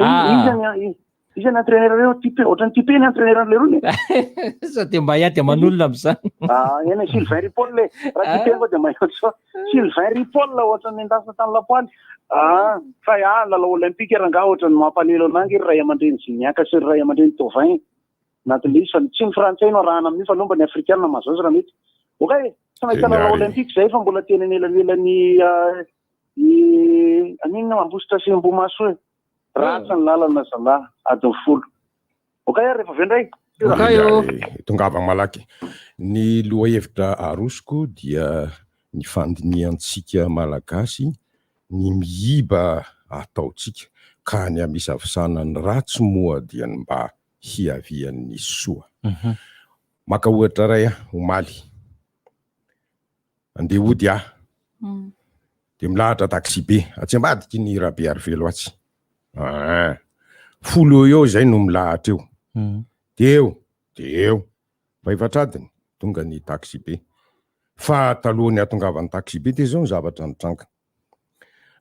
Iza ny iza ny entraîneur reo type ohatran'ny type ny entraîneur an'le rony e. Sao dia mba hiady aman'olona amin'izany. Ah, eny Sylvain Ripoll e. Raha type koa dia mahay ohatr'izao. Sylvain Ripoll ohatran'ny endasina tamin'ny lapoaly. Ah, fa ah, lalao olympique rangaha ohatran'ny mampalahelo anah ange ry ray aman-dreny Gignac sy ry ray aman-dreny Thauvin anatin'ilay izy fa tsy ny frantsay no arahana amin'io fa aleo mba ny afrikana mahazo azy raha mety. Ok, tsy nahita lalao olympique izay fa mbola teny anelanelan'ny i aninona Ambositra sy Ambohimahasoa e. Ratsy ny lalana zalah, adiny folo. Ok ary rehefa avy eo indray. Ok ô. Tongava malaky. Ny lohahevitra arosoko dia ny fandinihantsika Malagasy ny miiba ataontsika ka ny hamisavisana ny ratsy moa dia ny mba hiavian'ny soa. Maka ohatra iray aho, omaly. Andeha hody aho. Dia milahatra taxi-be atsy ambadiky ny Rabearivelo atsy. Aa. Folo eo eo izay no milahatra eo. Dia eo, dia eo. Fahefatr'adiny, tonga ny taxi-be. Fa talohan'ny hahatongavan'ny taxi-be dia izao ny zavatra nitranga.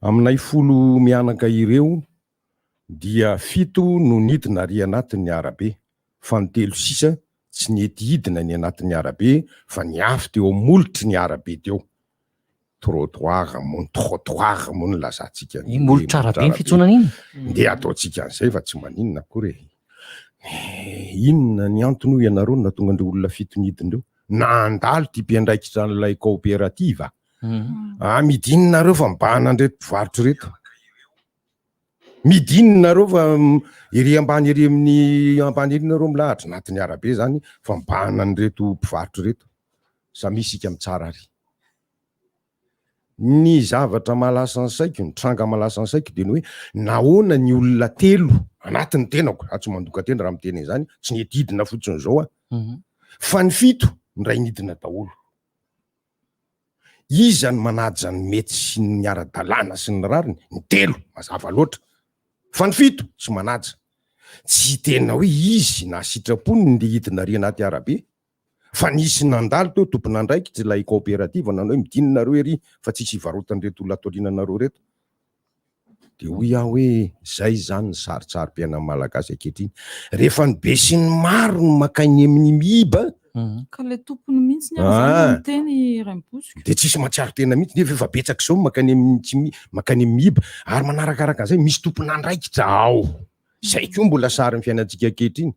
Aminay folo mianaka ireo dia fito no nidina ary anatin'ny arabe fa ny telo sisa tsy nety hidina ny anatin'ny arabe fa niafy teo amolotry ny arabe teo. Trottoir moa, trottoir moa no lazantsika ny molotra arabe ny fiantsonana iny. Ndeha ataontsika an'izay fa tsy maninona akory e. Inona ny antony hoy ianareo no nahatonga an'ireo olona fito nidina ireo? Nandalo ity mpiandraikitra an'ilay kaoperativa. Ah, midina nareo fa mibahana an'ireto mpivarotra ireto. Midina nareo fa ery ambany ery amin'ny ambany ery nareo milahatra anatin'ny arabe zany fa mibahana an'ireto mpivarotra ireto. Samia isika mitsara ary. Ny zavatra mahalasa ny saiko, ny tranga mahalasa ny saiko dia ny hoe nahoana ny olona telo anatin'ny tenako, za tsy mandoka tena raha miteny an'izany, tsy nety hidina fotsiny izao aho, fa ny fito indray nidina daholo. Iza no manaja ny mety sy ny ara-dalàna sy ny rariny? Ny telo, mazava loatra. Fa ny fito, tsy manaja. Tsy tena hoe izy na sitrapony no ndeha hidina ary anaty arabe, fa nisy nandalo teo tompon'andraikitra ilay kaoperativa nanao hoe midina nareo ery fa tsisy hivarotan'ireto olona ato aoriananareo ireto. Dia hoy aho hoe zay izany ny sarintsarim-piainan'ny Malagasy ankehitriny. Rehefa ny be sy ny maro no makainy amin'ny miiba. Ka ilay tompony mihitsy ny aza no miteny Rainibozoka. Dia tsisy mahatsiaro tena mihitsy nefa efa betsaka izao ny makany amin'ny tsy makany amin'ny miiba. Ary manarakaraka an'izay misy tompon'andraikitra ao. Izay koa mbola sarin'ny fiainantsika ankehitriny.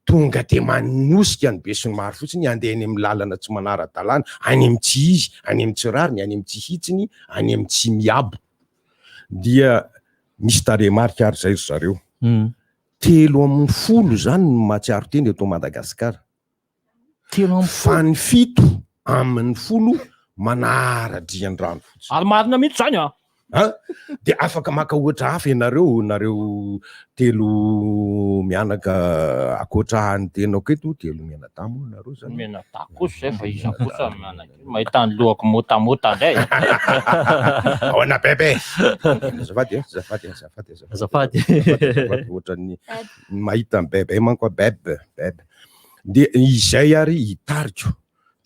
Tonga dia manosika ny besinimaro fotsiny handeha any amin'ny lalana tsy manara-dalàna, any amin'ny tsy izy, any amin'ny tsy rariny, any amin'ny tsy hitsiny, any amin'ny tsy miabo. Dia misy tarehimarika ary izay ry zareo. 13 izany no mahatsiaro tena eto Madagasikara. 13. Fa ny 17 manara-drian-drano fotsiny. Ary marina mihitsy izany an! An! Dia afaka maka ohatra hafa ianareo, nareo telo mianaka ankoatra ny tenako eto, telo mianadahy moa nareo zany. Mianadahy kosa izay fa iza kosa no mianaka eo, mahita ny lohako motamota indray. Ahoana bebe? Azafady e, azafady, azafady, azafady. Azafady, ohatran'ny mahita ny bebe manko aho, bebe, bebe. Dia izay ary hitariko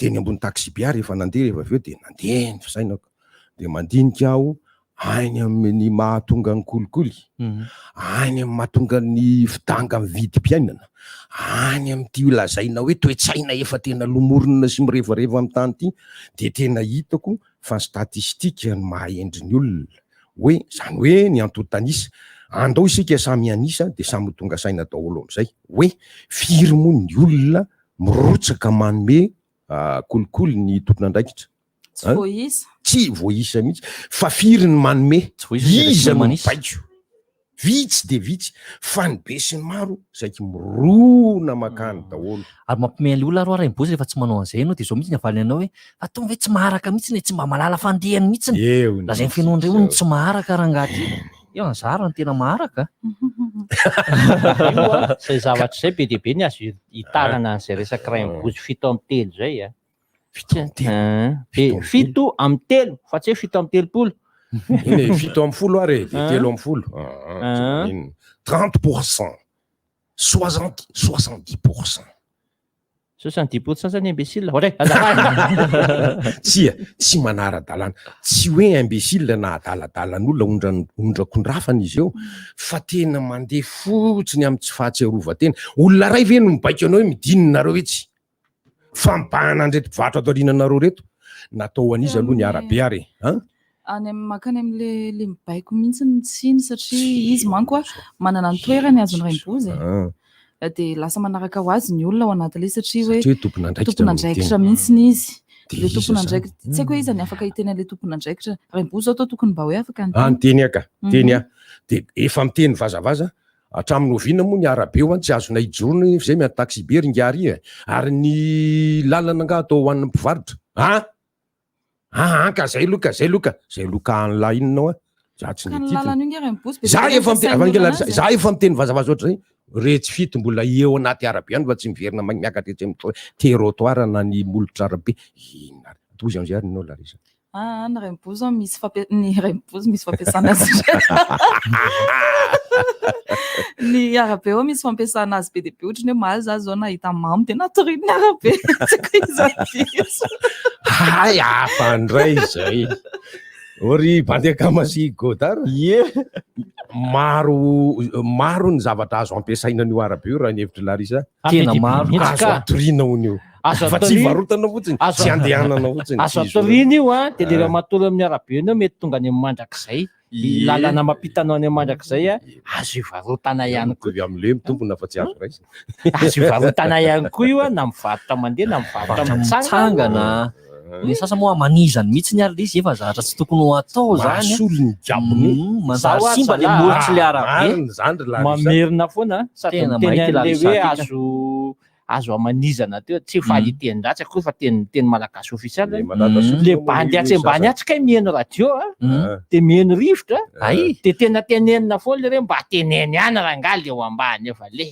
teny ambony taxi-be aho rehefa nandeha rehefa avy eo dia nandeha ny fisainako. Dia mandinika aho any amin'ny mahatonga ny kolikoly, any amin'ny mahatonga ny fidangan'ny vidim-piainana, any amin'ity lazaina hoe toe-tsaina efa tena lomorina sy mirevareva amin'ny tany ity, dia tena hitako fa ny statistique no maha-hendry ny olona. Hoe, izany hoe ny antontan'isa. Andao isika samy hanisa dia samy ho tonga saina daholo amin'izay hoe firy moa ny olona mirotsaka manome kolikoly ny tompon'andraikitra. Tsy voaisa. Tsy voaisa mihitsy. Fa firy ny manome? Tsy voaisa izay Iza tsy no manisa. mibaiko? Vitsy dia vitsy. Fa ny be sy ny maro saiky mirona makany daholo. Ary mampiomehy an'ilay olona ary hoa Rainibozy rehefa tsy manao an'izay ianao dia izao mihitsy ny avaliny anao hoe fa tony ve tsy maharaka mihitsy e, tsy mba mahalala fandehany mihitsy. Eo ny Lazain'i Fenoa indray hono tsy maharaka rangahy ty. Eo anzara no tena maharaka. Io a, izay zavatra izay be dia be ny azo itarana an'izay resaka Rainibozy fito amby telo izay a. 37. 37 fa tsy hoe 37. Eny e, 17 ary e, dia 13. Ah, 30 pour cent, soixante, 70 pour cent. 70% zany imbécile. Ohatray, azafady. Tsia, tsy manara-dalàna. Tsy hoe imbécile na adaladalan'olona ondran- ondrakondrafana izy eo, fa tena mandeha fotsiny amin'ny tsy fahatsiarovan-tena. Olona iray ve no mibaiko anao hoe midinina nareo etsy? Fa mibahana an'ireto mpivarotra ato aoriananareo ireto. Natao ho an'iza aloha ny arabe ary e? An? Any amin'ny mankany amin'le le mibaiko mihitsy ny tsiny satria izy manko a manana ny toerany azony raim-boza e. Ah. Dia lasa manaraka ho azy ny olona ao anatin'ilay izy satria hoe Satria tompon'andraikitra no tompon'andraikitra miteny. mihitsy izy. Dia Le iza tompon'andraikitra, zany? tsy haiko hoe iza ny afaka hiteny an'ilay tompon'andraikitra. Raim-boza zao toa tokony mba hoe afaka Ah, niteny. niteny aho ka, niteny Mhm. aho. Dia efa miteny vazavaza, hatramin'ny oviana moa ny arabe ho any tsy azonay ijoroana nefa izay miady taxi-be ry ingahy ry e. Ary ny lalana angaha atao ho an'ny mpivarotra? Ah! Ah, ka zay aloha ka, zay aloha ka, zay aloha ka an'lah inona hoa? Za tsy Ka ny nety lalana io nge Raim-boza be Za dia be efa miteny, ampiasain'ny avy olona ange anazy e. za efa miteny vazavaza ohatr'izay, retsy fito mbola eo anaty arabe any fa tsy miverina miakatra etsy amin'ny territoire na ny molotra arabe. Inona ary? Tohizo am'zay ary ianao Larissa. Ah, ny Raim-boza misy fampi- ny Raim-boza misy fampiasana azy. Ny arabe ao misy fampiasana azy be dia be ohatran'ny hoe omaly za zao nahita mamo dia natorian'ny arabe. Tsy haiko iza diso. Hay hafa indray izay. O ry bandy akama sy Godard. Ie. Maro maro ny zavatra azo ampiasaina an'io arabe io raha ny hevitr'i Larissa. Tena maro. Azo atoriana hono io. Azo Fa tsy atoriana. varotana fotsiny, Azo- tsy andehanana fotsiny. Azo tsy izy atoriana io an, dia le Ah. raha matory amin'ny arabe eny eo mety tonga any amin'ny mandrakizay. Ny Ie. lalana mampita anao any amin'ny mandrakizay an, azo ivarotana ihany koa. Mitovy amin'ilay hoe mitombina fa tsy azo raisina. Azo ivarotana ihany koa io an, na mivarotra mandeha na mivarotra Varotra mitsangana. mitsangana. Ny sasany moa manizany mihitsy ary ilay izy efa zavatra tsy tokony ho atao zany. Mahasolo ny gabony. Manjary Zaho simba le zalahy. molotsy le arabe. Marina izany ry Larissa. Mamerina foana an, sady Tena miteny mahita i an'ilay Larissa hoe ty ka. azo azo amanizana teo, tsy faly hiteny ratsy akory fa teny teny malagasy ofisialy. Le manada sofina Le moa bandy io atsy ambany sasany. atsy kay mihaino radio a, de mihaino rivotra, Ay. de tena tenenina foana le hoe mba teneno ihany rangahy le eo ambany eo fa le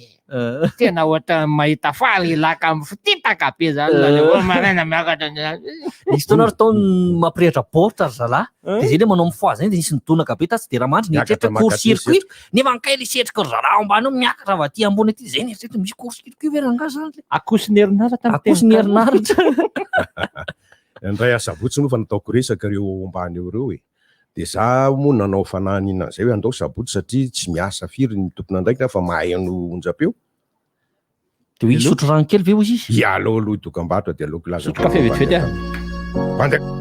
tena ohatran'ny mahita faly laka amin'ny fititaka be zany la le hoe maraina miakatra ny- Nisy fotoana ary tao ny mampirehitra baoritra ry zalahy. Dia zay le manao mifoha zay dia nisy nidonaka be tatsy dia raha mandry Miakatra nieritreritra maka court circuit. setroka. Nefa ankay le setroka ry zalahy ao ambany ao miakatra avy aty ambony aty zay nieritreritra misy court circuit ve rangahy zany le? Akoso ny herinaratra ny Akoso ny teny herinaratra. Indray asabotsy moa fa nataoko resaka ireo ao ambany eo ireo e. Dia za moa nanao fanahiniana an'izay hoe andao sabotsy satria tsy miasa firy ny tompon'andraikitra fa mahay ano onjam-peo. Dia hoe hisotro rano kely ve hozy izy? Ia, aleo aloha dokam-barotra dia aleoko hilaza Hisotro kafe vetivety aho. Bandy Orange.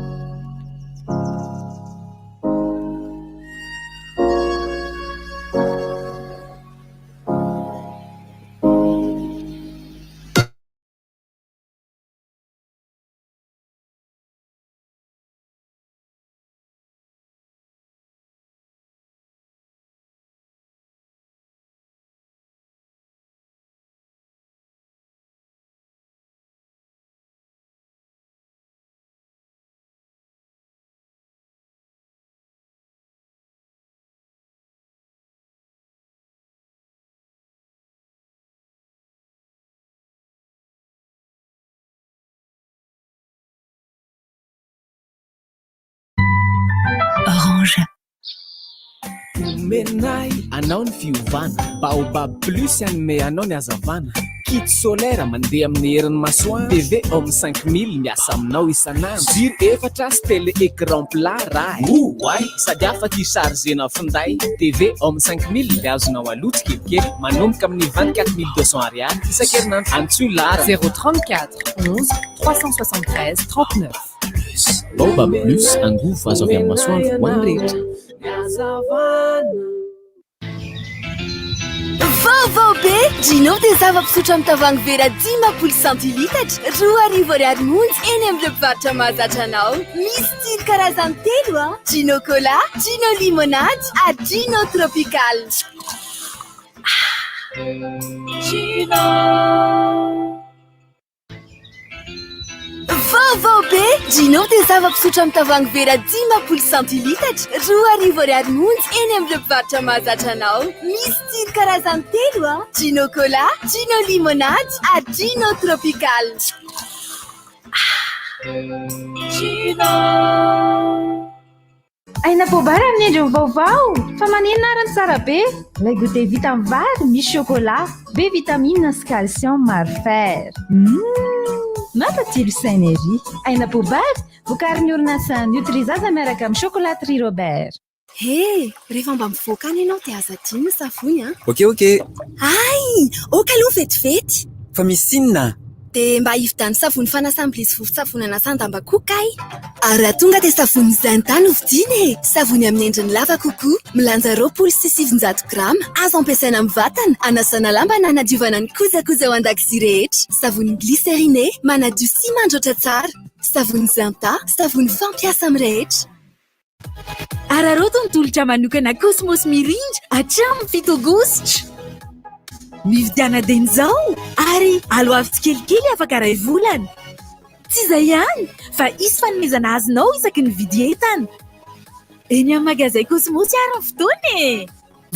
Omenay anao ny fiovana, Baobab Plus hanome anao ny hazavana. Kit solaire mandeha amin'ny herin'ny masoandro, TV Home 5000 miasa aminao isan'andro. Jiro efatra sy télé écran plat raha oay sady afaka hi-chargena finday. TV Home 5000 dia azonao aloha tsikelikely manomboka amin'ny 24200 ariary isan-kerinandro. Antsoy laharana 034 11 373 39. Baobab Plus, angovo azo avy amin'ny masoandro ho an'ny rehetra. Vaovao be! Gino dia zava-pisotro amin'ny tavoahangy vera 50 centilitatra, 2000 ariary monja eny amin'ireo mpivarotra mahazatra anao. Misy tsiro karazany telo a! Gino Cola, Gino Limonade ary Gino Tropical. Gino! Vaovao be! Gino dia zava-pisotro amin'ny tavoahangy vera 50 centilitatra, 2000 ariary monja eny amin'ireo mpivarotra mahazatra anao. Misy tsiro karazany telo a! Gino Cola, Gino Limonade ary Gino Tropical. Gino! Aina voabary amin'ny endriny vaovao! Fa maninona ary ny tsara be? Ilay goûter vita amin'ny vary misy chocolat, be vitamine sy calcium ary fer. Humm! Mampatsilo saina ery! Aina voabary, vokarin'ny orinasa Nutrizaza miaraka amin'ny Chocolaterie Robert. He! Rehefa mba mivoaka any ianao dia aza adino ny savony an! Ok ok! Hay! Ok aloha vetivety! Fa misy inona? Dia mba hividiano savony fanasam-bilia sy vovon-tsavony anasan-damba koa kay! Ary raha tonga dia savony Zenta no vidiana e! Savony amin'ny endriny lava kokoa, milanja 920 grama, azo ampiasaina amin'ny vatana, anasana lamba na hanadiovana ny kojakoja ao an-dakozia rehetra. Savony glycériné, manadio sy mandroatra tsara. Savony Zenta, savony fampiasa amin'ny rehetra. Araraoty ny tolotra manokana Cosmos Mirindra hatramin'ny 7 aogositra. Mividiana dieny izao ary aloavy tsikelikely afaka iray volana. Tsy izay ihany fa hisy fanomezana azonao isaky ny mividy entana. Eny amin'ny magazay Cosmos ary ny fotoana e!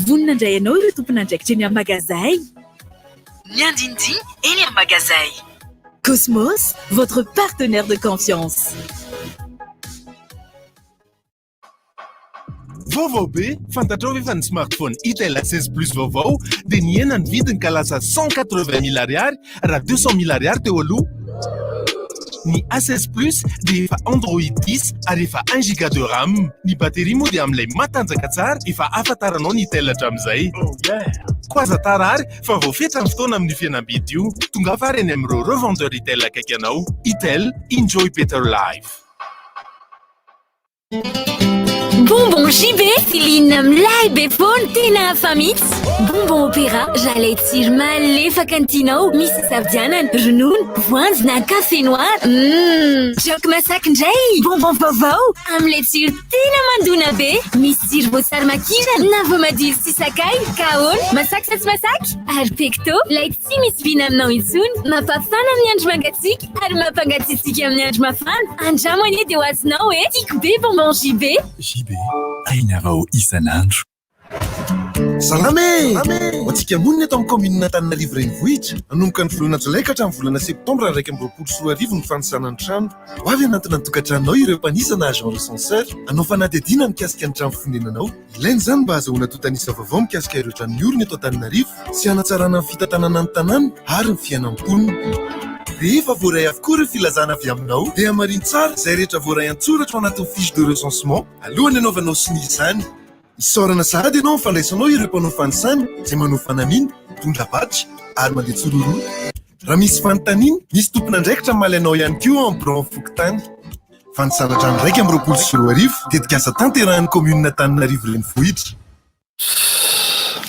Vonona handray anao ireo tompon'andraikitra eny amin'ny magazay. Ny andinindiny eny amin'ny magazay. Cosmos, votre partenaire de confiance. Vaovao be! Fantatrao ve fa ny smartphone Itel A16 Plus vaovao dia nihena ny vidiny ka lasa 180 000 ariary raha 200 000 ariary teo aloha? Ny A16 Plus dia efa Android 10 ary efa 1 giga de RAM. Ny batterie moa dia amin'ilay matanjaka tsara efa ahafantaranao ny Itel hatramin'izay. Koa aza tara ary fa voafetra ny fotoana amin'io fihenam-bidy io. Tongava ary any amin'ireo revendeur Itel akaiky anao. Itel, enjoy better life. Bonbon JB, filinina milay be foana, tena hafa mihitsy. Bonbon opéra, raha ilay tsiro malefaka no tianao, misy isafidianana, ronono, voanjo na café noir. Hum! Joke masaky indray, bonbon vaovao, amin'ilay tsiro tena mandona be. Misy tsiro voasary makirana na voamadilo sy sakay, ka ahoana, masaky sa tsy masaky? Ary pecto, ilay tsy misy vina aminao intsony, mampafana amin'ny andro mangatsiaka. Ary mampangatsiatsiaka amin'ny andro mafana. Andramo anie dia ho azonao e! Tiako be bonbon JB. JB, aina vao isan'andro. Salama e! Ho antsika monina eto amin'ny kaominina Antananarivo Renivohitra, hanomboka ny volana jolay ka hatramin'ny volana septambra 2021 ny fanisana ny trano. Ho avy hanantona ny tokantranonao ireo mpanisa na agent recenseur hanao fanadihadiana mikasika ny trano fonenanao. Ilaina izany mba hahazahoana antontan'isa vaovao mikasika ireo trano miorina eto Antananarivo sy hanatsarana ny fitantanana ny tanàna ary ny fiainan'ny mponina. Rehefa voaray avokoa ireo filazana avy aminao dia hamarino tsara izay rehetra voaray an-tsoratra ao anatin'ny fiche de recensement alohan'ny hanaovanao sonia izany. Isaorana sahady ianao amin'ny fandraisanao ireo mpanao fanisana izay manao fanamiana, mitondra badge ary mandeha tsiroroa. Raha misy fanontaniana, misy tompon'andraikitra mamaly anao ihany koa ao amin'ny biraon'ny fokontany. Fanisana hatrany 2021, tetikasa tanterahin'ny kaominina Antananarivo Renivohitra.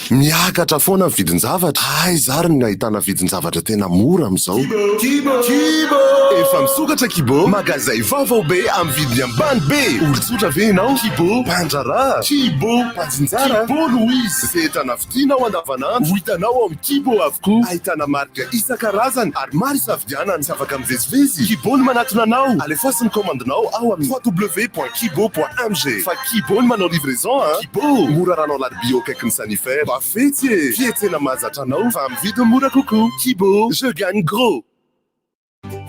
Miakatra foana ny vidin-javatra, aiza ary no ahitana vidin-javatra tena mora amin'izao? Kibo! Kibo! Efa misokatra Kibo, magazay vaovao be amin'ny vidiny ambany be! Olon-tsotra ve ianao? Kibo! Mpandraharaha? Kibo! Mpanjinjara? Kibo no izy! Izay entana vidianao andavanandro, ho hitanao ao amin'ny Kibo avokoa. Ahitana marika isan-karazany ary maro isafidianana. Tsy afaka mivezivezy? Kibo no manatona anao! Alefaso ny kaomandinao ao amin'ny www.kibo.mg fa Kibo no manao livraison a! Kibo! Mora rano alarobia eo akaikin'ny Sanifer. Mba fetsy e! Fietsena mahazatra anao fa amin'ny vidiny mora kokoa. Kibo! Je gagne gros!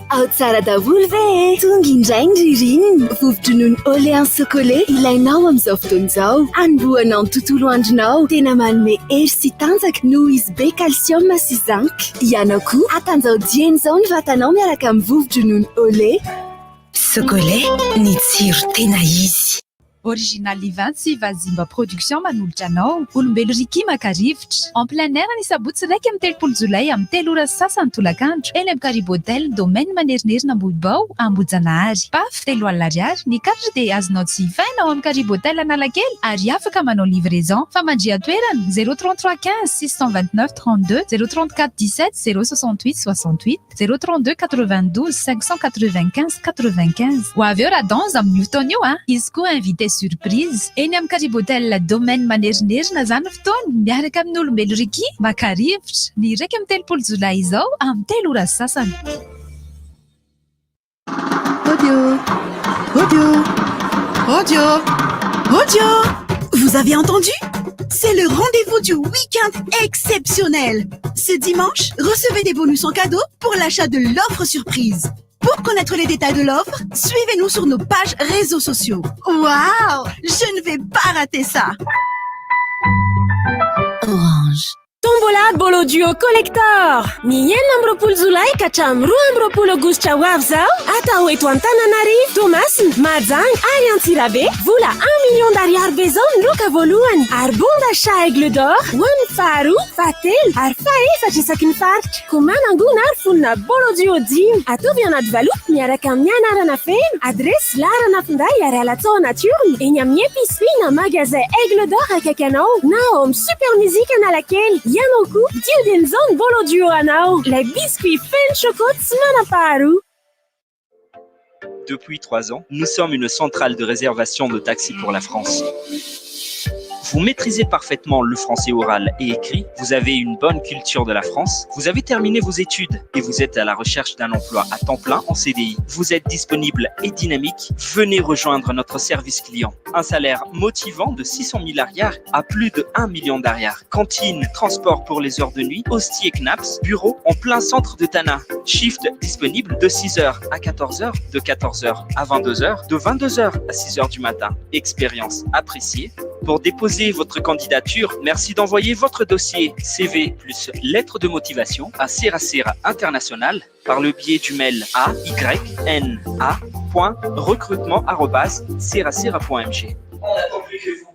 Ao tsara daholo ve e? Tonga indray ny ririnina! Vovo-dronono Olean Socolé ilainao amin'izao fotoana izao. Hanombohanao ny tontolo andronao. Tena manome hery sy tanjaka noho izy be calcium sy zinc. Ianao koa, hatanjao dieny izao ny vatanao miaraka amin'ny vovo-dronono Olé. Socolé, ny tsiro tena izy. Original Event sy Vazimba Production manolotra anao Olombelo Ricky maka rivotra. En plein air ny sabotsy 31 jolay amin'ny 3 ora sy sasany tolakandro eny amin'ny Karibo Hotel Domaine Manerinerina Ambohibao Ambohijanahary. Paf, 30 ariary. Ny carte dia azonao jifaina ao amin'ny Karibo Hotel Analakely ary afaka manao livraison. Famandrihan-toerana, 033 15 629 32, 034 17 068 68. 0 32 92 595 95. Ho avy eo Radanz amin'io fotoana io a! Hisy koa invité surprise. Eny amin'ny Karibo Hotel Domaine Manerinerina izany fotoana, miaraka amin'ny Olombelo Ricky, maka rivotra, ny 31 jolay izao amin'ny 3 ora sy sasany. Audio Audio Audio Audio Vous avez entendu? C'est le rendez-vous du week-end exceptionnel. Ce dimanche, recevez des bonus en cadeau pour l'achat de l'offre surprise. Pour Pour connaître les détails de l'offre, suivez-nous sur nos pages réseaux sociaux. Waouh Je ne vais pas rater ça Orange. Tombola Bolo Duo Collector! Ny 26 jolay ka hatramin'ny 22 aogositra ho avy izao, atao eto Antananarivo, Toamasina, Mahajanga ary Antsirabe. Vola un million d'ariary be izao ny loka voalohany ary bon d'achat Aigle d'Or ho an'ny faharoa, fahatelo ary fahefatra isaky ny faritra. Koa manangona ary fonona Bolo Duo dimy. Ataovy anaty valopy miaraka amin'ny anarana feno, adiresy, laharana finday ary alatsao anaty urne eny amin'ny épicerie na magasin Aigle d'Or akaiky anao na ao amin'ny Super Music Analakely. Ianao koa, dio dia izao ny Bolo Duo anao, ilay biscuit feno choco tsy manam-paharoa. Depuis trois ans, nous sommes une centrale de réservation de taxis pour la France. Vous maîtrisez parfaitement le français oral et écrit, vous avez une bonne culture de la France, vous avez terminé vos études et vous êtes à la recherche d'un emploi à temps plein en CDI. Vous êtes disponible et dynamique, venez rejoindre notre service client. Un salaire motivant de 600 000 arrières à plus de 1 million d'arrières. Cantine, transport pour les heures de nuit, hostier CNAPS, bureau en plein centre de Tana. Shift disponible de 6h à 14h, de 14h à 22h, de 22h à 6h du matin. Expérience appréciée. Pour déposer votre candidature, merci d'envoyer votre dossier CV plus lettre de motivation à Serra International par le biais du mail a y n a point recrutement arobase serasera.mg. On n'attend plus que vous.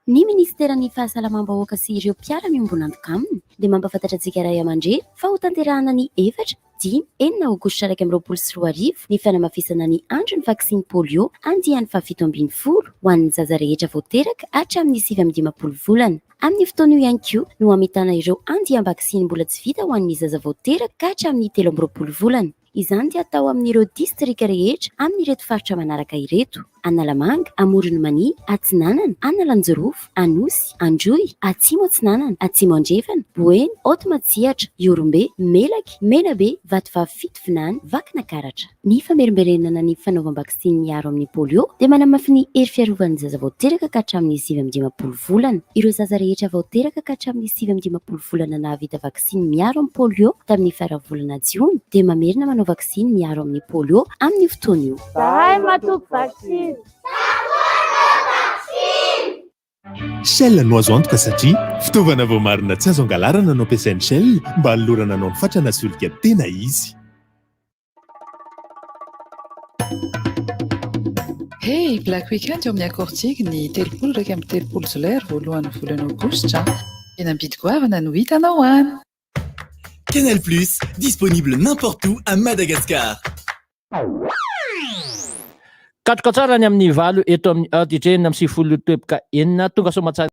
Ny Minisiteran'ny Fahasalamam-bahoaka sy ireo mpiara-miombon'antoka aminy dia mampahafantatra antsika ray aman-dreny fa hotanterahana ny 4, 5, 6 aogositra 2021 ny fanamafisana ny andron'ny vaksiny polio andiany faha-17 ho an'ny zaza rehetra vao teraka hatramin'ny 59 volana. Amin'io fotoana io ihany koa no hamitana ireo andiam-baksiny mbola tsy vita ho an'ny zaza vao teraka ka hatramin'ny 23 volana. Izany dia atao amin'ireo distrika rehetra amin'ireto faritra manaraka ireto, Analamanga, Amoron'i Mania, Atsinanana, Analanjirofo, Anosy, Androy, Atsimo Atsinanana, Atsimo Andrefana, Boeny, Haute Matsiatra, Ihorombe, Melaky, Menabe, Vatovavy Fitovinany, Vakinakaratra. Ny famerimberenana ny fanaovam-baksiny miaro amin'ny polio dia manamafy ny hery fiarovan'ny zaza vao teraka ka hatramin'ny 59 volana. Ireo zaza rehetra vao teraka ka hatramin'ny 59 volana nahavita vaksiny miaro amin'ny polio tamin'ny faran'ny volana jiona dia mamerina manao vaksiny miaro amin'ny polio amin'io fotoana io. Zahay matoky vaksiny. Shell no azo antoka satria fitaovana voamarina tsy azo angalarana no ampiasain'ny Shell mba hanolorana anao ny fatrana solika tena izy. Hey, Black Weekend eo amin'ny Akoortigy ny 30 31 jolay ary voalohan'ny volana aogositra. Fihenam-bidy goavana no hitanao any. Canal Plus, disponible n'importe où à Madagascar. Katroka tsara ny amin'ny valo eto amin'ny RDJ 96.6. Tonga soamantsara.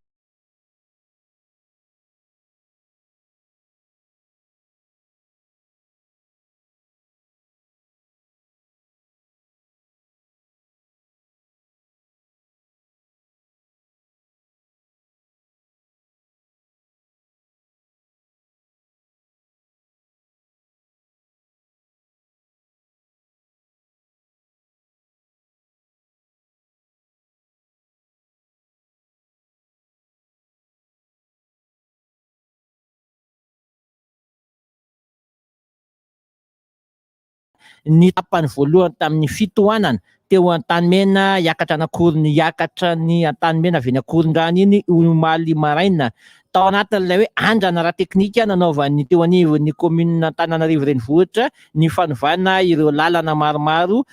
Ny tapany voalohany tamin'ny fitohanana teo Antanimena hiakatra an'Ankorony hiakatra ny Antanimena avy eny Ankorondrano iny omaly maraina. Tao anatin'ilay hoe andrana ara-teknika nanaovan'ny teo anivon'ny kaominina Antananarivo Renivohitra ny fanovana ireo lalana maromaro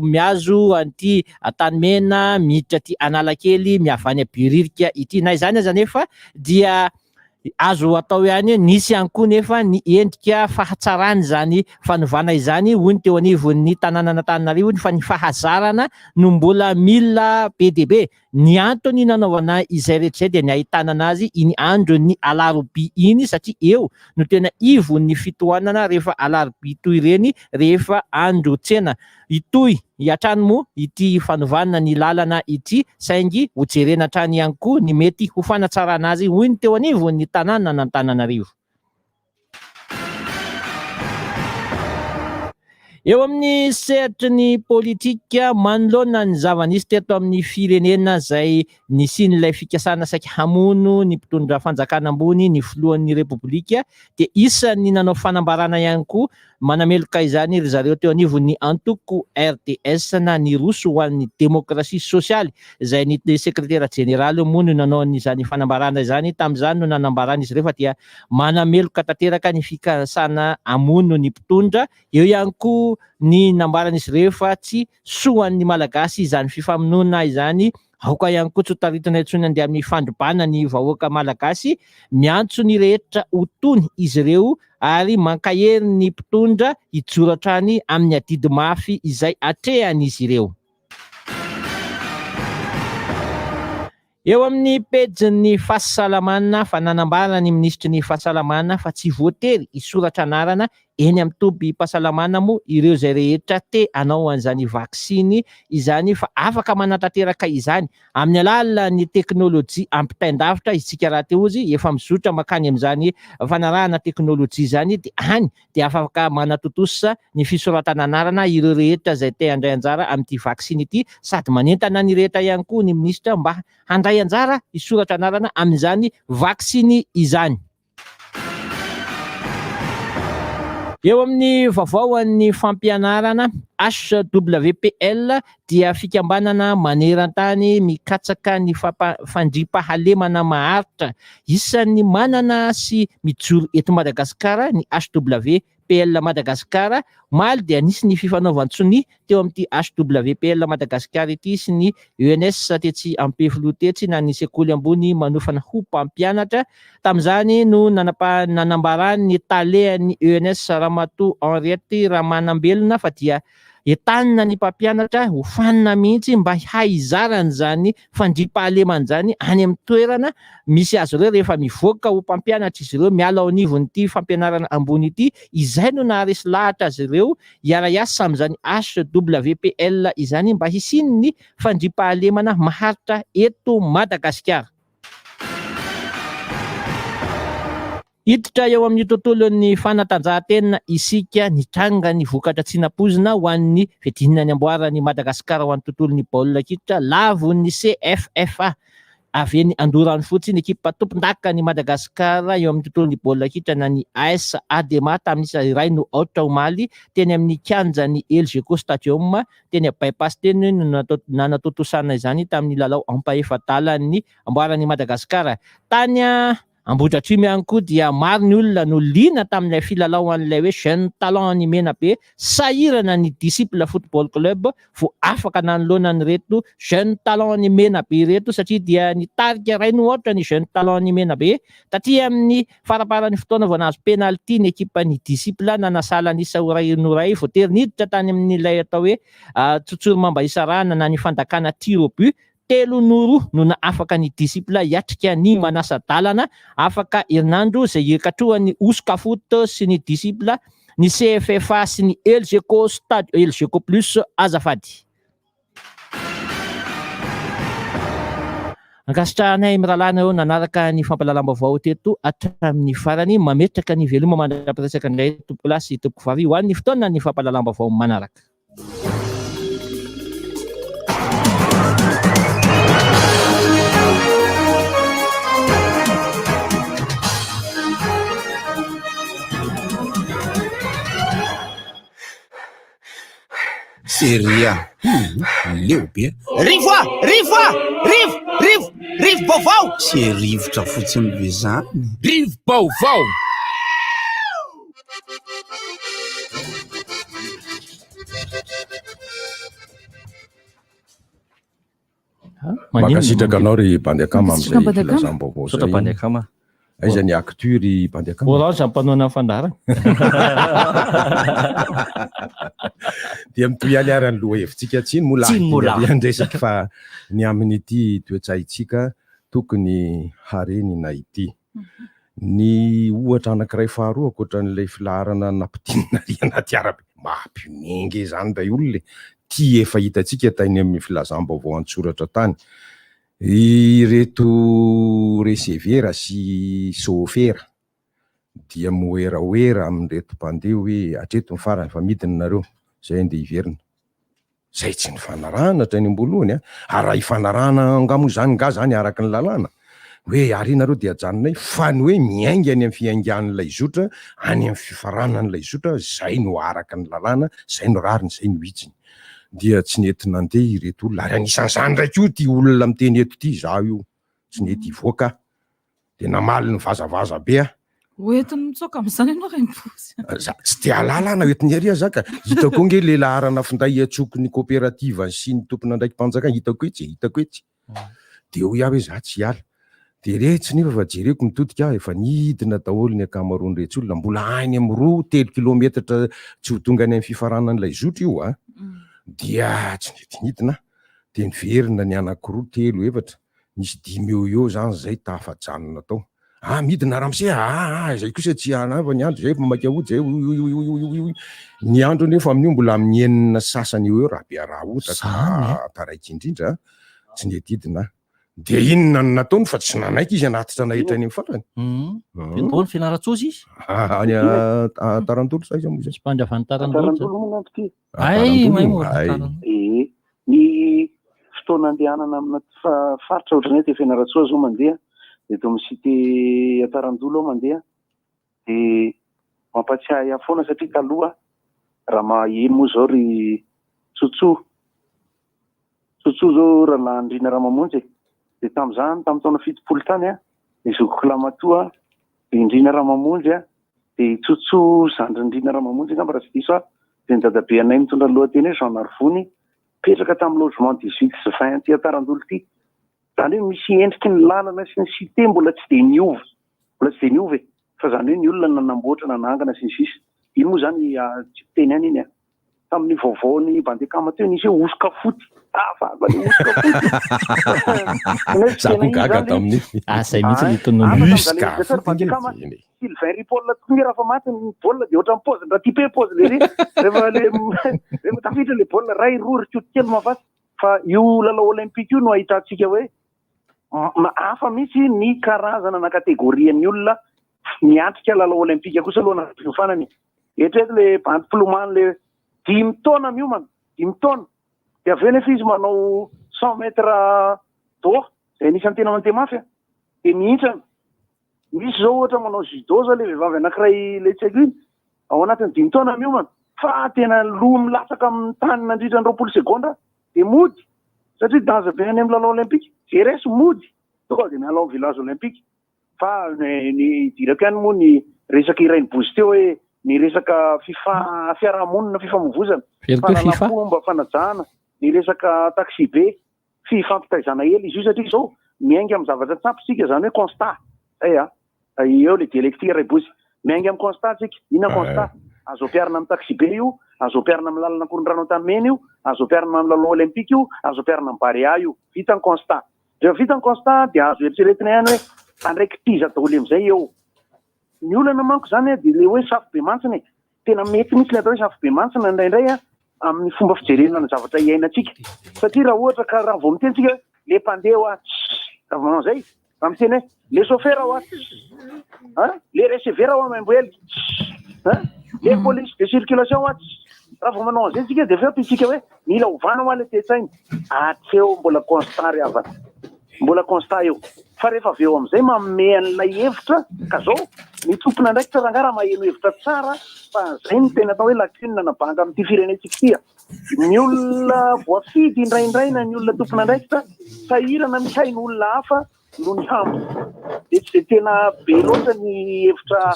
mihazo an'ity Antanimena miditra aty Analakely miavy any Behoririka ity. Na izany aza anefa dia Azo atao ihany hoe nisy ihany koa nefa ny endrika fahatsaran'izany fanovana izany hoy ny teo anivon'ny tanànan'Antananarivo fa ny fahazarana no mbola mila be dia be. Ny antony nanaovana izay rehetra izay dia ny ahitanana azy iny andron'ny alarobia iny satria eo no tena ivon'ny fitohanana rehefa alarobia toy ireny rehefa andro tsena. Hitohy hatrany moa ity fanovana ny lalana ity saingy hojerena hatrany ihany koa ny mety ho fanatsarana azy hoy ny teo anivon'ny tanànan'Antananarivo. Eo amin'ny sehatry ny politika, manoloana ny zava-nisy teto amin'ny firenena izay nisian'ilay fikasana saika hamono ny mpitondra fanjakana ambony ny filohan'ny Repoblika dia isan'ny nanao fanambarana ihany koa manameloka izany ry zareo teo anivon'ny antoko RDS na ny Roso ho an'ny Demokrasia Sosialy izay ny sekretera jeneraly moa no nanao an'izany fanambarana izany. Tamin'izany no nanambaran'izy ireo fa dia manameloka tanteraka ny fikasana hamono ny mpitondra. Eo ihany koa ny nambaran'izy ireo fa tsy soa an'ny Malagasy izany fifamonoana izany. Aoka ihany koa tsy ho taritina intsony handeha amin'ny fandrobana ny vahoaka Malagasy. Miantso ny rehetra ho tony izy ireo ary mankahery ny mpitondra hijoro hatrany amin'ny adidy mafy izay atrehan'izy ireo. Eo amin'ny pejin'ny fahasalamana fa nanambara ny minisitry ny fahasalamana fa tsy voatery hisoratra anarana eny amin'ny tobim-pahasalamana moa ireo izay rehetra te hanao an'izany vaksiny izany fa afaka manatanteraka izany amin'ny alalan'ny teknolojia ampitain-davitra isika rahateo izy efa mizotra mankany amin'izany fanarahana teknolojia izany dia any dia afaka manatontosa ny fisoratana anarana ireo rehetra izay te handray anjara amin'ity vaksiny ity sady manentana ny rehetra ihany koa ny minisitra mba handray anjara hisoratra anarana amin'izany vaksiny izany. Eo amin'ny vaovao an'ny fampianarana, HWPL dia fikambanana maneran-tany mikatsaka ny fandriampahalemana maharitra. Isan'ny manana sy mijoro eto Madagasikara ny HWPL Madagasikara. Omaly dia nisy ny fifanaovan-tsonia teo amin'ity HWPL Madagasikara ity sy ny ENS tetsy Ampefiloha tetsy na ny sekoly ambony manofana ho mpampianatra. Tamin'izany no nanambaran'ny talehan'ny ENS Ramatoa Henriette Ramanambelona fa dia entanina ny mpampianatra hofanina mihitsy mba hahizarany izany fandriampahalemana izany any amin'ny toerana misy azy ireo rehefa mivoaka ho mpampianatra izy ireo miala ao anivon'ity fampianarana ambony ity. Izay no naharesy lahatra azy ireo hiara-hiasa amin'izany HWPL izany mba hisian'ny fandriampahalemana maharitra eto Madagasikara. Hiditra eo amin'ny tontolon'ny fanatanjahantena isika, nitranga ny vokatra tsy nampoizina ho an'ny fiadiana ny amboaran'i Madagasikara ho an'ny tontolon'ny baolina kitra, lavon'ny CFFA. Avy eny Andoranofotsy ny ekipa tompondakan'i Madagasikara eo amin'ny tontolon'ny baolina kitra na ny AS Adema tamin'ny isa iray no aotra omaly teny amin'ny kianjan'ny Elgeco Stadium teny By-Pass teny no nanatontosana izany tamin'ny lalao ampahefa-dalan'ny amboaran'i Madagasikara. Tany Ambohidratrimo ihany koa dia maro ny olona no liana tamin'ilay filalao an'ilay hoe Jeune Talent an'i Menabe, sahirana ny Disciple Football Club vao afaka nanoloana an'ireto Jeune Talent an'i Menabe ireto satria dia nitarika iray no aotra ny Jeune Talent an'i Menabe taty amin'ny faramparan'ny fotoana vao nahazo penalty ny ekipan'ny Disciple nanasala ny isa ho iray no iray voatery niditra tany amin'ilay atao hoe tsotsorimamba isarahana na ny fandakana tir au but Telo no roa no naafaka ny Disciple hiatrika ny manasa-dalana afaka herinandro izay hikatrohan'ny Uscafoot sy ny Disciple, ny CFFA sy ny Elgeco Stade Elgeco Plus azafady. Ankasitrahanay mirahalahy nareo nanaraka ny fampahalalam-baovao teto hatramin'ny farany. Mametraka ny veloma mandra-piresaka indray tompokolahy sy tompokovavy ho an'ny fotoanan'ny fampahalalam-baovao manaraka. Seria leo be. Rivo a! Rivo a! Rivo! Rivo! Rivo-baovao! Tsy rivotra fotsiny ve zany? Rivo-baovao! Mankasitraka anao ry Bandy Akama amin'izay filazam-baovao Misaotra izay. Bandy Akama. Aiza ny actu ry Bandy Akama? Orange mpanohana ny fandaharana. Dia mitohy ihany ary ny lohahevitsika tsiny moa lahy Tsiny moa lahy. andresaka fa ny amin'ity toe-tsaintsika tokony harenina ity. Ny ohatra anankiray faharoa ankoatra an'ilay filaharana nampidinina ary anaty arabe, mampiomehy nge izany ray olona e! Ity efa hitantsika tany amin'ny filazam-baovao an-tsoratra tany. Ireto resevera sy sôfera dia moeraoera amin'ireto mpandeha hoe hatreto ny farany fa midina nareo. zay andeha hiverina. Zay tsy nifanarahana hatrany am-boalohany a! Ary raha hifanarahana angaha moa izany nga zany araka ny lalàna? Hoe ary nareo dia ajanonay fa ny hoe miainga any amin'ny fiaingan'ilay zotra any amin'ny fifaranan'ilay zotra zay no araka ny lalàna, zay no rariny, zay no hitsiny. Dia tsy nety nandeha ireto olona ary anisan'izany indray koa ity olona miteny eto ity, izaho io tsy nety hivoaka aho. Dia namaly nivazavaza be aho. Ho entiny mitsoaka amin'izany ianao ry Mpozy. Za tsy te hahalala na hoentiny ery aho za ka. Hitako eo nge le laharana finday iantsoako ny coopérative sy ny tompon'andraiki-panjakana, hitako etsy e, hitako etsy. Dia hoy aho hoe za tsy hiala. Dia retsy nefa fa jereko mitodika aho, efa nidina daholo ny ankamaroan'iretsy olona, mbola any amin'ny roa, telo kilometatra tsy ho tonga any amin'ny fifaranan'ilay zotra io a. Dia tsy nety nidina aho. Dia niverina ny anankiroa, telo, efatra. Nisy dimy eo ho eo zany zay tafajanona tao. Ah midina ramose ah ah ah zay kosa tsy hanava ny andro zay efa maika hody zay oioioioioioioy. Ny andro anefa amin'io mbola amin'ny enina sy sasany eo eo raha be raha ohatra ka taraiky indrindra tsy nety hidina aho. Dia inona no nataony fa tsy nanaiky izy hanatitra anay hatrany amin'ny farany. Teo ny Fianarantsoa izy? Any Tarantolo sa aiza moa izay? Tsy mpandry avy any Tarantolo. Tarantolo moa manko ity. Ay, mahay moa Ay. Ee, ny fotoana andehanana amina faritra ohatran'ny hoe aty Fianarantsoa zao mandeha, dia eto amin'ny cité Antarandolo aho mandeha, dia mampatsiahy ahy foana satria taloha raha maheno moa izao ry Tsotso, Tsotso zao Ralahandriana Ramamonjy e, dia tamin'izany tamin'ny taona 70 tany an, ny zokiko lahimatoa dia Indriana Ramamonjy an, dia i Tsotso zandrin'i Ndriana Ramamonjy angamba raha tsy diso aho, dia ny dadabeanay mitondra ny lohateny hoe Jean Narivony, mipetraka tamin'ny logement 18 sy 20 aty Antarandolo ity. Izany hoe misy endriky ny lalana sy ny cité mbola tsy dia niova, mbola tsy dia niova e, fa izany hoe ny olona nanamboatra, nanangana sy ny sisa. Iny moa izany tsy mpiteny ihany iny an. Tamin'ny vaovaon'ny Bandekama teo nisy hoe hosoka foty. Hafa le hosoka foty. Za koa gaga tamin'iny. Ah, zay mihitsy le tonony. Hosoka foty Bandekama. Sylvain Ripoll tokoa nge raha fa maty ny baolina dia ohatran'ny paoziny raha tipe paozy le ry. Rehefa le rehefa tafiditra le baolina ray roa ry koto kely mahafaty. Fa io lalao olympique io no ahitantsika hoe hafa mihitsy ny karazana na kategorian'ny olona miatrika lalao olympique kosa aloha anaty fiofanana e. Eritrereto le bandy mpilomano le dimy taona miomana, dimy taona. Dia avy eo nefa izy manao 100 mètres d'eau, izay anisan'ny tena mandeha mafy a. Dia mihintsana. Misy izao ohatra manao judo izao le vehivavy anankiray le tsy haiko iny, ao anatin'ny dimy taona miomana, fa tena loha milatsaka amin'ny tany nandritra ny 20 segondra dia mody, satria danger be any amin'ny lalao olympique. Jerres mody, tonga dia miala ao village olympique. Fa ny idirako ihany moa ny resaka i Rainibozy teo hoe ny resaka fifa fiarahamonina fifamoivozana, fahalalam-pomba, fanajana, ny resaka taxi-be, fifampitaizana ela izy io satria izao miainga amin'ny zavatra tsapa isika izany hoe constat, zay a, eo le dialectique Raibozy, miainga amin'ny constat tsika, inona constat? Azo ampiharina amin'ny taxi-be io, azo ampiharina amin'ny lalana Ankorondrano Antanimena io, azo ampiharina amin'ny lalao olympique io, azo ampiharina amin'ny Barea io, vita ny constat. Rehefa vita ny constat dia azo eritreretina ihany hoe andraikitr'iza daholo amin'izay eo. Ny olana manko izany dia ilay hoe safobemantsina e. Tena mety mihitsy ilay atao hoe safobemantsina indraindray amin'ny fomba fijerena ny zavatra iainantsika. Satria raha ohatra ka raha vao miteny tsika hoe le mpandeha hoa tss, raha vao manao izay, raha miteny hoe le chauffeur hoa tss, an, le receveur hoa maimbo helika tss, an, le police de circulation hoa tss. Raha vao manao an'izay tsika dia avy eo ampiantsika hoe mila ovana hoa ilay toe-tsaina. Hatreo mbola constat ry havana. Mbola constat io. Fa rehefa avy eo amin'izay manome an'ilay hevitra ka zao, ny tompon'andraikitra rangahy raha maheno hevitra tsara fa zay no tena atao hoe lacune na banga amin'ity firenentsika ity a. Ny olona voafidy indraindray na ny olona tompon'andraikitra sahirana mihaino olona hafa noho ny hambo. Dia tsy dia tena be loatra ny hevitra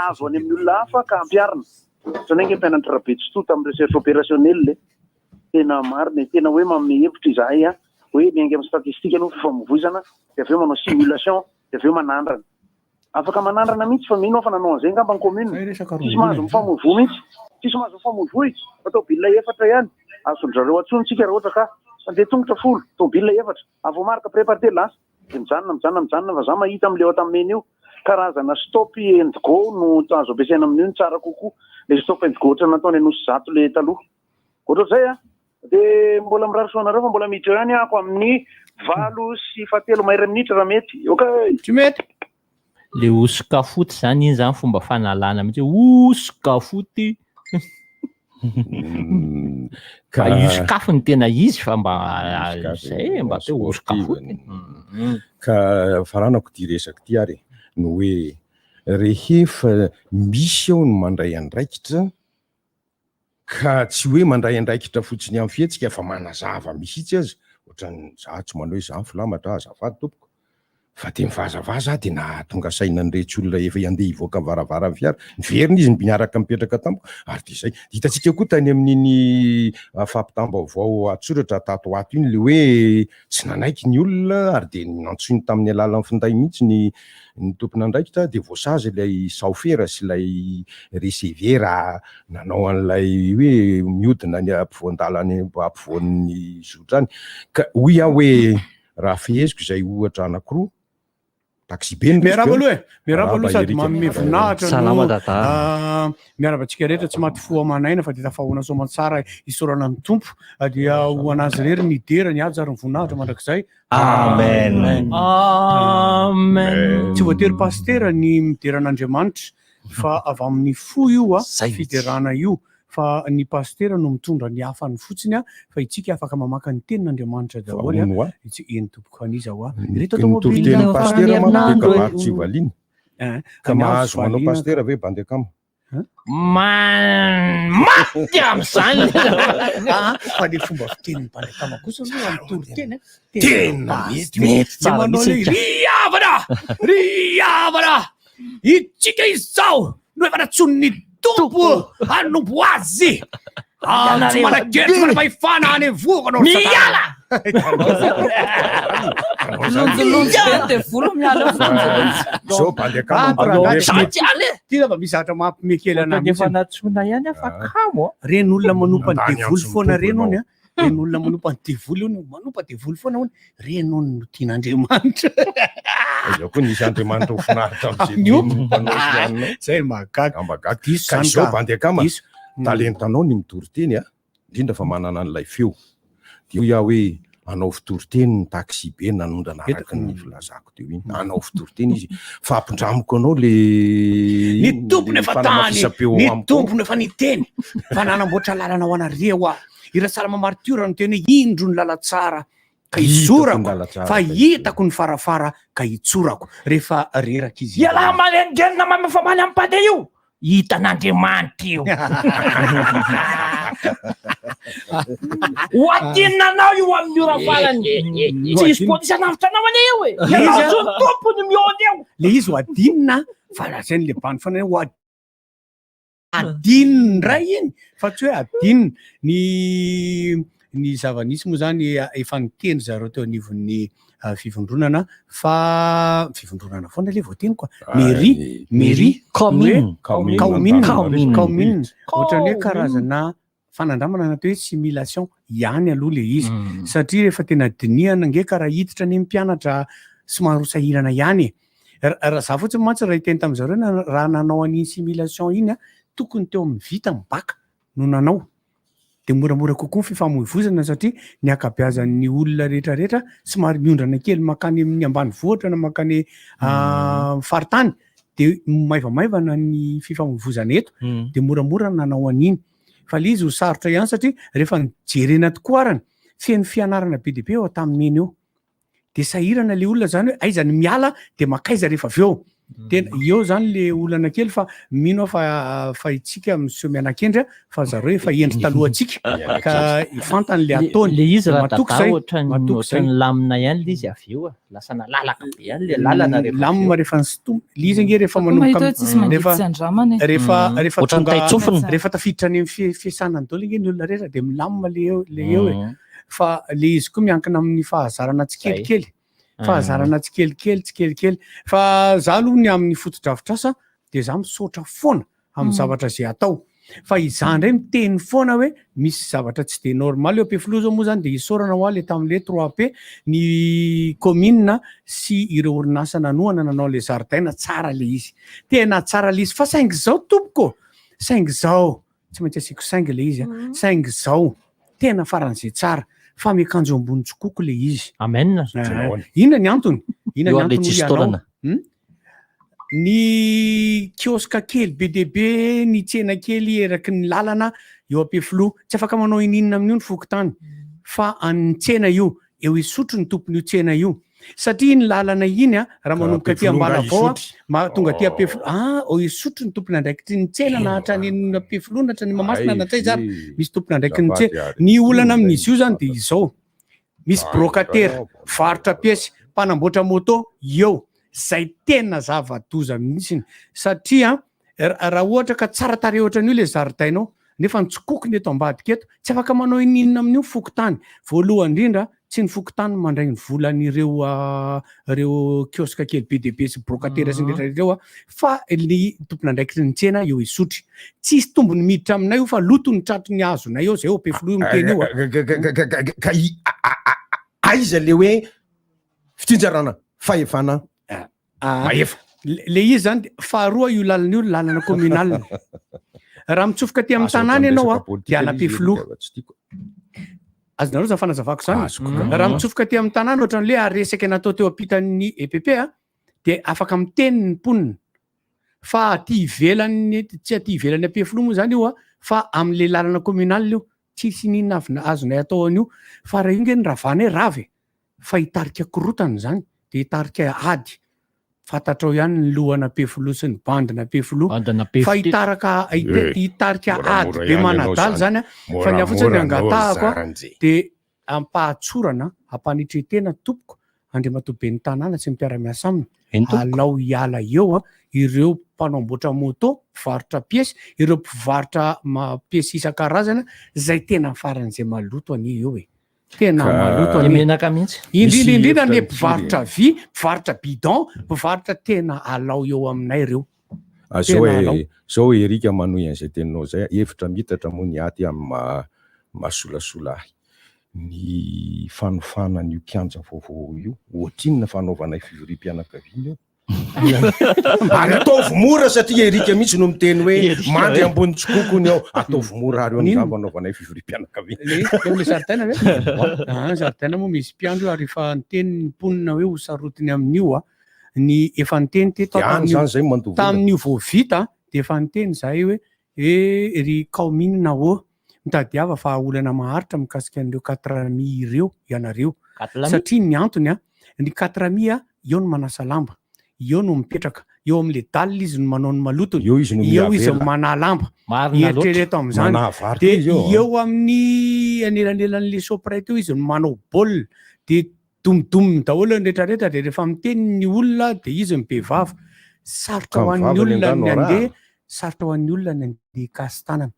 azo any amin'ny olona hafa ka ampiharina. Ohatran'ny ange mpianatra Rabetsitoa tamin'ny recherche opérationnelle e. Tena marina e, tena hoe manome hevitra izahay an, hoe miainga amin'ny statistique aloha ny fifamoivoizana, dia avy eo manao simulation, dia avy eo manandrana. Afaka manandrana mihitsy fa mino aho fa nanao an'izay angamba ny commune. Tsisy mahazo mifamoivoy mihitsy. Tsisy mahazo mifamoivoy fa tôbila efatra ihany. Azon-dry zareo antsoina tsika raha ohatra ka mpandeha tongotra folo, tôbila efatra, avoamarika pré-partie lasa. Dia mijanona, mijanona, mijanona fa za mahita amin'ilay ao Antanimena io, karazana stop and go no azo ampiasaina amin'io no tsara kokoa. Ilay stop and go ohatran'ny nataony Anosizato ilay taloha. Ohatrohatr'izay an! Dia mbola mirary soa anareo fa mbola miditra eo ihany aho amin'ny 8:08 mahery minitra raha mety. Ok! Tsy mety! Le hosoka foty zany iny zany fomba fanalana mihitsy hoe hosoka foty. Ka Uscaf no tena izy fa mba zay mba atao hoe Uscaf fotsiny. Ka faranako ity resaka ity ary e, ny hoe rehefa misy ao ny mandray andraikitra ka tsy hoe mandray andraikitra fotsiny amin'ny fihetsika fa manazava mihitsy aza, ohatran'ny za tsy manao hoe za filamatra azafady tompoko, fa dia mivazavaza aho dia nahatonga saina an'iretsy olona efa handeha hivoaka ny varavaran'ny fiara, niverina izy niaraka nipetraka tamiko ary dia izay. Hitantsika koa tany amin'iny fampitam-baovao an-tsoratra tato ho ato iny ilay hoe tsy nanaiky ny olona ary dia nantsoiny tamin'ny alalan'ny finday mihitsy ny ny tompon'andraikitra dia voasazy ilay saofera sy ilay resevera nanao an'ilay hoe mihodina any ampovoan-dalana ampovoan'ny zotra any. Ka hoy aho hoe raha feheziko izay ohatra anankiroa, taxibe no Miarahaba resiko aloha eo. e! Miarahaba aloha Miarahaba sady Eric. manome voninahitra no Salama Dada. ah, miarahaba antsika rehetra tsy maty fo aman'aina fa dia tafahoana soamantsara isaorana ny Tompo dia ho an'azy irery ny dera ny haja ary ny voninahitra mandrakizay. Amen. Amen. Tsy voatery pasitera ny midera an'Andriamanitra fa avy amin'ny fo io a fiderana io fa ny pasitera no mitondra ny hafany fotsiny a fa itsika afaka mamaka ny tenin'Andriamanitra daholo hono hoa. a. Itsy- Eny tompoko an'iza hoa. Ny Ireto ny tomobile toritenin'ny pasitera manko dia herinandro e. kabary tsy valiana. Eh, Ka ny azo mahazo manao valiana pasitera ve bandy akama? Man maty amin'izany. Ah, fa le fomba fitenin'ny bandy akama kosa aloha amin'ny toriteny a, Tena mety io. Mety Le tsara manao mihitsy le ika. ry havana, ry havana, itsika izao no efa nantsoin'ny Tompo hanompo azy. Ah, tsy manan-kery, tsy manam-pahefana any vohoka anao ry Satana. Miala! Lonjilonjy be ny devoly miala eo lonjilonjy. Zao bandy akama Ah, mba rangahy, miresaka. Tsy any e! Ty lava misy zavatra mampime kely anahy Ohatran'ny efa mihitsy. nantsoina ihany aho fa kamo a. Reny olona manompa ny Nandany devoly antso ny foana Tompo reny hono ianao. a. Reny olona manompa ny devoly hono, manompa devoly foana hono, reny hono no tian'Andriamanitra. Aiza koa nisy Andriamanitra ho finaritra amin'izay Amin'io. teny mpanao sy anona. Zay no mahagaga. Ambagaga. Diso Ka zany izao ka. bandy akama, Diso. talentanao ny mitory teny a, indrindra fa manana an'ilay feo. Dia hoy aho hoe anao fitoriteny ny taxi-be nanondrana araka ny filazako teo iny. Anao fitoriteny izy. Fa ampindramiko anao le Ny tompony le efa tany, fanamafisam-peo ny amiko ao. tompony efa niteny fa nanamboatra lalana ho anareo aho. I Rasalama Martiora niteny hoe indro ny lalantsara ka Hitako ny hizorako, lalantsara fa ka hizorako. hitako ny farafara ka hitsorako. Rehefa reraka izy Ialahy marenidrenina mamafamaly amin'ny mpandeha io. Hitan'Andriamanitra io. Ho adinina anao io amin'ny ora farany. Tsy hisy polisy hanavotra anao anie io e. Ianao Izy a- sy ny tompony mihaona eo. Le izy ho adinina fa lazainy le bandy foana hoe ho adinina indray iny fa tsy hoe adinina. Ny ny zava-nisy moa zany efa niteny zareo teo anivon'ny fivondronana fa fivondronana foana le voateniko a. Mairie, mairie, Commune. hoe Commune. commune, Commune. commune. Ohatran'ny hoe karazana fanandramana natao hoe simulation ihany aloha le izy satria rehefa tena dinihana nge ka raha hiditra ny mpianatra somary ho sahirana ihany e. Raha za fotsiny mantsy raha hiteny tamin'zareo na raha nanao an'iny simulation iny a, tokony teo amin'ny vita ny bac no nanao de moramora kokoa ny fifamoivoizana satria ny ankabeazan'ny olona rehetrarehetra somary miondrana kely mankany amin'ny ambanivohitra na mankany faritany de maivamaivana ny fifamoivoizana eto de moramora ny nanao an'iny fa le izy ho sarotra ihany satria rehefa nijerena tokoa arany feno fianarana be dia be ao Antanimena eo de sahirana le olona zany hoe aiza ny miala de makaiza rehefa avy eo tena eo zany le olana kely fa mino aho fa fa itsika miseho mianakendry a fa zareo efa hendry talohantsika ka fantany le ataony Le izy raha matoky dada zay ohatran'ny matoky zay ohatran'ny lamina ihany le izy avy eo a. Lasa nalalaka be ihany le lalana rehefa avy eo. Lamina rehefa nisintomina le izy ange rehefa Koa manomboka mahita hoe tsisy mandidy rehefa tsy andramana e. rehefa rehefa Ohatran'ny tonga taitsofina. rehefa tafiditra any amin'ny fiasana daholo ange ny olona rehetra de milamina le eo le eo e. Fa le izy koa miankina amin'ny fahazarana tsikelikely. Fahazarana tsikelikely tsikelikely. Fa za aloha ny amin'ny fotodrafitrasa de za misaotra foana amin'ny zavatra izay atao. Fa izaho indray miteny foana hoe misy zavatra tsy de normal eo Ampefiloha zao moa zany de isaorana ho ahy le tamin'le 3P ny commune sy ireo orinasa nanohana nanao le zaridaina tsara le izy. Tena tsara le izy fa saingy zao tompoko saingy zao tsy maintsy asiako saingy le izy a saingy zao tena faran'izay tsara fa miakanjo ambony tsikoko le izy. Amen. Inona ny antony? Inona Io ny ary le antony tsisy hoy ianao? taolana. Ny kioska kely be dia be, ny tsena kely eraky ny lalana eo Ampefiloha. Tsy afaka manao ininona amin'io ny fokontany fa an'ny tsena io. Eo Isotry ny tompon'io tsena io. Satria iny lalana iny a, raha manomboka aty Ambalavao a, mahatonga aty Ampefiloha, ah, ao Isotry ny tompon'andraikitry ny tsena na hatrany Ampefiloha na hatrany Mahamasina na hatraiza ary misy tompon'andraikitry ny tsena. Ny olana amin'izy io zany dia izao, misy brocataire, mpivarotra piesy, mpanamboatra moto eo, zay tena zava-doza mihitsiny satria raha ohatra ka tsara tarehy ohatran'io le zaridainao nefa ny tsikokony eto ambadika eto tsy afaka manao ininona amin'io fokontany. Voalohany indrindra tsy ny fokontany no mandray ny volan'ireo ireo kiosque kely be dia be sy brocataire sy ny rehetra rehetra ireo fa ny tompon'andraikitry ny tsena eo Isotry. Tsisy tombony miditra aminay io fa loto ny tratry ny hazonay eo zay eo Ampefiloha io miteny io a. Ka aiza le hoe fitsinjarana fahefana mahefa. Le izy zany de faharoa io lalana io lalana communal. Raha mitsofoka aty amin'ny tanàna ianao a dia an'Ampefiloha. Azonareo zany fanazavako zany? Raha mitsofoka aty amin'ny tanàna ohatran'le aresaka natao teo ampitan'ny EPP a dia afaka miteny ny mponina fa aty ivelan'ny tsy aty ivelan'ny Ampefiloha moa zany io a fa amin'le lalana communal io tsisy n'inona avy azonay atao an'io fa raha io nge ny ravanay rava e fa hitarika korotana izany dia hitarika ady fantatrao ihany ny lohan'Ampefiloha sy ny bandin'Ampefiloha fa hitaraka hitarika ady be manadala izany a fa ny ahy fotsiny angatahako a dia ampahatsorana ampanetren-tena tompoko Andriamatoa ben'ny tanàna sy ny mpiara-miasa aminy alao hiala eo a ireo mpanamboatra moto mpivarotra piesy ireo mpivarotra piesy isan-karazana izay tena faran'izay maloto anie eo e Tena maloto anie. Menaka mihitsy. Indrindra indrindra ny mpivarotra vy, mpivarotra bidon, mpivarotra tena alao eo aminay ireo. Ah, zao e, zao Eric manohy an'izay teninao zay, hevitra mitatra moa ny aty amin'ny maha mahasolasola ahy. Ny fanofana an'io kianja vaovao io, ohatrinona fanaovanay fivoriam-pianakaviana io? Ary ataovy mora satria Eric mihitsy no miteny hoe mandry ambony tsikokony ao. Ataovy mora ary eo angamba anaovanay fivoriam-pianakaviana. Le eo le zaridaina ve? Ah, zaridaina moa misy mpiandry io ary efa niteny ny mponina hoe ho sarotiny amin'io a. Ny efa niteny teto Dia any zany zay mandoa vola. Tamin'io vao vita dia efa niteny zahay hoe e ry kaominina ô, mitadiava vahaolana maharitra mikasika an'ireo quatre mi ireo ianareo. Satria ny antony a, ny quatre mi a, eo no manasa lamba, eo no mipetraka, eo amin'le dalle izy no manao ny malotony, eo izy no eo izy miavela. manaha lamba. Marina loatra. Eritrereto amin'izany. Manaha vary Dia koa izy eo a. eo amin'ny anelanelan'le Shoprite eo izy no manao baolina. Dia domodominy daholo ny rehetrarehetra dia rehefa miteny ny olona dia izy no be vava. Sarotra ho an'ny olona ny andeha, sarotra ho an'ny olona ny andeha hikasi-tanana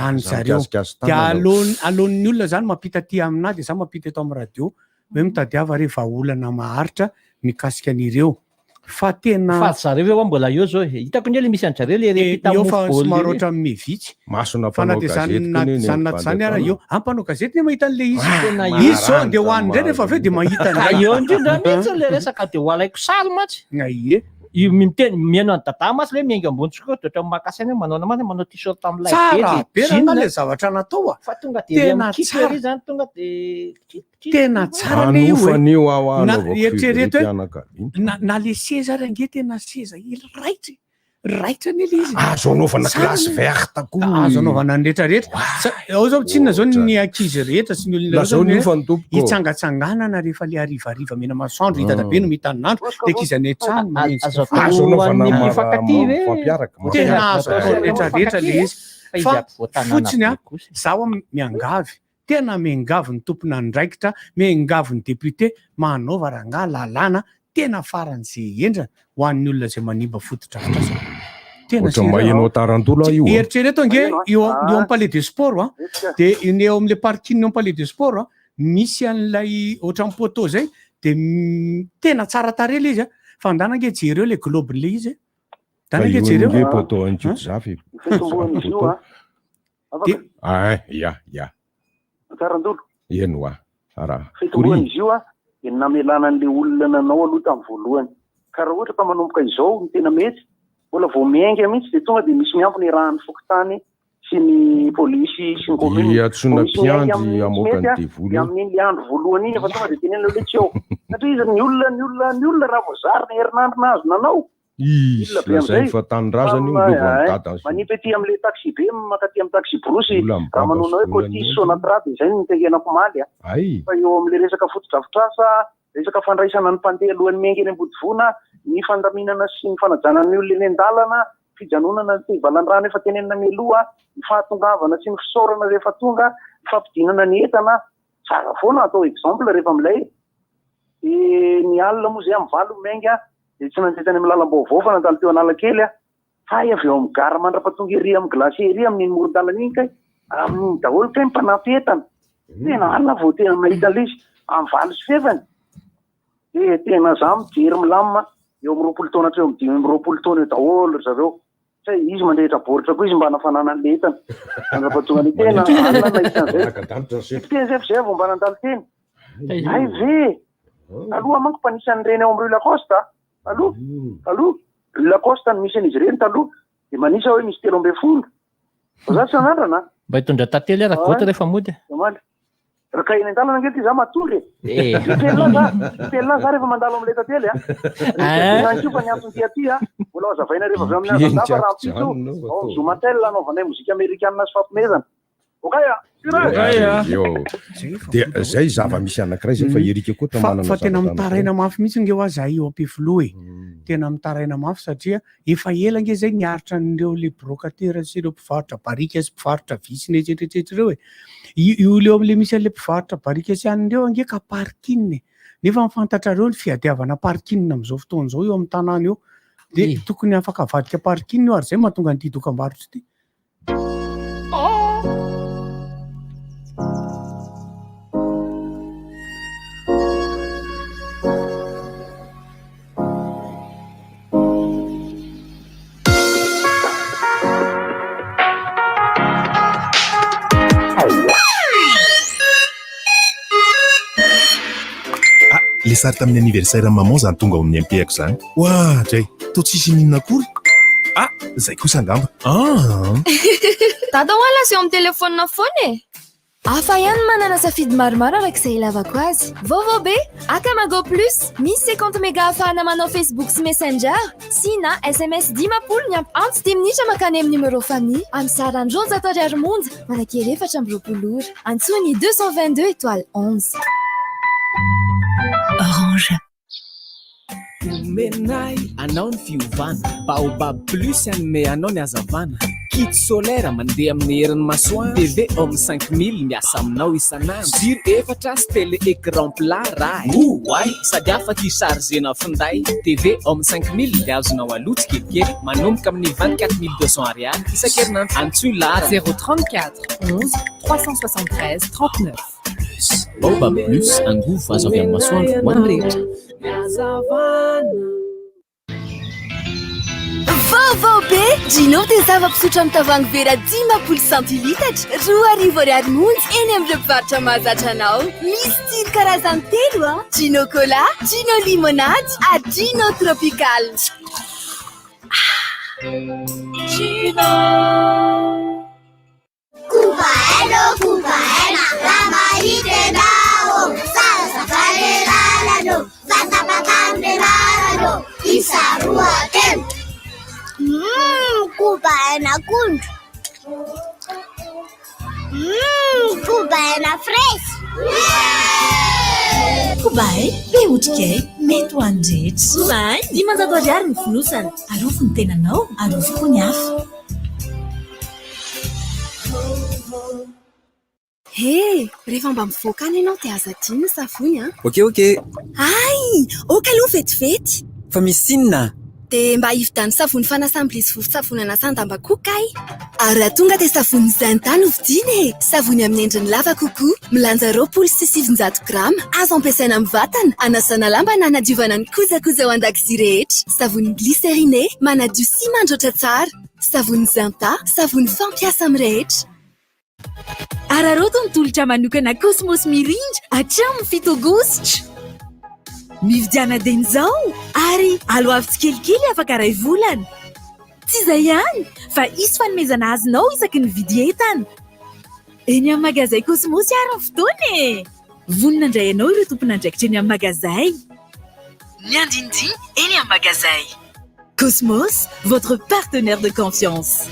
any zareo. Dia aleony aleon'ny olona zany mampita aty aminahy dia za mampita eto amin'ny radio hoe mitadiava re vahaolana maharitra mikasika an'ireo. Fa tena. Fa zareo ve hoa mbola eo zao e? Hitako nge le misy an-jareo le Eh, mpita eo mofo fa baolina somary iny. ohatran'ny mivitsy. Masona Fa na mpanao dia zany gazety na koa anie zany ny na tsy zany ara mpandeha eo. Ah, mpanao gazety ne mahita an'le izy. Tena Izy zao andeha ho maranitra any indray rehefa avy eo dia mahita Ka indray. eo indrindra mihitsy le resaka dia ho alaiko sary mantsy. Ie. Io miteny mihaino an'i Dada mantsy le miainga ambony tsikoa dia ohatran'ny maka saina hoe manao namana manao t-shirt amin'ilay be Tsara dia be jean. rangahy le zavatra natao a. Fa tonga dia ery Tena amin'ny kick tsara. ery zany tonga dia Tena tsara anie io e. Hanofana io aho Na hanaovako eritrereto hoe fivoriam-pianakaviana. na na le seza ary ange tena seza ela raitra e. Raitra anie le izy. Azo anaovana Tsara classe anie. verte koa. Azo anaovana ny rehetra rehetra. Sa- Ao zao tsinona zao ny ankizy rehetra sy ny olona Lazao zao ny hoe hofany tompoko. hitsangatsanganana rehefa le harivariva mena masoandro i dadabe no mahita ny andro de ankizy any an-trano manenjika Azo foana. Azo anaovana Ho an'ny mpifankatia ve? mampiaraka. Tena azo atao rehetra rehetra le izy. Fa izy Fa ampovoan-tanàna fotsiny be a, kosa. zaho miangavy Tena miangavy ny tompon'andraikitra, miangavy ny député, manaova rangahy lalàna tena faran'izay henjana ho an'ny olona izay manimba fotodrafitrasa. Tena Ohatran'ny maheno tarandola io. Eritrereto ange eo eo amin'ny palais de sport a, dia ny eo amin'ilay parking eo amin'ny palais de sport a, misy an'ilay ohatran'ny poteau izay, dia tena tsara tarehy ilay izy a, fa andana ange jereo ilay globe-n'ilay izy e. Andana ange jereo. Fa io ange poteau an'i Kotozafy. Fitomboan'izy io a. Dia Ah, ya, ya. Tsarandolo. Eny hoa. Raha. Fitomboan'izy io dia ny namelana an'ilay olona nanao aloha tamin'ny voalohany. Ka raha ohatra ka manomboka izao no tena mety, mbola vao miainga mihitsy dia tonga dia misy miampy ny iarahan'ny fokontany sy ny polisy sy ny commune. Dia antsoina Vao misy miainga mpiandry amin'ny tsy hamoaka mety ny a, devoly dia eo. amin'iny le andro voalohany iny efa tonga dia tenenina hoe tsy eo. Satria izy ny olona ny olona ny olona raha vao zarina herinandro nahazo nanao. Izy Mila be lazainy amin'izay. fa tanindrazana io Fa, lovan'ny eh, dadany sy Manipy aty amin'ilay taxi be mankaty amin'ny taxi borosy Vola raha mibaba manona sy hoe vola Cotis ny Sonatrad izay no nitengenako omaly a. Ay. Fa eo amin'ilay resaka fotodrafitrasa, resaka fandraisana ny mpandeha alohan'ny miainga eny Ambodivona, ny fandaminana sy ny fanajana ny olona eny an-dalana, fijanonana ny valandrano efa tenenina mialoha, ny fahatongavana sy ny fisaorana rehefa tonga, ny fampidinana ny entana, tsara foana atao exemple rehefa milay. Dia ny alina moa izay amin'ny valo miainga dia tsy nandeha tany amin'ny lalam-baovao fa nandalo teo Analakely aho. Hay avy eo amin'ny gara mandra-pahatonga ery amin'ny glacier ery amin'iny moron-dalana iny kay, amin'iny daholo kay ny mpanampy entana. Tena alina vao tena nahita an'ilay izy, amin'ny 8:30. Dia tena za mijery milamina, eo amin'ny 20 taona hatreo amin'ny 25 taona eo daholo ry zareo. Tsy izy mandrehitra baoritra koa izy mba hanafanana an'ilay entana. Mandra-pahatonga ny tena, alina nahita an'izay. Teny zay fa zay vao mba nandalo teny. Hay ve! Taloha manko mpanisy an'ireny ao amin'ny rue Lacoste a! Taloha, taloha, rue Lacoste no misy an'izy ireny taloha. Dia manisa hoe misy 13. Fa za tsy nanandrana a! Mba hitondra tantely aho Ragoto rehefa mody. Omaly. Raha ka eny an-dalana ange ty za matory e. Eh. Mitelina za, mitelina za rehefa mandalo amin'ilay tantely a. Ah. Ihany koa fa ny antony ty aty a, mbola hazavaina rehefa avy eo amin'ny hazandava rahampitso ao amin'ny Zomatel anaovanay mozika amerikanina sy fampimezana. Ok a. Dia zay zava-misy anankiray zay fa Eric koa Fa, manana fa tena zavatra mitaraina mafy mihitsy nge hoa zahay eo Ampefiloha e. Tena mitaraina mafy satria efa ela nge zay niaritra an'ireo le brocateurs sy ireo mpivarotra barika sy mpivarotra vy sy ny etsetra etsetra ireo e. Io, io le eo amin'le misy an'le mpivarotra barika sy an'ireo ireo ange ka parking e. Nefa ny fantatrareo ny fiadiavana parking amin'izao fotoana izao eo amin'ny tanàna eo. Dia tokony afaka avadika parking io ary zay mahatonga an'ity dokam-barotra ity. Ah, le sary tamin'ny anniversaire maman zany tonga ao amin'ny MP-ako zany. Oa, dray, toa tsisy ininona akory. Ah, zay kosa angamba. Ah. Dada hoa lasa eo amin'ny telefaonina foana e! Hafa ihany ny manana safidy maromaro araka izay ilavako azy. Vaovao be! Akamago Plus, misy 50 méga ahafahana manao Facebook sy Messenger, sy na sms 50 miampy antso dimy minitra mankany amin'ny numéro famille, amin'ny sarany 200 ariary monja, manan-kery 24 ora. Antsoy ny 222 étoile 11. Orange. Omenay anao ny fiovana, Baobab Plus hanome anao ny hazavana, Kit solaire mandeha amin'ny herin'ny masoandro, TV Home 5000 miasa aminao isan'andro, jiro efatra sy télé écran plat raha e! Oay! Sady afaka hi-charger-na finday, TV Home 5000 dia azonao aloa tsikelikely manomboka amin'ny 24200 ariary isan-kerinandro. Antsoy laharana. 034 11 373 39. Plus. Baobab Plus, angovo azo avy amin'ny masoandro ho an'ny rehetra. Vaovao be! Gino dia zava-pisotro amin'ny tavoahangy vera 50 centilitatra, 2000 ariary monja eny amin'ireo mpivarotra mahazatra anao. Misy tsiro karazany telo a! Gino Cola, Gino Limonade ary Gino Tropical. Gino! Koba aina ô, koba aina, raha mahita ianao ô, zarazavana ny lalana ô, fa tapaka ny menarana ô, isa roa telo. Mmm, koba aina akondro. Mmm, koba aina fraise. Koba aina, be otrikaina, mety ho an'ny rehetra. Koba aina, 500 ariary ny fonosana. Arovy ny tenanao, arovy koa ny hafa. He! Rehefa mba mivoaka any ianao dia aza adino ny savony an! Ok ok! Hay! Ok aloha vetivety! Fa misy inona? Dia mba hividiano savony fanasam-bilia sy vovon-tsavony anasan-damba koa kay! Ary raha tonga dia savony Zinta no vidiana e! Savony amin'ny endriny lava kokoa, milanja 920 grama, azo ampiasaina amin'ny vatana, anasana lamba na hanadiovana ny kojakoja ao an-dakozia rehetra. Savony glycériné, manadio sy mandroatra tsara. Savony Zinta, savony fampiasa amin'ny rehetra. Araraoty ny tolotra manokana Cosmos Mirindra hatramin'ny 7 aogositra. Mividiana dieny izao ary aloavy tsikelikely afaka iray volana. Tsy izay ihany fa hisy fanomezana azonao isaky ny vidy entana. Eny amin'ny magazay Cosmos ary ny fotoana e! Vonona handray anao ireo tompon'andraikitra eny amin'ny magazay. Ny andinindiny eny amin'ny magazay. Cosmos, votre partenaire de confiance.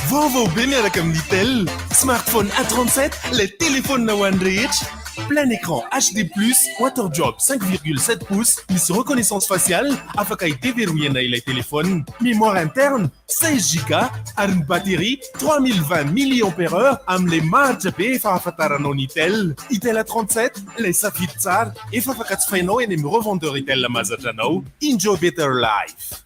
Vaovao be miaraka amin'ny Itel. Smartphone A37, ilay telefaonina ho an'ny rehetra. Plein écran HD plus, waterdrop 5,7 pouces, misy reconnaissance faciale, afaka hi-déverrouiller-na ilay telefaonina. Mémoire interne 16 giga ary ny batterie 3020 milliampère-heure amin'ilay maharitra be efa ahafantaranao ny Itel. Itel A37, ilay safidy tsara, efa afaka jifainao eny amin'ny revendeur Itel mahazatra anao. Enjoy better life.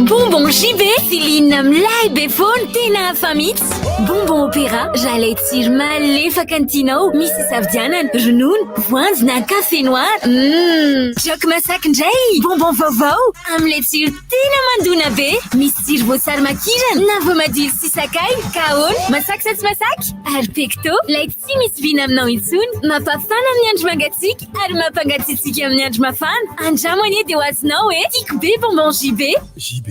Bonbon JB, Céline milay be foana, tena hafa mihitsy. Bonbon opéra, raha ilay tsiro malefaka ny tianao, misy isafidianana, ronono, voanjo na café noir. Mmm, Joke masaky indray, bonbon vaovao, amin'ilay tsiro tena mandona be. Misy tsiro voasary makirana na voamadilo sy sakay, ka ahoana, masaky sa tsy masaky? Ary pecto, ilay tsy misy vina aminao intsony, mampafana amin'ny andro mangatsiaka. Ary mampangatsiatsiaka amin'ny andro mafana. Andramo anie dia ho azonao e! Tiako be bonbon JB. JB,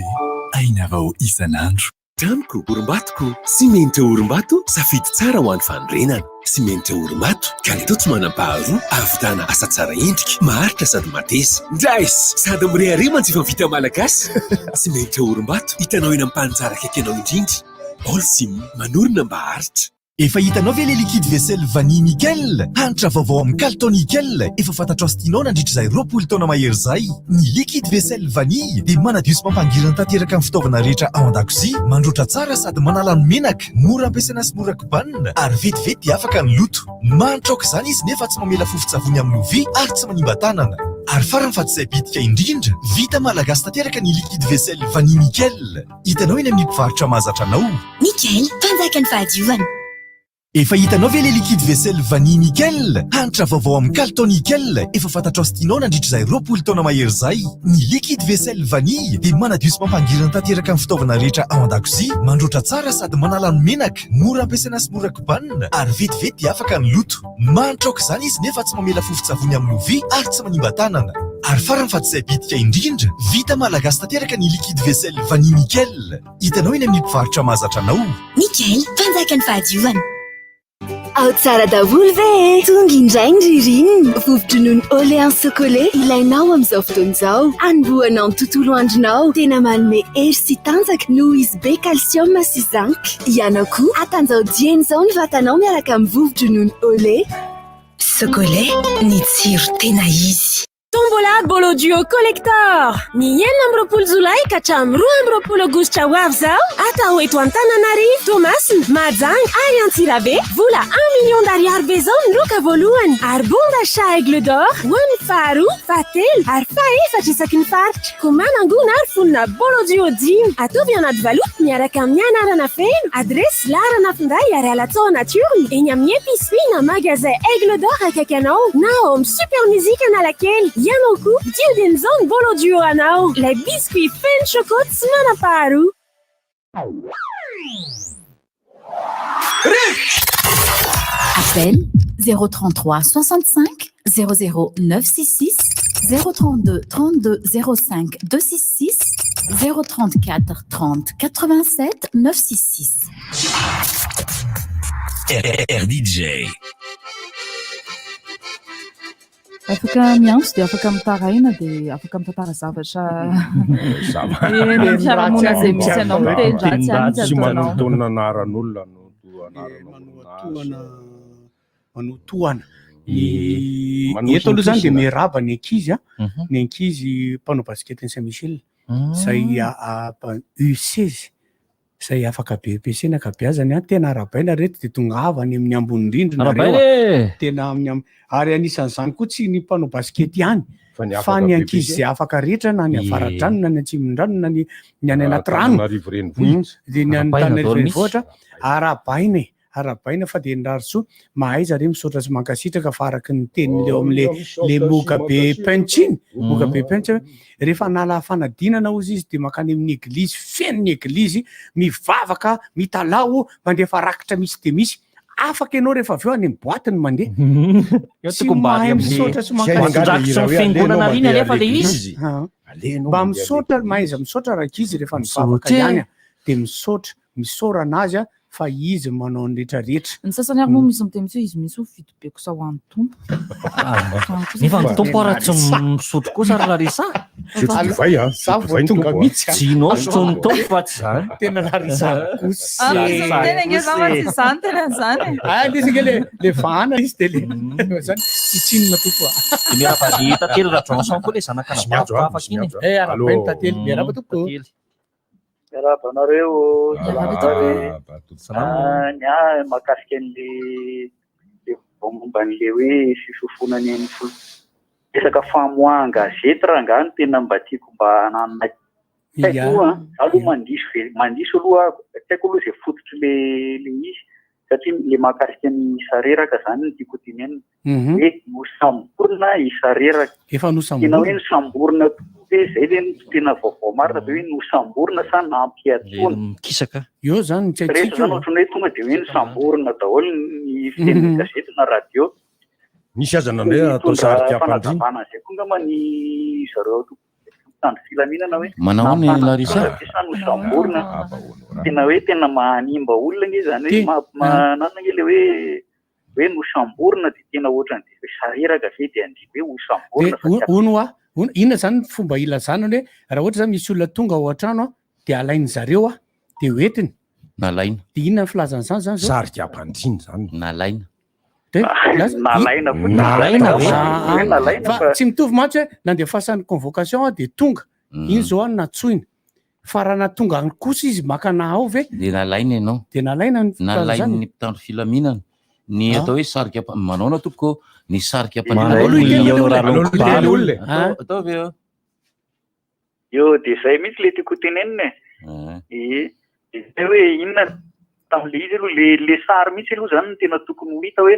aina vao isan'andro. Tranoko, orimbatoko, simenitra orimbato, safidy tsara ho an'ny fanorenana. Simenitra orimbato, kalitao tsy manam-paharoa, ahavitana asa tsara endrika, maharitra sady mateza. Nice! Sady mirehareha manjifa vita malagasy. Simenitra orimbato, hitanao eny amin'ny mpaninjara akaiky anao indrindra. Holcim, manorina mba haharitra. Efa hitanao ve ilay liquide vaisselle vanille nickel? Hanitra vaovao amin'ny kalitao nickel efa fantatrao sy tianao nandritra izay 20 taona mahery izay. Ny liquide vaisselle vanille dia manadio sy mampangirana tanteraka ny fitaovana rehetra ao an-dakozia, mandroatra tsara sady manala ny menaka, mora ampiasaina sy mora kobanina ary vetivety dia afaka ny loto. Manitra aoka izany izy nefa tsy mamela fofon-tsavony amin'ny lovia ary tsy manimba tanana. Ary farany fa tsy izay bitika indrindra, vita malagasy tanteraka ny liquide vaisselle vanille nickel. Hitanao eny amin'ny mpivarotra mahazatra anao. Nickel, mpanjaka ny fahadiovana. Efa hitanao ve ilay liquide vaisselle vanille nickel? Hanitra vaovao amin'ny kalitao nickel efa fantatrao sy tianao nandritra izay 20 taona mahery izay. Ny liquide vaisselle vanille dia manadio sy mampangirana tanteraka ny fitaovana rehetra ao an-dakozia, mandroatra tsara sady manala ny menaka, mora ampiasaina sy mora kobanina ary vetivety dia afaka ny loto. Manitra aoka izany izy nefa tsy mamela fofon-tsavony amin'ny lovia ary tsy manimba tanana. Ary farany fa tsy izay bitika indrindra, vita malagasy tanteraka ny liquide vaisselle vanille nickel. Hitanao eny amin'ny mpivarotra mahazatra anao. Nickel, mpanjaka ny fahadiovana. Ao tsara daholo ve e? Tonga indray ny ririnina! Vovo-dronono Olean Socolet ilainao amin'izao fotoana izao. Hanombohanao ny tontolo andronao. Tena manome hery sy tanjaka noho izy be calcium sy zinc. Ianao koa, hatanjao dieny izao ny vatanao miaraka amin'ny vovo-dronono Olé. Socolet, ny tsiro tena izy. Tombola Bolo Duo Collector! Ny 26 jolay ka hatramin'ny 22 aogositra ho avy izao, atao eto Antananarivo, Toamasina, Mahajanga ary Antsirabe. Vola un million d'ariary be izao ny loka voalohany ary bon d'achat Aigle d'Or ho an'ny faharoa, fahatelo ary fahefatra isaky ny faritra. Koa manangona ary fonona Bolo Duo dimy. Ataovy anaty valopy miaraka amin'ny anarana feno, adiresy, laharana finday ary alatsao anaty urne eny amin'ny épicerie na magasin Aigle d'Or akaiky anao na ao amin'ny Super Music Analakely. Ianao koa, vidio dieny izao ny Bolo Duo anao, ilay biscuit feno choco tsy manam-paharoa. Appel 033 65 00 966 032 32 05 266 034 30 87 966. RDJ. Afaka miantso dia afaka mitaraina dia afaka mitantara zavatra eny amin'ny fiarahamonina izay misy anao miteny ratsy any izy Tsy ataonao. manontonona anaran'olona no toa anarana Manotohana ny eto aloha izany dia miarahaba ny ankizy a, ny ankizy mpanao basket ny Saint Michel izay U16 Izay afaka BEPC ny ankabeazany an, tena arahabaina ry reto dia tongava any amin'ny ambony indrindra nareo Arahabaina a! e! Tena amin'ny am- ary anisan'izany koa tsy ny mpanao basikety ihany Fa ny fa afaka ny BEPC. ankizy izay afaka rehetra na ny Ie. avaradrano na ny atsimondrano na ny ny any anaty rano. Antananarivo renivohitra. Dia ny any Arahabaina Antananarivo daholo mihitsy. renivohitra, arahabaina e! Arahabaina fa dia nirary soa, mahaiza re misaotra sy mankasitraka fa araka ny tenin'ileo Oh, amin'le misaotra le sy Mugabe mankasitraka. Punch iny, Mugabe Punch hoe rehefa hanala fanadinana hozy izy dia mankany amin'ny eglizy, feno ny eglizy, mivavaka, mitalaho, mandefa rakitra misy dia misy. Afaka ianao rehefa avy eo any amin'ny boite no mandeha. Eo Tsy tokony mba mahay ary amin'ny misaotra sy Tsy mankasitraka. Rakitra ny fiangonana ary iny alefa le izy. Ah. Mba misaotra, mahaiza misaotra rankizy rehefa nivavaka Misaotra e. ihany a. Dia misaotra, misaorana azy a. fa izy manao ny rehetra rehetra. Ny sasany ary moa misy miteny mihitsy hoe izy mihitsy ho fito be kosa ho an'ny Tompo. Nefa ny Tompo ara tsy misotro kosa ry Larissa. Misotro divay a. Za vao tonga mihitsy a. Jino sotroin'ny Tompo fa tsy zany. Tena Larissa kosa. Ah, misy miteny ange za fa tsy izany tena izany e. Ah, ilay izy ange le le vahana izy de le zany tsy tsinona Tompo a. De miarahaba an'i Tantely Rajohnson koa le zanaka anabaviko afaka iny e. Eh, arahabaina Tantely, miarahaba tompoko. Miarahaba anareo. Miarahaba tompoko. Salama. Ah, Ny ahy mahakasika an'le le vaovao momba an'le hoe fifofoana ny an'ny filoha. Resaka famoahan-gazety rangahy no tena mba tiako mba hananana. Tsy haiko aloha an, za aloha mandiso ve, mandiso aloha aho, tsy haiko aloha izay fototry le le izy satria le mahakasika ny sareraka zany no tiako hotenenina. Hoe nosamborina i Sareraka. Efa Tena hoe nosamborina. nosamborina tokoa ve zay ve no tena vaovao marina ve hoe nosamborina sa nampiatoana? Mikisaka. Eo zany ny tsy Rehetra haintsika zany eo. ohatran'ny hoe tonga dia hoe nosamborina daholo ny fitenin'ny gazety na radio. Nisy aza nandre atao Nitondra sarika ampandriana. fanazavana an'izay koa angamba ny zareo ato mpitandro filaminana hoe Manao ahoana i Larissa? nampanantsoina ve sa nosamborina? Tena hoe tena manimba olona ange izany hoe manana ange le hoe hoe nosamborina dia tena ohatran'ny dia hoe sareraka ve dia andeha hoe hosamborina fa tsy Hono hoa, hono, inona zany ny fomba ilazana ny hoe raha ohatra zany misy olona tonga ao an-trano an, dia alain'ny zareo an, dia hoentiny. Nalaina. Dia inona ny filazana izany zany zao? Sarika ampandriana zany. Nalaina. Dia laza- Nalaina fotsiny. Nalaina ve? Ah, ah. Nalaina Fa fa- tsy mitovy mantsy hoe nandefasany convocation aho dia tonga. Iny zao aho no nantsoina. Fa raha nahatonga any kosa izy maka anah ao ve? Dia nalaina ianao. Dia nalaina ny Nalain'ny mpitandro filaminana. Ny Ah. atao hoe sarika ampa- manaona tompoko ô, ny sarika Manao ny honorable Atao- Ataovy eo. Eo dia izay mihitsy ilay tiako hotenenina e. Ie. Dia izay hoe inona tamin'ilay izy aloha, le le sary mihitsy aloha izany no tena tokony ho hita hoe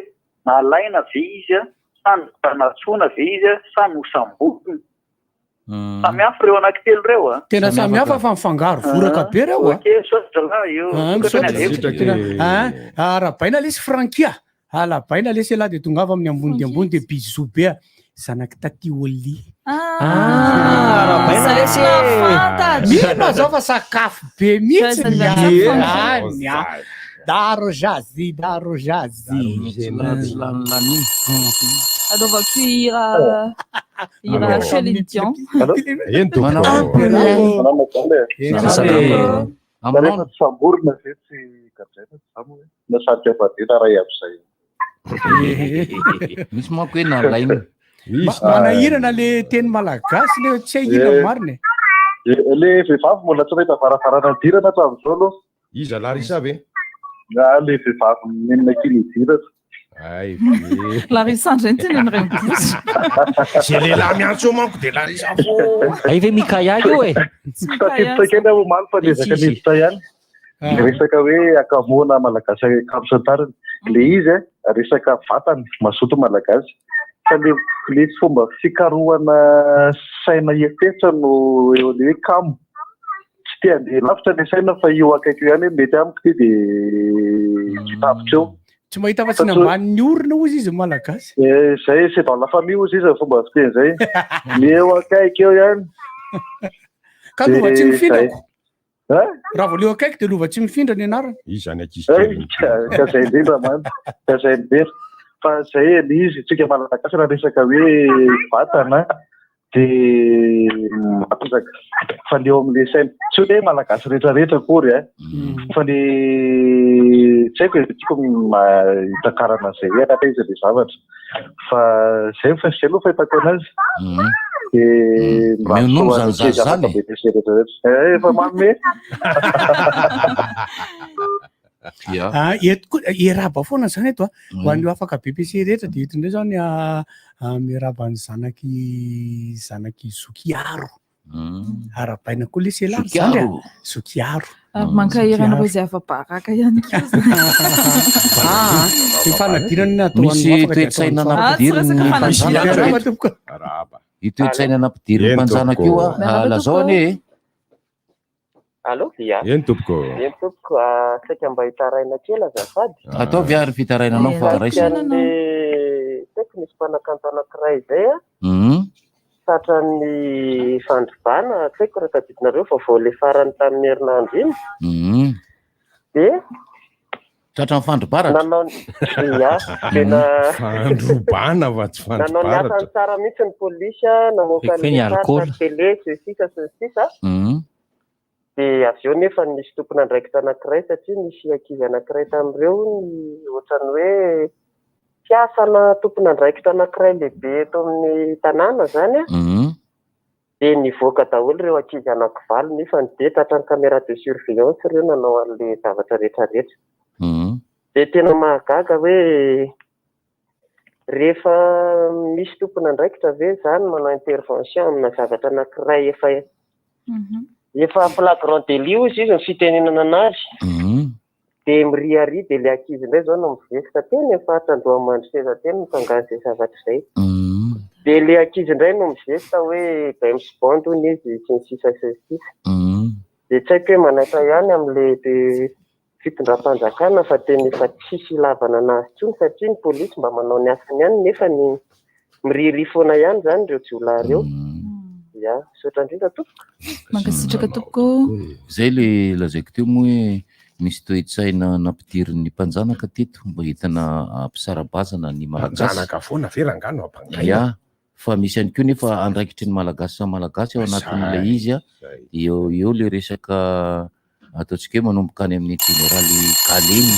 nalaina ve izy a, sa nantsoina ve izy a, sa nosamborina. Samy hafa ireo anankitelo ireo a. Tena samy hafa fa mifangaro voraka be ireo a. Ok, misaotra zalahy io. Ah, Sokatra ny misaotra. adihevitra. Tena, ah, arahabaina lesy Francky a. Alabaina lesy elah dia tongava amin'ny ambony dia ambony dia bisous be a. Zanak'i Taty Oli. Ah, arahabaina lesy e. Mino aho zao fa sakafo be mihitsy ny Joyeux any any a. Daro jazy, daro jazy. Anaovako hira hira Céline Dion. Eny tompoko. Rehefa tsy samborina ve tsy gadraina tsy zany hoe na sarika fadena ray amin'izay. Misy manko hoe nalaina. Manahirana le teny malagasy le tsy hay inona marina e. Le vehivavy mbola tsy nahita varavarana nidirana hatramin'izao aloha. Iza Larissa ve? Ah, le vehivavy nenina kely hidirana. Ay ve. Larissa indray no tenen'i Raibozy. Zay lehilahy miantso eo manko de Larissa fo. Ay ve Mikaya io e? Tsy tafiditra kely aho omaly fa niezaka Tsisy. niditra ihany. Ny resaka hoe akamoana malagasy kamo sy ny tariny. Le izy eh, resaka vatana, mazoto malagasy. Fa le, le fomba fikarohana saina eritreritra no eo le hoe kamo. Tsy te handeha lavitra le saina fa io akaiky io ihany hoe mety amiko ity dia tsy tapitra eo. Tsy mahita afa-tsy ny ambanin'ny orona hozy izy ny malagasy. Eh, zay c'est dans la famille hozy izy ny fomba fiteny zay. Ny eo akaiky eo ihany. Ka lova tsy Dia mifindra zay. ko. Raha vao leo akaiky dia lova tsy mifindra ny anarana. Izy zany ankizy Ay, kely. ka ka zay indrindra man, ka zay indrindra. Fa zay le izy, tsika malagasy raha resaka hoe vatana dia matanjaka. Fa le eo amin'le saina, tsy hoe malagasy rehetrarehetra akory a, fa le tsy haiko e, tiako hitakarana an'izay hoe aiza le zavatra. Fa zay fa zay aloha fahitako anazy. Dia Omeo nono zany zaza zany e. Eh, efa manome. Ya. Ah, eto koa iarahaba foana zany eto a. Ho an'ireo afaka BPC rehetra dia eto indray zao ny ah, ah, miarahaba ny zanaky zanaky Zokiaro. Arahabaina koa lesy elah ry zandry a. Zokiaro. Zokiaro. Ary mankahery an'ireo izay afa-baraka ihany koa. Ah, ny fanadinana ny atao Misy an'ny afaka dia atao toe-tsaina an'ny nampidirin'ny tsara. mpanjanaka Miarahaba eto. tompoko. Io toe-tsaina nampidirin'ny Eny, mpanjanaka io a, tompoko. ah, lazao anie e. Allô? Ia. Eny tompoko. Eny tompoko, ah, saika mba hitaraina kely azafady. Ataovy ary fitarainanao fa raisina. An'le tsy haiko misy mpanakanto anankiray izay a, tratran'ny fandrobana, tsy haiko raha tadidinareo fa vao le farany tamin'ny herinandro iny. Dia Tratran'ny fandribaratra. Nanao ia, tena Fandrobana fa tsy nanao ny asany fandribaratra. tsara mihitsy ny polisy a, namoaka Fekifeny ny sary alikaola. tamin'ny télé sy ny sisa sy ny sisa. Dia avy eo nefa nisy tompon'andraikitra anankiray satria nisy ankizy anankiray tamin'ireo ny ohatran'ny hoe mpiasana tompon'andraikitra anankiray lehibe eto amin'ny tanàna izany an. Dia nivoaka daholo ireo ankizy anankivalo nefa dia tratran'ny caméra de surveillance ireo nanao an'ilay zavatra rehetrarehetra. Dia tena mahagaga hoe rehefa misy tompon'andraikitra ve izany manao intervention amina zavatra anankiray efa efa flagrant délit hozy izy ny fitenenana anazy. Dia miriaria dia ilay ankizy indray izao no mivesitra teny amin'ny faritra Andohamandroseza teny no tsangan'izay zavatra izay. Dia ilay ankizy indray no mizesta hoe James Bond hono izy sy ny sisa sy ny sisa. Dia tsy haiko hoe manaitra ihany amin'ilay de fitondram-panjakana fa tena efa tsisy ilavana anazy intsony satria ny polisy mba manao ny asany ihany nefa ny miriaria foana ihany izany ireo jiolahy ireo. Ya, misaotra indrindra tompoko. Mankasitraka tompoko. Zay le lazaiko teo moa hoe misy toe-tsaina nampidirin'ny mpanjanaka teto mba entina hampisara-bazana ny Malagasy. Mpanjanaka foana ve rangahy no ampangaina? Ya, fa misy ihany koa nefa andraikitry ny Malagasy samy Malagasy ao anatin'ilay izy a. Eo eo le resaka ataontsika hoe manomboka any amin'ny jeneraly Galeny.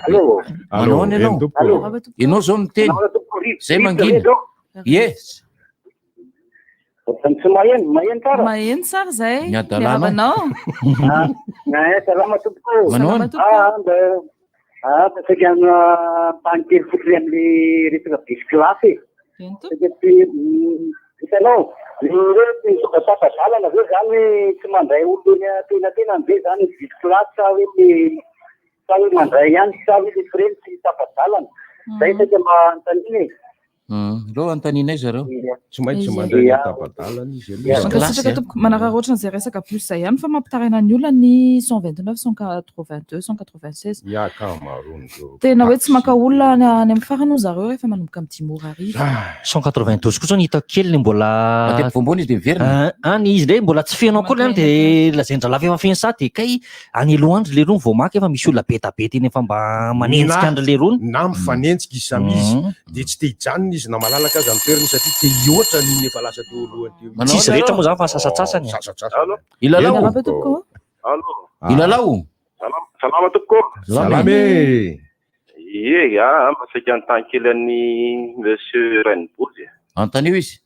Allô? Manao ahoana ianao? Allô? Ianao zao miteny. Manao ahoana tompoko? Rivotra Zay ve mangina. izao? Ye. Ohatran'ny tsy maheno, maheno tsara. Maheno tsara izay. Ny adalanao. Miarahaba anao. Ah, eh, salama tompoko. Manao ahoana? Salama tompoko. Ah, mba ah, mba saika ampahany kely fotsiny amin'le resaka bisikilasy e. Eny tompoko. Saika tsy hitanao, le hoe tsy tonga tapa-dalana ve zany hoe tsy mandray olona eny antenatenany ve zany ny bisikilasy sa hoe sa hoe mandray ihany sa hoe le frein tsy tapa-dalana. Zay saika mba anontaniana e. Reo anontanianay zareo. Tsy maintsy mandray ny tapa-dalana izy aloha. Mankasitraka tompoko. Manararaotra an'izay resaka bus izay ihany fa mampitaraina ny olona ny 129, 182, 196. Ny ankamaroan'ireo Tena hoe tsy maka olona any any amin'ny farany hoy zareo rehefa manomboka amin'ny dimy ora hariva. 192 koa zao ny hitako kely ny mbola Mandeha ampovoambony izy dia miverina. Ah, any izy indray mbola tsy feno akory any dia lazain-dralahy fa efa feno sady dia kay Any aloha andry leroa vao maka efa misy olona be da be tena efa mba manenjika andry leroa. Na mifanenjika izy samy izy dia tsy te hijanona izy na malalaka aza ny toerany satria te hihoatra an'iny efa lasa teo alohany teo iny. Tsy izy rehetra moa zany fa sasantsasany. Oh, sasantsasany. Ilalao. Miarahaba tompoko. Allô. Ilalao. Salama, salama tompoko. Salama e. Ie, ah, mba saika hanontany kely an'i Monsieur Rainibozy. Anontanio izy.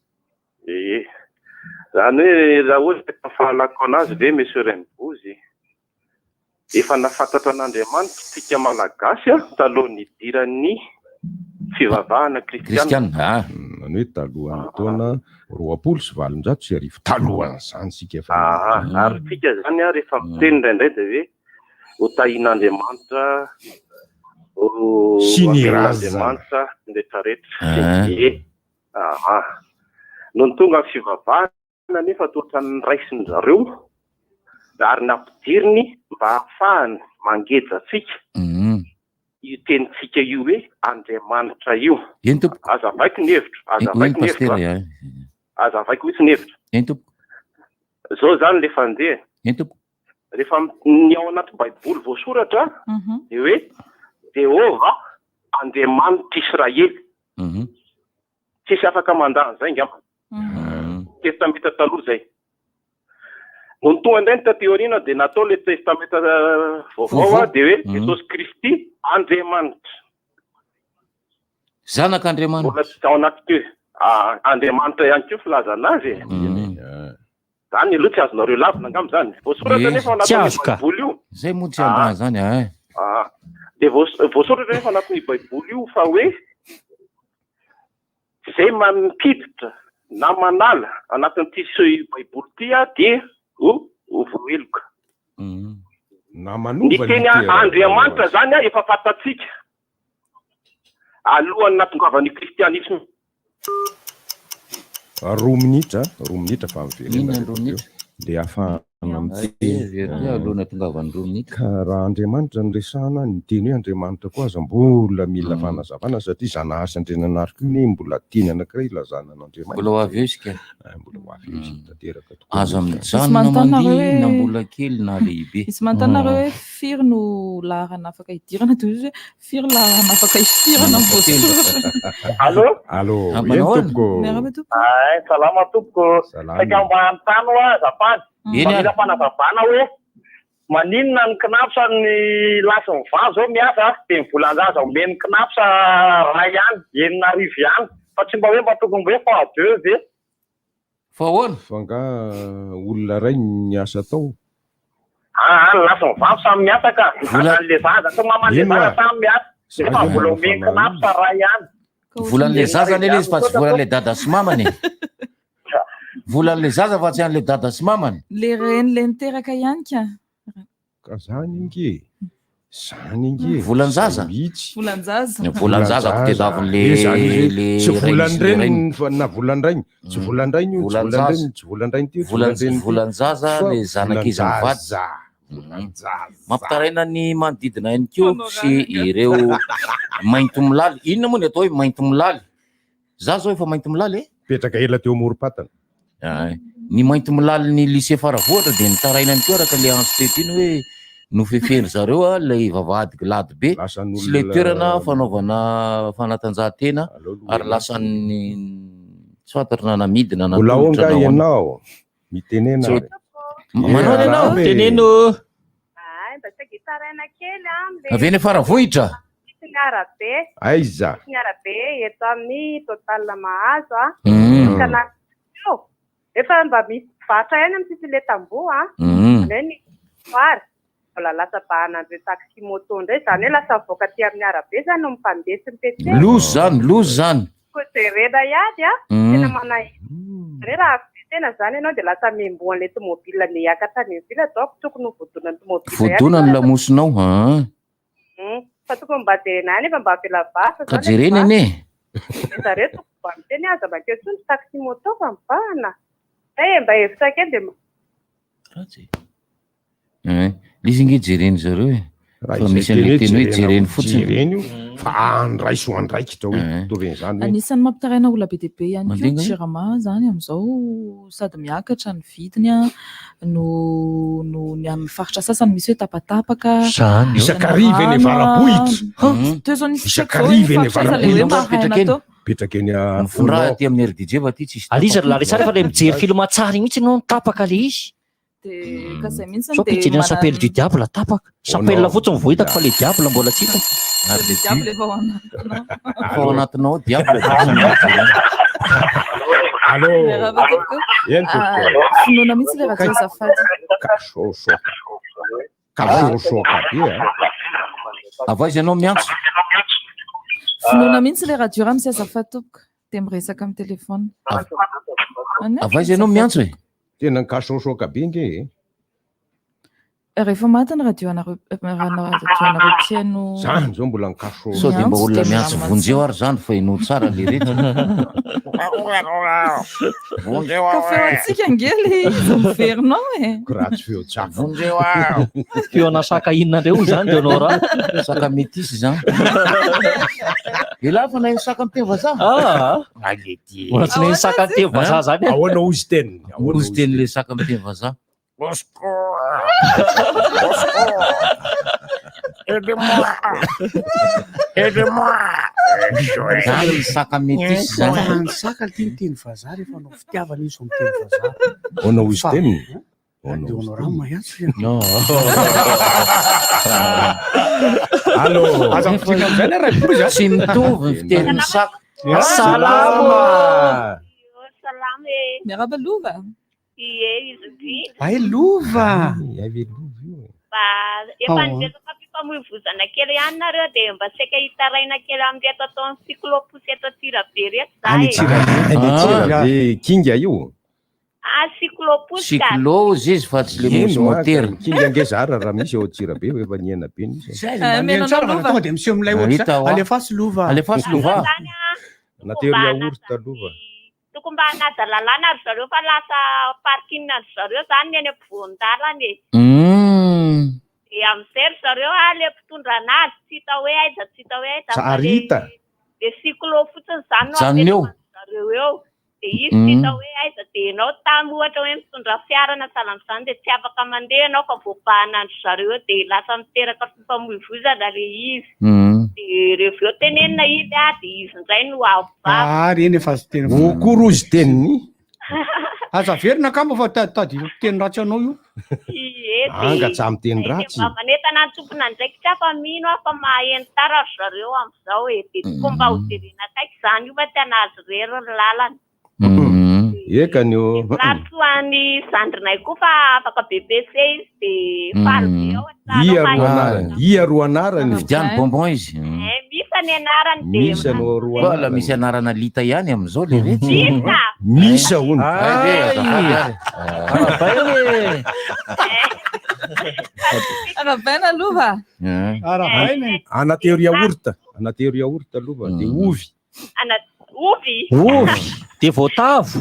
Ie. Zany hoe raha ohatra ka fahalalako anazy ve Monsieur Rainibozy, efa nahafantatra an'Andriamanitra tsika Malagasy talohan'ny nidiran'ny fivavahana kristiana. Kristiana, ah. Zany hoe talohan'ny taona 1820, talohan'izany isika efa Aha, ary tsika zany rehefa miteny indraindray dia hoe ho tahian'Andriamanitra, ho Sy ny razana. amelan'Andriamanitra ny rehetrarehetra. Ie. Aha. Nony tonga ny fivavahana anefa toa ohatran'ny noraisin-dry zareo ary nampidiriny mba hahafahany mangeja antsika io tenintsika io hoe Andriamanitra io. Eny tompoko. Azavaiko ny hevitro, azavaiko Eny ny hevitro. pasitera, a. Azavaiko mihitsy ny hevitro. Eny tompoko. Zao zany le fandeha. Eny tompoko. Rehefa ny ao anaty baiboly voasoratra dia hoe Jehovah Andriamanitr'Israely. Tsisy afaka mandà an'izay angamba. Testamenta taloha izay. Nony tonga indray ny taty aoriana dia natao ilay testamenta vaovao dia hoe Jesosy Kristy Andriamanitra. Zanak'Andriamanitra. Mbola tsy ao anaty teo. Andriamanitra ihany koa filazana azy e. Zany aloha tsy azonareo lavina angamba zany. Voasoratra nefa ao Tsy anatin'ny azo ka. Baiboly io. Zay moa tsy ambany zany ah. Ah. Dia voasoratra nefa ao anatin'ny Baiboly io fa hoe zay mampiditra na manala anatin'ity Baiboly ity ah dia ho ho voaheloka. Na Ny manova teny litera. Andriamanitra zany ah efa fantatsika alohan'ny nahatongavan'ny kristianisma. Roa minitra, roa minitra fa miverena Inona ny rehefa roa avy eo. minitra? Dia afa. Miteny. Alohan'ny hahatongavan'ny roa minitra. Ka raha Andriamanitra no resahana, ny teny hoe Andriamanitra koa aza mbola mila fanazavana satria Zanahary sy Andriananahary koa anie mbola teny anankiray ilazana an'Andriamanitra. Mbola ho avy eo isika. Mbola ho avy eo isika tanteraka tokoa. Aza Misy mijanona manontany nareo mandihy na hoe mbola kely na lehibe. Misy manontany nareo hoe firy no laharana afaka idirana dia hoy izy hoe firy laharana afaka ifirana ny voasoratra. Allô? Allô, Ah, eny manao ahoana? tompoko. Miarahaba tompoko. Ay, salama tompoko. Salama. Saika mba hanontany hoa azafady. Eny Mba ary. mila fanazavana hoe maninona ny CNaPS ny lahy sy ny vavy zao miasa dia ny volan-jaza omen'ny CNaPS ray ihany, 6000 ihany. Fa tsy mba hoe mba tokony hoe fois deux ve? Fa ahoana? Fa angaha olona iray ny asa atao? Aa, ny lahy sy ny vavy samy miasa ka. Ny Vola- dadan'le zaza sy maman'le Eny zaza hoa. samy miasa. Za Nefa zao mbola manao omen'ny fanahy. CNaPS ray ihany. Volan'le zaza anie le izy fa tsy volan'le dada sy mamany e. Volan'le zaza fa tsy an'le dada sy mamany. Le reny le niteraka ihany ka. Ka zany ange e. Zany ange e. Volan-jaza? Zay mihitsy. Volan-jaza. Ny volan-jaza ko tediavin'le Eh, zany izy hoe le tsy rainy sy le volan-dreniny rainy. fa na volan-drainy. Tsy volan-drainy io, tsy Volan-jaza. volan-dreniny, tsy volan-drainy ity, tsy Volan- volan-dreniny ity. volan-jaza Fa le zanak'izy mivady. volan-jaza. Volan-jaza. Mampitaraina ny manodidina ihany koa sy ireo maintomilaly. Inona moa ny atao hoe maintomilaly? Za zao efa maintomilaly e. Mipetraka ela teo amorom-patana. Ay, Ny maintomilalin'ny lycée Faravohitra dia nitaraina ihany koa araka ilay antso teto iny hoe nofefery zareo a ilay vavahady glady be sy ilay toerana fanaovana fanatanjahantena ary lasan'ny tsy fantatro na namidy na Mbola ao natolotra angaha na ahoana. ianao? Mitenena Tsy- ary. Manao Eh, ianao? arahaba e. Teneno. Ay, mba saika hitaraina kely a. Avy eny Faravohitra? Sisin'ny arabe. Aiza? Sisin'ny arabe eto amin'ny Total Mahazo a. Ka na eo. Efa mba misy mpivarotra ihany amin'ny sisin'ilay tamboho a. Mm. Izany hoe ny foara. Mbola lasa bahanan'ireo taxi moto indray. Izany hoe lasa mivoaka aty amin'ny arabe izany no mpandeha sy mipetseha. Loza zany, loza zany. Koa jerena ihany a. Mm. Tena manahirana. Izany hoe raha avy tena izany ianao dia lasa memboan'ilay tomobile andeha hiakatra any amin'ny villa donc tokony ho voadonan'ny tomobile ihany Voadona ny ianao lasa lamosinao. Ah. Fa tokony mba jerena ihany efa mba avela varotra Ka zany jerena anie. Dia zareo tokony mba miteny aza mankeo intsony ny taxi moto fa mibahana. Eh mba hevitra kely dia Ratsy. Eh, le izy ange jereny zareo e. Raha Fa izay misy an'ilay teny teny hoe hoe jerena jereny fotsiny. Jereny io fa andraiso andraikitra hoe mitovy an'izany hoe. Anisan'ny mampitaraina olona be dia be ihany koa Mandeha ny nga? Jirama izany amin'izao sady miakatra ny vidiny a, no no ny amin'ny faritra sasany misy hoe tapatapaka. Zany io. Isakariva eny Avarabohitra. Hum, Teo izao nisy tsy haiko izao hoe Isakariva eny faritra aiza ilay hoe Avarabohitra. maraina Mipetraka eny. teo. Mipetraka eny Mifindra aty amin'ny RDJ fa aty tsisy Aliza tapaka. ry Larissa rehefa le mijery film tsara iny mihitsy ianao no tapaka le izy. Dia ka izay mihitsy Sao dia pijerena manana chapelle du diable tapaka. Chapelle fotsiny vao hitako fa le diable mbola tsy hitako. Ary le diable efa ao anatinao. Fa ao anatinao diable dia tsy mijery. Allô. Miarahaba tompoko. Eny tompoko. Ah, Finoana mihitsy ilay radio azafady. Kasosoka. Kasosoka be a. Avy aiza ianao miantso? Finoana mihitsy ilay radio raha misy azafady tompoko. Dia miresaka amin'ny téléphone. Any? Avy aiza ianao miantso e? Tena nikasosoka be nge e. Rehefa maty ny radio anareo radio anareo mpihaino. Zany zao mbola nikasosoka. Sao dia mba Miantso olona dia miantso milamina vonjeo ary zany fa henoy tsara le reto. Vonjeo Ka feo antsika ange le izy miverina ao e. Ratsy feo tsaka. Vonjeo aho. Feona saka inona indray hoy izany dia anao raha. Saka metisy zany. Elahy fa nahay ny saka miteny vazaha. Ah. Allez ty. Mbola tsy nahay ny saka miteny vazaha zany. Ahoana hozy teniny? Ahoana hozy teny le saka miteny vazaha? Aidez-moi. Aidez-moi. Zany ny saka metisy zany. Fa ny saka ty miteny vazaha rehefa hanao fitiavana izy vao miteny vazaha. Ahoana hozy Fa- teniny? Dia honorable mahiantso ya. Non. Allô. Aza mipetraka amin'izay anie Raivozy a. Tsy mitovy ny fitenin'ny saka. Salama. Salama e. Miarahaba lova. Ie, izy indrindra. Ay lova. Ay ve lova io. Mba efa Ao, niresaka fifamoivozana kely ihany nareo dia mba saika hitaraina kely amin'ireto ataon'ny cyclo-pousse eto Antsirabe ireto za Any e. Antsirabe. Any Antsirabe kinga io. Ah, cyclo-pousse ka. Cyclo izy izy fa tsy le Eny mosy hoa, motera. Kinga ange zara raha misy ao Antsirabe efa nihena be ny isa. Zay izy maneno tsara fa tonga dia miseho milay Hita ohatr'izay. hoa. Alefaso lova. Alefaso lova. Natery yaourt lova. Tokony mba hanaja lalàna ry zareo fa lasa parking an-dry zareo izany ny eny ampovoan-dalana e. Dia amin'izay ry zareo a, ilay mpitondra an'azy tsy hita hoe aiza tsy hita hoe aiza fa Ary hita. ilay cyclo fotsiny izany no Mijanona eo. apetrakan-dry zareo eo. Dia izy tsy hita hoe aiza dia ianao tamy ohatra hoe mitondra fiara na sahala amin'izany dia tsy afaka mandeha ianao fa voabahanan-dry zareo eo dia lasa miteraka fifamoivoizana ilay izy. Dia rehefa eo tenenina izy a, dia izy indray no avo vava. Ary eny efa azo teny. O koa rozy teniny. Aza averina angamba fa tady teny ratsy anao io. Ie, dia Anga tsa miteny ratsy. mba manentana ny tompon'andraikitra fa mino aho fa maheno tsara ry zareo amin'izao e. Dia tokony mba hojerena akaiky izany io fa tsy an'azy irery ny lalana. Eka ny o. Mirary soa an'i zandrinay koa fa afaka BEPC izy dia faly be ao an-trano Ia fa ro anarany. Ia ro anarany. Vidiano bonbon izy. Eh, Misa ny anarany dia Misa no ro Mbola anarany. misy anarana lita ihany amin'izao le retsy. Misa! Misa hono. Ay ve, azafady ary. Arabaina e. Arabaina aloha. Arabaina e. Anatery yaourt. Anatery yaourt aloha dia ovy. Ana ovy. Ovy, dia voatavo.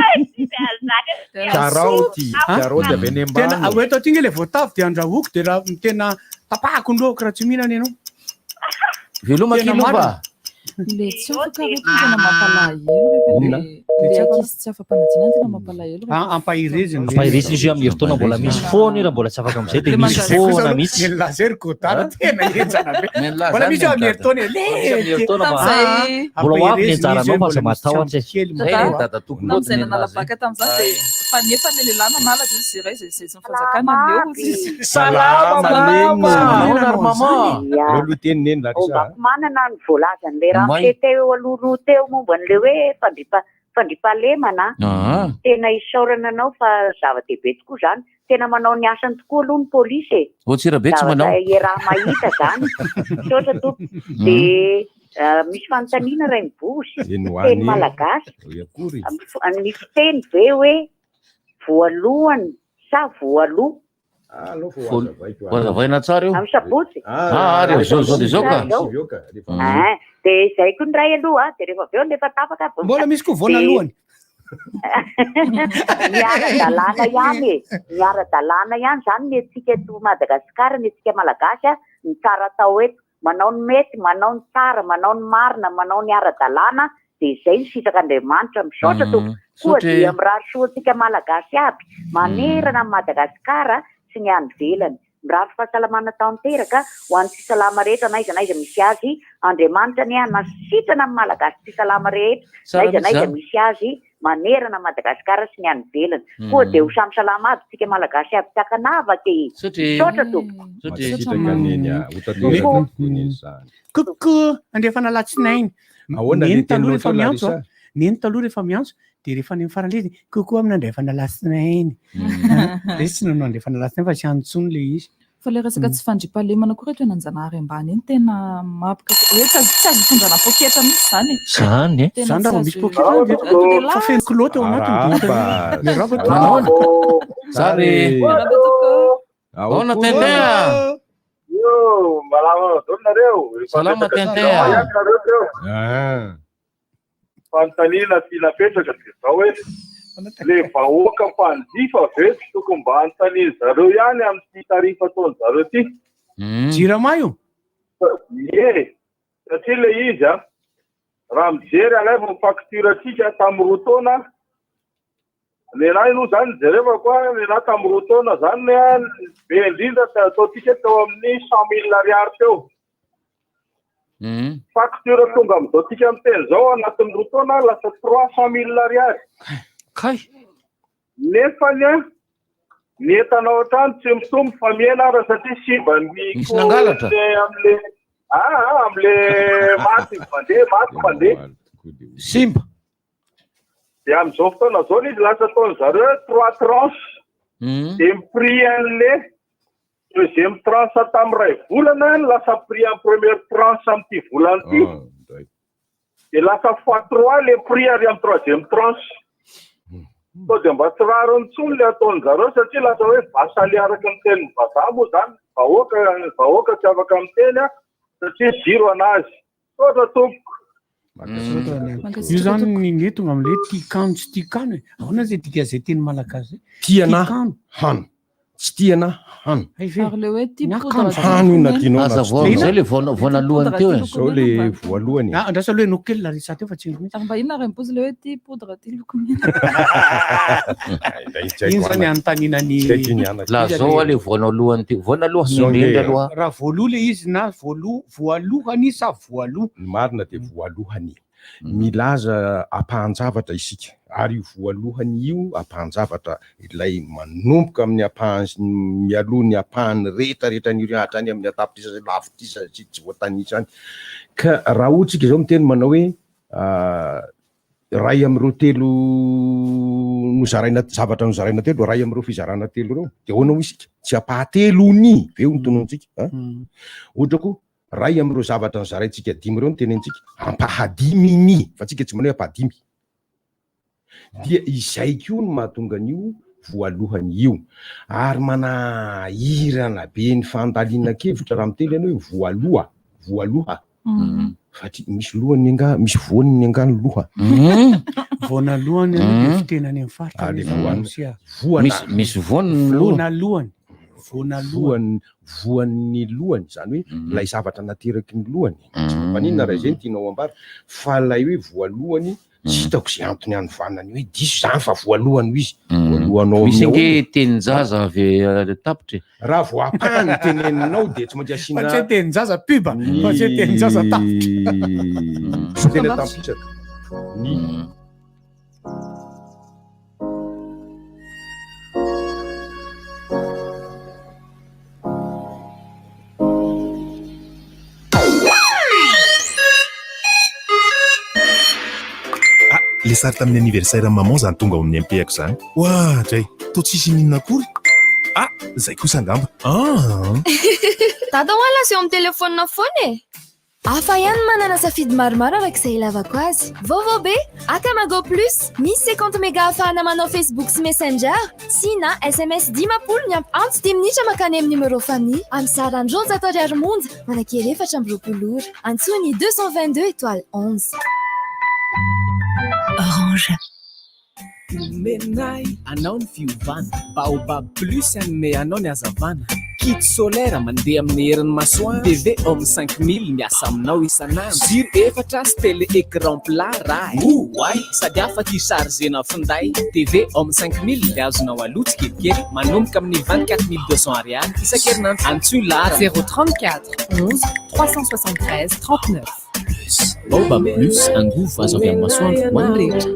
Ay, tsy dia zany e. Karaoty, karaoty avy any Tena ambany. eto aty nge le voatavo dia andrahoako dia raha tena tapahako ny lohako raha tsy mihinana ianao. Veloma Tena kely marina. ova. Le tsy afaka reto tena mampalahelo rehefa Inona? le le ankizy tsy afa-panadinana tena mampalahelo rehefa Ah, ampahireziny. Ampahirezina izy io amin'ny herintaona mbola misy foana io raha mbola tsy afaka amin'izay dia misy foana mihitsy. Ny laser Godard tena henjana be. Ny laza Mbola misy eo ny amin'ny herintaona e. Le Misy amin'ny herintaona mba- Tamin'izay- Mbola ho avy ny Ampahirezina izy anjaranao hoe fa aza mbola misy matahotra e. kely Zay Tata. le dada tokony Tamin'izay loatra ny nanala laza. baka tamin'izany dia fa nefa ny lehilahy nanala dia izy iray izay izay tsy ny fanjakana leo izy. Salama Salama mama. Nahoana ry maman? Aleo aloha teny neny Larissa. Ombako manana ny voalazan'ilay Ombay. ramose teo alohaloha teo momba an'ilay hoe fandripa fandriampahalemana. Ah. Tena isaorana anao fa zava-dehibe tokoa izany. Tena manao ny asany tokoa aloha ny polisy e. O Tsirabe tsy manao. Zavatra iaraha-mahita izany. Misaotra tompoko. Dia eh, misy fanontaniana Rainibozy. Eny ho Teny any. malagasy. Oi akory. Ny fiteny ve hoe voalohany sa voaloha? Ah, aleo fa ho azavaiko. Ho azavaina tsara io. Amin'ny sabotsy? Ah, ary zao zao dia zao ka. Sivy eo ka. Rehefa Ah, dia izay koa ny ray aloha, dia rehefa avy eo nefa tapaka. Mbola misy koa voalohany. Miara-dalàna ihany e, miara-dalàna ihany izany ny antsika eto Madagasikara, ny antsika Malagasy a, ny tsara atao eto. Manao ny mety, manao ny tsara, manao ny marina, manao ny ara-dalàna, dia izay ny sitrak'Andriamanitra. Misaotra tompoko. Koa Misaotra e. dia mirary soa antsika Malagasy aby, manerana an'i Madagasikara sy ny any ivelany. Mirary fahasalamana tanteraka ho an'ny tsy salama rehetra n'aiza n'aiza misy azy. Andriamanitra anie hanasitrana ny Malagasy tsy salama rehetra Tsara n'aiza mihitsy n'aiza izany. misy azy manerana an'i Madagasikara sy ny any ivelany. Koa dia ho samy salama aby tsika Malagasy aby tsy ankanavaka e. Misaotra e. Misaotra tompoko. Misaotra e. Masitraka neny a. Ho tanteraka tokoa neny izany. Coucou, andrefana alatsinainy. Ahoana Neny le taloha teninao rehefa teo miantso a. Larissa? Neny taloha rehefa miantso dia rehefa any amin'ny farany ilay izy, coucou amin'ny andrefana alatsinainy. Dia izy tsy nanao andrefana alatsinainy fa tsy any intsony ilay izy. Fa ilay resaka tsy fandriampahalemana koa reto eny Anjanahary ambany iny tena mampika hoe tsy azo tsy azo itondrana poketra mihitsy izany e. Zany e. Tena Zany tsy raha vao misy azo- poketra zany dia Tonga dia fa lasa. feno kilaoty ao anatiny dia Arahaba. Miarahaba tompoko. Manahoana? Tsara e. Miarahaba tompoko. Ahoana Tintin a? Io, malama daholo nareo. Efa Salama resaka Tintin salama a. ihany nareo teo. Ah. Fanontaniana tiana apetraka dia zao hoe le vahoaka mpanjifa ve tsy tokony mba hanontanian zareo ihany amin'ity tarifa ataon zareo ity? Jirama io. Ie, satria le izy a, raha mijery alaivo ny facture antsika tamin'ny roa taona, lehilahy aloha zany jerevako a, lehilahy tamin'ny roa taona zany a, be indrindra ataontsika teo amin'ny 100 000 ariary teo. Facture tonga amin'izao tsika miteny izao anatin'ny roa taona lasa 300 000 ariary. Kay. Nefany a, ny entana ao an-trano tsy mitombo fa mihena ara satria simba ny Misy nangalatra? am'le ah, am'le maty mandeha maty mandeha. Simba. Dia amin'izao fotoana izao izy lasa ataony zareo trois tranches. Dia ny prix an'le deuxième tranche tamin'ny iray volana no lasa prix an'ny première tranche amin'ity volana ity. Dia lasa fois trois le prix ary amin'ny troisième tranche. Sao dia mba tsy rariny intsony le ataony zareo satria lasa hoe vassal araka ny tenin'ny vazaha moa zany vahoaka vahoaka tsy afaka miteny a satria jiro anazy. Misaotra tompoko. Io zany ny nge tonga amle tia kano tsy tia kano e. Ahoana zay dika zay teny malagasy zay? Tiana Tia kano. hano. Tsy tiana hano. Hay ve? Ary le hoe tia Ny poudre akano tia Hano io na lokomena. tianao na tsy Hazavao tianao. amizay le voanalohany teo e. Zao le voalohany e. Ah, andraso aloha henoiko kely Larissa teo fa tsy henoiko mihitsy. Ary mba inona ary mipozy le hoe tia poudre tia lokomena. Iny zany anontaniana ny Tsy haiko iny anaka. Lazao le voanalohany teo. Voanalohany Zao nge- indrindra aloha. Raha voaloha le izy na voaloha voalohany sa voaloha? Ny marina dia voalohany. Milaza ampahan-javatra isika ary io voalohany io ampahan-javatra ilay manomboka amin'ny ampahany mialoha ny ampahany rehetra rehetra an'io hatrany amin'ny an-tapitrisa sy lavitrisa sy tsy voatanisa any. Ka raha ohatra isika izao miteny manao hoe iray amin'ireo telo nozaraina zavatra nozaraina telo, iray amin'ireo fizarana telo ireo, dia ahoana hoy isika? Tsy ampahatelony ve no tonontsika? Ohatra koa Ray amin'ireo zavatra nozaraintsika dimy ireo no tenenintsika, ampahadiminy, fa tsika tsy manao hoe ampahadimy. Dia izay koa no mahatonga an'io voalohany io. Ary manahirana be ny fandalinan-kevitra raha miteny ianao hoe voaloha, voaloha. Satria misy lohany angaha, misy voany angaha ny loha. Voanalohany aloha dia fiteny any amin'ny faritra Ah, le misy voan- Rosia. voana. Misy, misy voany ny loha. Voanalohany. Voanalohany. Voan-, voan'ny lohany, izany hoe ilay zavatra nateraky ny lohany. Tsy mampaninona raha izay no tianao ambara, fa ilay hoe voalohany, tsy hitako izay antony hanovana ny hoe diso izany fa voalohany hoy izy. Voalohanao Misy amin'ny ange ahoana? tenin-jaza avy tapitra e. Raha vao ampahany ny teneninao dia tsy maintsy asiana Fa tsy hoe tenin-jaza pub, fa tsy hoe tenin-jaza tapitra. Ny tena tampisaka. Ny Ah, le sary tamin'ny anniversaire maman zany tonga ao amin'ny MP-ako zany. Oa, dray, toa tsisy ininona akory. Ah, zay kosa angamba. Ah. Dada hoa lasa eo amin'ny telefaonina foana e! Hafa ihany ny manana safidy maromaro araka izay ilavako azy. Vaovao be! Akamago Plus, misy 50 méga ahafahana manao Facebook sy Messenger, sy na sms 50 miampy antso dimy minitra mankany amin'ny numéro famille, amin'ny sarany 200 ariary monja, manan-kery 24 ora. Antsoy ny 222 étoile 11. Orange. Omenay anao ny fiovana, Baobab Plus hanome anao ny hazavana, Kit solaire mandeha amin'ny herin'ny masoandro, TV Home 5000 miasa aminao isan'andro, jiro efatra sy télé écran plat raha e, oay sady afaka hi-charger-na finday, TV Home 5000 dia azonao aloa tsikelikely manomboka amin'ny 24200 ariary isan-kerinandro. Antsoy laharana. 034 11 373 39. Baobab Plus, angovo azo avy amin'ny masoandro ho an'ny rehetra.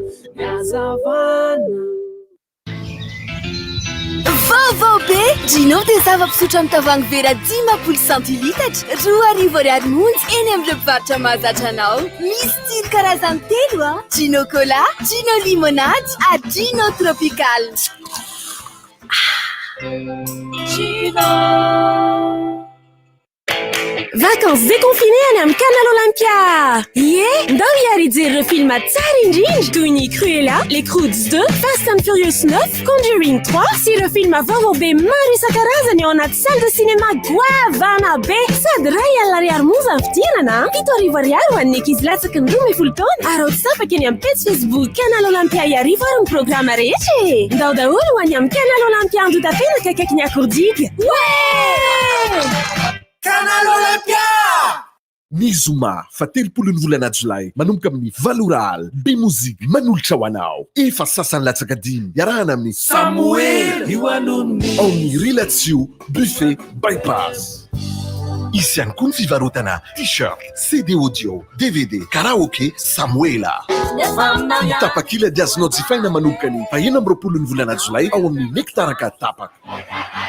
Vaovao be! Gino dia zava-pisotro amin'ny tavoahangy vera 50 centilitatra, 2000 ariary monja eny amin'ireo mpivarotra mahazatra anao. Misy tsiro karazany telo a! Gino Cola, Gino Limonade ary Gino Tropical. Gino! Vacances déconfinées any amin'ny Canal Olympia! Ie! Ndao hiary hijery ireo film tsara indrindra toy ny Cruella, Les Croods 2, Fast and Furious 9, Conjuring 3 sy ireo film vaovao be maro isan-karazany ao anaty salle de cinéma goavana be! Sady 1000 ariary monja ny fidirana a! 7000 ariary ho an'ny ankizy latsaky ny 12 taona ary ao tsy tapaka eny amin'ny pejy Facebook Canal Olympia Iarivo ary ny programa rehetra e! Ndao daholo ho any amin'ny Canal Olympia Andohatapenaka akaiky ny Akoordigue! Ouais! Canal Olympia! Ny zoma faha 30 ny volana jolay manomboka amin'ny valo ora alina, Bemozig manolotra ho anao efa sasany latsaka dimy iarahana amin'i Samoela io anonony. Ao amin'ny Rilatsio Buffet Bypass. Hisy ihany koa ny fivarotana T-shirt, CD audio, DVD, karaoke Samoela. Ny tapakila dia azonao jifaina manomboka ny faha 26 ny volana jolay ao amin'ny Nectar Ankaditapaka.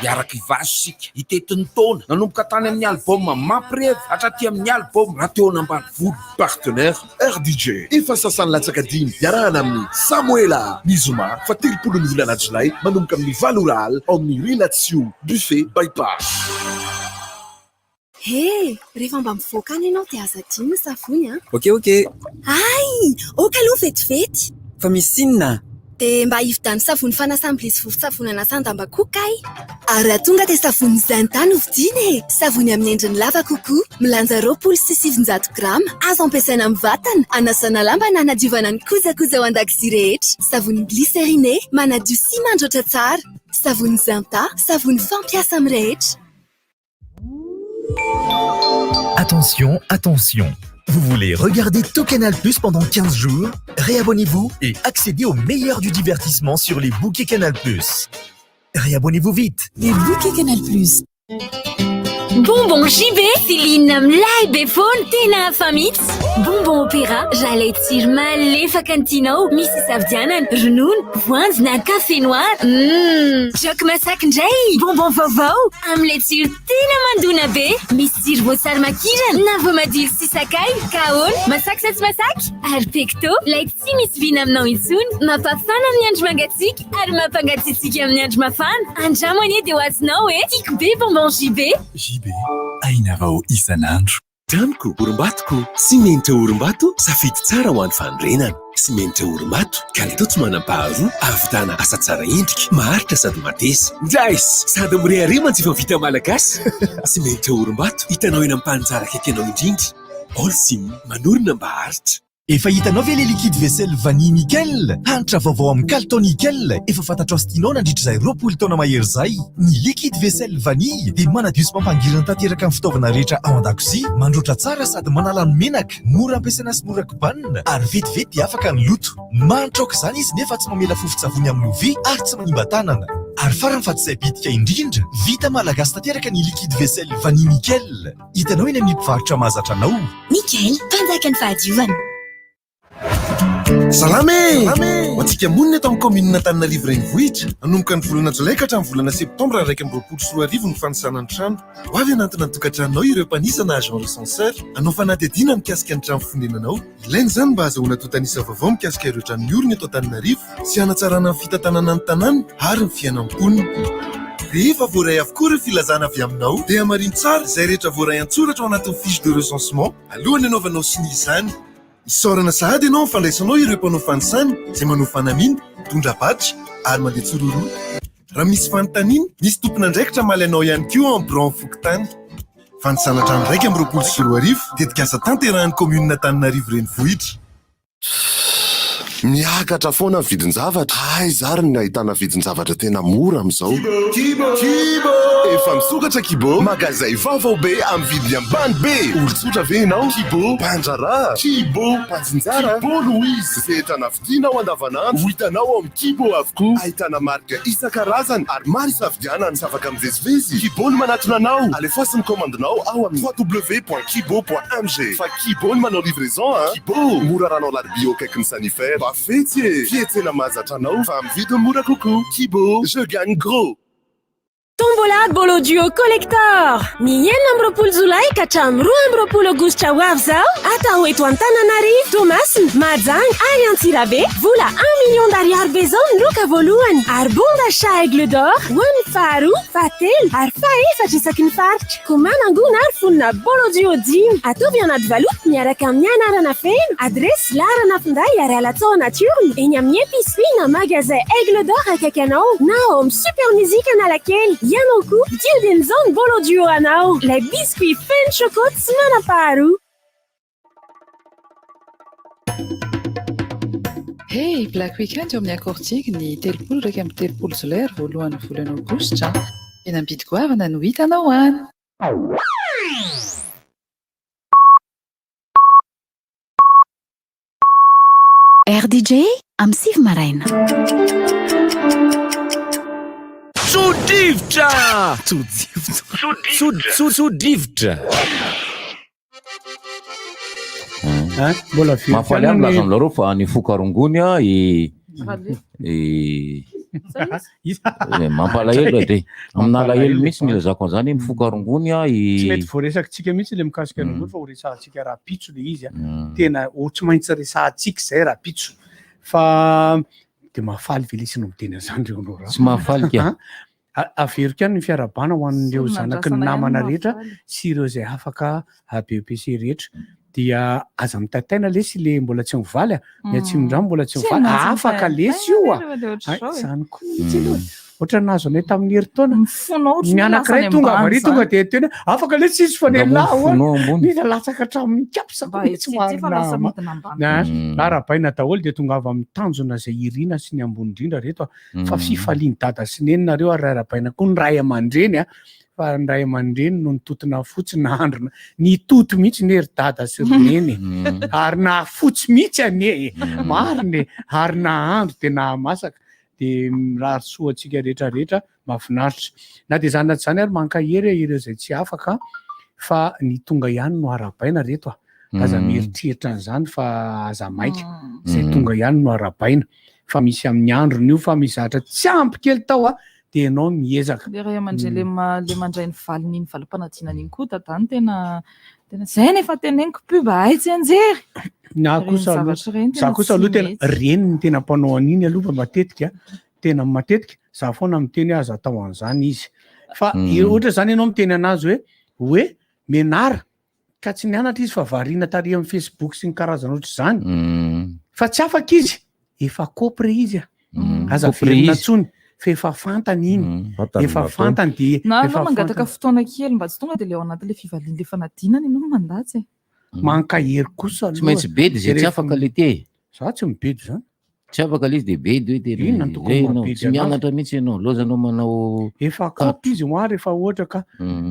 Hiaraka hivazo isika, hitety ny taona, nanomboka tany amin'ny album Mampirevy hatraty amin'ny album Raha teo an'ambanivolo. Partenaire, RDJ, efa sasany latsaka dimy, iarahana amin'i Samoela, ny zoma faha 30 ny volana jolay manomboka amin'ny valo ora alina ao amin'ny Rilatsio Buffet Bypass. He! Rehefa mba mivoaka any ianao dia aza adino ny savony an! Ok ok! Hay! Ok aloha vetivety! Fa misy inona? Dia mba hividiano savony fanasam-bilia sy vovon-tsavony anasan-damba koa kay. Ary raha tonga dia savony Zenta no vidiana e! Savony amin'ny endriny lava kokoa, milanja 920 grama, azo ampiasaina amin'ny vatana, anasana lamba na hanadiovana ny kojakoja ao an-dakozia rehetra. Savony glycériné, manadio sy mandroatra tsara. Savony Zenta, savony fampiasa amin'ny rehetra. Attention, attention Vous voulez regarder tout Canal Plus pendant 15 jours Réabonnez-vous et accédez au meilleur du divertissement sur les bouquets Canal Plus. Réabonnez-vous vite Les bouquets Canal Plus. Bonbon JB, Céline milay be foana, tena hafa mihitsy. Bonbon opéra, raha ilay tsiro malefaka no tianao, misy isafidianana, ronono, voanjo na café noir. Humm! Jock Masaky indray, bonbon vaovao, amin'ilay tsiro tena mandona be. Misy tsiro voasary makirana na voamadilo sy sakay. Ka ahoana, masaky sa tsy masaky? Ary pecto, ilay tsy misy vina aminao intsony, mampafana amin'ny andro mangatsiaka ary mampangatsiatsiaka amin'ny andro mafana. Andramo anie dia ho azonao e! Tiako be bonbon JB. JB, aina vao isan'andro. Tranoko, orimbatoko, simenitra orimbato, safidy tsara ho an'ny fanorenana. Simenitra orimbato, kalitao tsy manam-paharoa, ahavitana asa tsara endrika, maharitra sady mateza. Nice! Sady mirehareha mantsy efa vita malagasy. Simenitra orimbato, hitanao eny amin'ny mpaninjara akaiky anao indrindra. Holcim, manorina mba haharitra. Efa hitanao ve ilay liquide vaisselle vanille nickel? Hanitra vaovao amin'ny kalitao nickel efa fantatrao sy tianao nandritra izay 20 taona mahery izay. Ny liquide vaisselle vanille dia manadio sy mampangirana tanteraka ny fitaovana rehetra ao an-dakozia, mandroatra tsara sady manala ny menaka, mora ampiasaina sy mora kobanina ary vetivety dia afaka ny loto. Manitra aoka izany izy nefa tsy mamela fofon-tsavony amin'ny lovia ary tsy manimba tanana. Ary farany fa tsy izay bitika indrindra, vita malagasy tanteraka ny liquide vaisselle vanille nickel. Hitanao eny amin'ny mpivarotra mahazatra anao. Nickel, mpanjakan'ny fahadiovana. Salama e! Ho antsika monina eto amin'ny kaominina Antananarivo Renivohitra, hanomboka ny volana jolay ka hatramin'ny volana septambra 2021 ny fanisana ny trano. Ho avy hanantona ny tokantranonao ireo mpanisa na agent recenseur, hanao fanadihadiana mikasika ny trano fonenanao. Ilaina izany mba hahazahoana antontan'isa vaovao mikasika ireo trano miorina eto Antananarivo sy hanatsarana ny fitantanana ny tanàna ary ny fiainan'ny mponina. Rehefa voaray avokoa ireo filazana avy aminao dia hamarino tsara izay rehetra voaray an-tsoratra ao anatin'ny fiche de recensement alohan'ny hanaovanao sonia izany. Isaorana sahady ianao amin'ny fandraisanao ireo mpanao fanisana izay manao fanamiana, mitondra badge ary mandeha tsiroroa. Raha misy fanontaniana, misy tompon'andraikitra hamaly anao ihany koa ao amin'ny biraon'ny fokontany. Fanisana hatrany 2021, tetikasa tanterahin'ny kaominina Antananarivo Renivohitra. Miakatra foana ny vidin-javatra, aiza ary ny ahitana vidin-javatra tena mora amin'izao? Kibo! Kibo! Efa misokatra Kibo, magazay vaovao be amin'ny vidiny ambany be! Olon-tsotra ve ianao? Kibo! Mpandraharaha? Kibo! Mpanjinjara? Kibo no izy! Izay entana vidianao andavanandro, ho hitanao ao amin'ny Kibo avokoa. Ahitana marika isan-karazany ary maro isafidianana. Tsy afaka mivezivezy? Kibo no manatona anao! Alefaso ny kaomandinao ao amin'ny www.kibo.mg fa Kibo no manao livraison a! Kibo! Mora raha anao alarobia eo akaikin'ny Sanifer. Mba fetsy e! Fietsena mahazatra anao fa amin'ny vidiny mora kokoa. Kibo! Je gagne gros! Tombola Bolo Duo Collector! Ny 26 jolay ka hatramin'ny 22 aogositra ho avy izao, atao eto Antananarivo, Toamasina, Mahajanga ary Antsirabe. Vola un million d'ariary be izao ny loka voalohany ary bon d'achat Aigle d'or ho an'ny faharoa, fahatelo ary fahefatra isaky ny faritra. Koa manangona ary fonona Bolo Duo dimy. Ataovy anaty valopy miaraka amin'ny anarana feno, adiresy, laharana finday ary alatsao anaty urne eny amin'ny épicerie na magasin Aigle d'or akaiky anao na ao amin'ny Super Music Analakely. Ianao koa, vidio dieny izao ny Bolo Duo anao, ilay biscuit feno choco tsy manam-paharoa. Hey, Black Weekend eo amin'ny Akoor Tig ny 30 31 jolay ary voalohan'ny volana aogositra. Fihenam-bidy goavana no hitanao any. RDJ amin'ny 9 maraina. Tso-drivotra! Tso-drivotra! Tso-tso-tso-drivotra! Mbola very Mahafaly ahy milaza aminareo fa nifoka rongony aho i i mampalahelo e de amin'alahelo mihitsy ny ilazako an'izany hoe mifoka rongony aho i Tsy mety voaresakitsika mihitsy le mikasika ny rongony fa ho resahantsika rahampitso le izy a. Tena ho tsy maintsy resahantsika izay rahampitso. Fa de mahafaly ve lesy no miteny an'izany ry Honora? Tsy mahafaly ka. Averiko ihany ny fiarahabana ho an'ireo Tsy zanaky ny nandrasana ihany namana no rehetra mahafaly. sy ireo izay afaka BEPC rehetra. Dia aza mitaitaina lesy le mbola tsy mivaly a, ny atsimondrano mbola tsy Tsy mivaly, maintsy afaka mitaitaina lesy io a. rehefa dia ohatr'izao Ay, e. zany koa mihitsy aloha e. Ohatran'ny nahazo anay tamin'ny herintaona. Mifonao ohatry Ny ny hoe lasa anankiray any tonga ambany avy ary tonga izany. dia tena afaka lesy izy fa ny Nga moa lahy ho'a. mifonao ambony. Mila latsaka hatramin'ny kapsa Mba koa mihitsy etsy fa marina lasa ma. midina ambany. Na, arahabaina daholo dia tongava amin'ny tanjona izay irina sy ny ambony indrindra reto a. Fa fifalian'i dada sy neny nareo ary arahabaina koa ny ray aman-dreny a. Fa ny ray aman-dreny no nitotona fotsy nahandrona. Nitoto mihitsy anie ry dada sy ry neny e. Ary nahafotsy mihitsy anie e. Marina e. Ary nahandro dia nahamasaka. Dia mirary soa antsika rehetra rehetra. Mahafinaritra. Na dia izany na tsy izany ary mankahery ireo izay tsy afaka fa ny tonga ihany no arahabaina reto a. Aza mieritreritra an'izany fa aza maika. Izay tonga ihany no arahabaina. Fa misy amin'ny androny io fa misy zavatra tsy ampy kely tao a. Dia ianao miezaka. Le ray aman-dreny le ma- le mandray ny valin'iny valim-panadinana iny koa dada no tena tena zay no efa teneniko pub hay tsy anjery. Na Ireny kosa aloha, zavatra ireny za tena kosa tsy aloha tena mety. reny ny tena mpanao an'iny aloha fa matetika, tena matetika za foana miteny hoe aza atao an'izany izy. Fa ohatra zany ianao miteny anazy hoe hoe mianara ka tsy nianatra izy fa variana tary amin'ny Facebook sy ny karazana ohatr'izany. Fa tsy afaka izy, efa kopre izy a. Aza Kopre averina izy. intsony fa efa fantany iny. Fantany Efa ny nataony. fantany dia Na efa anao mangataka fantany. fotoana kely mba tsy tonga dia le ao anatin'le fivalian'le fanadinana ianao no mandatsa e. Mankahery kosa Tsy aloha. maintsy bedy izay tsy afaka le ty e. Za tsy mibedy zany. Tsy afaka le izy de bedy hoe tena Inona no tokony zay ianao, mahabedy tsy anazy? mianatra mihitsy ianao, lozanao manao Efa kopy izy hoa rehefa ohatra ka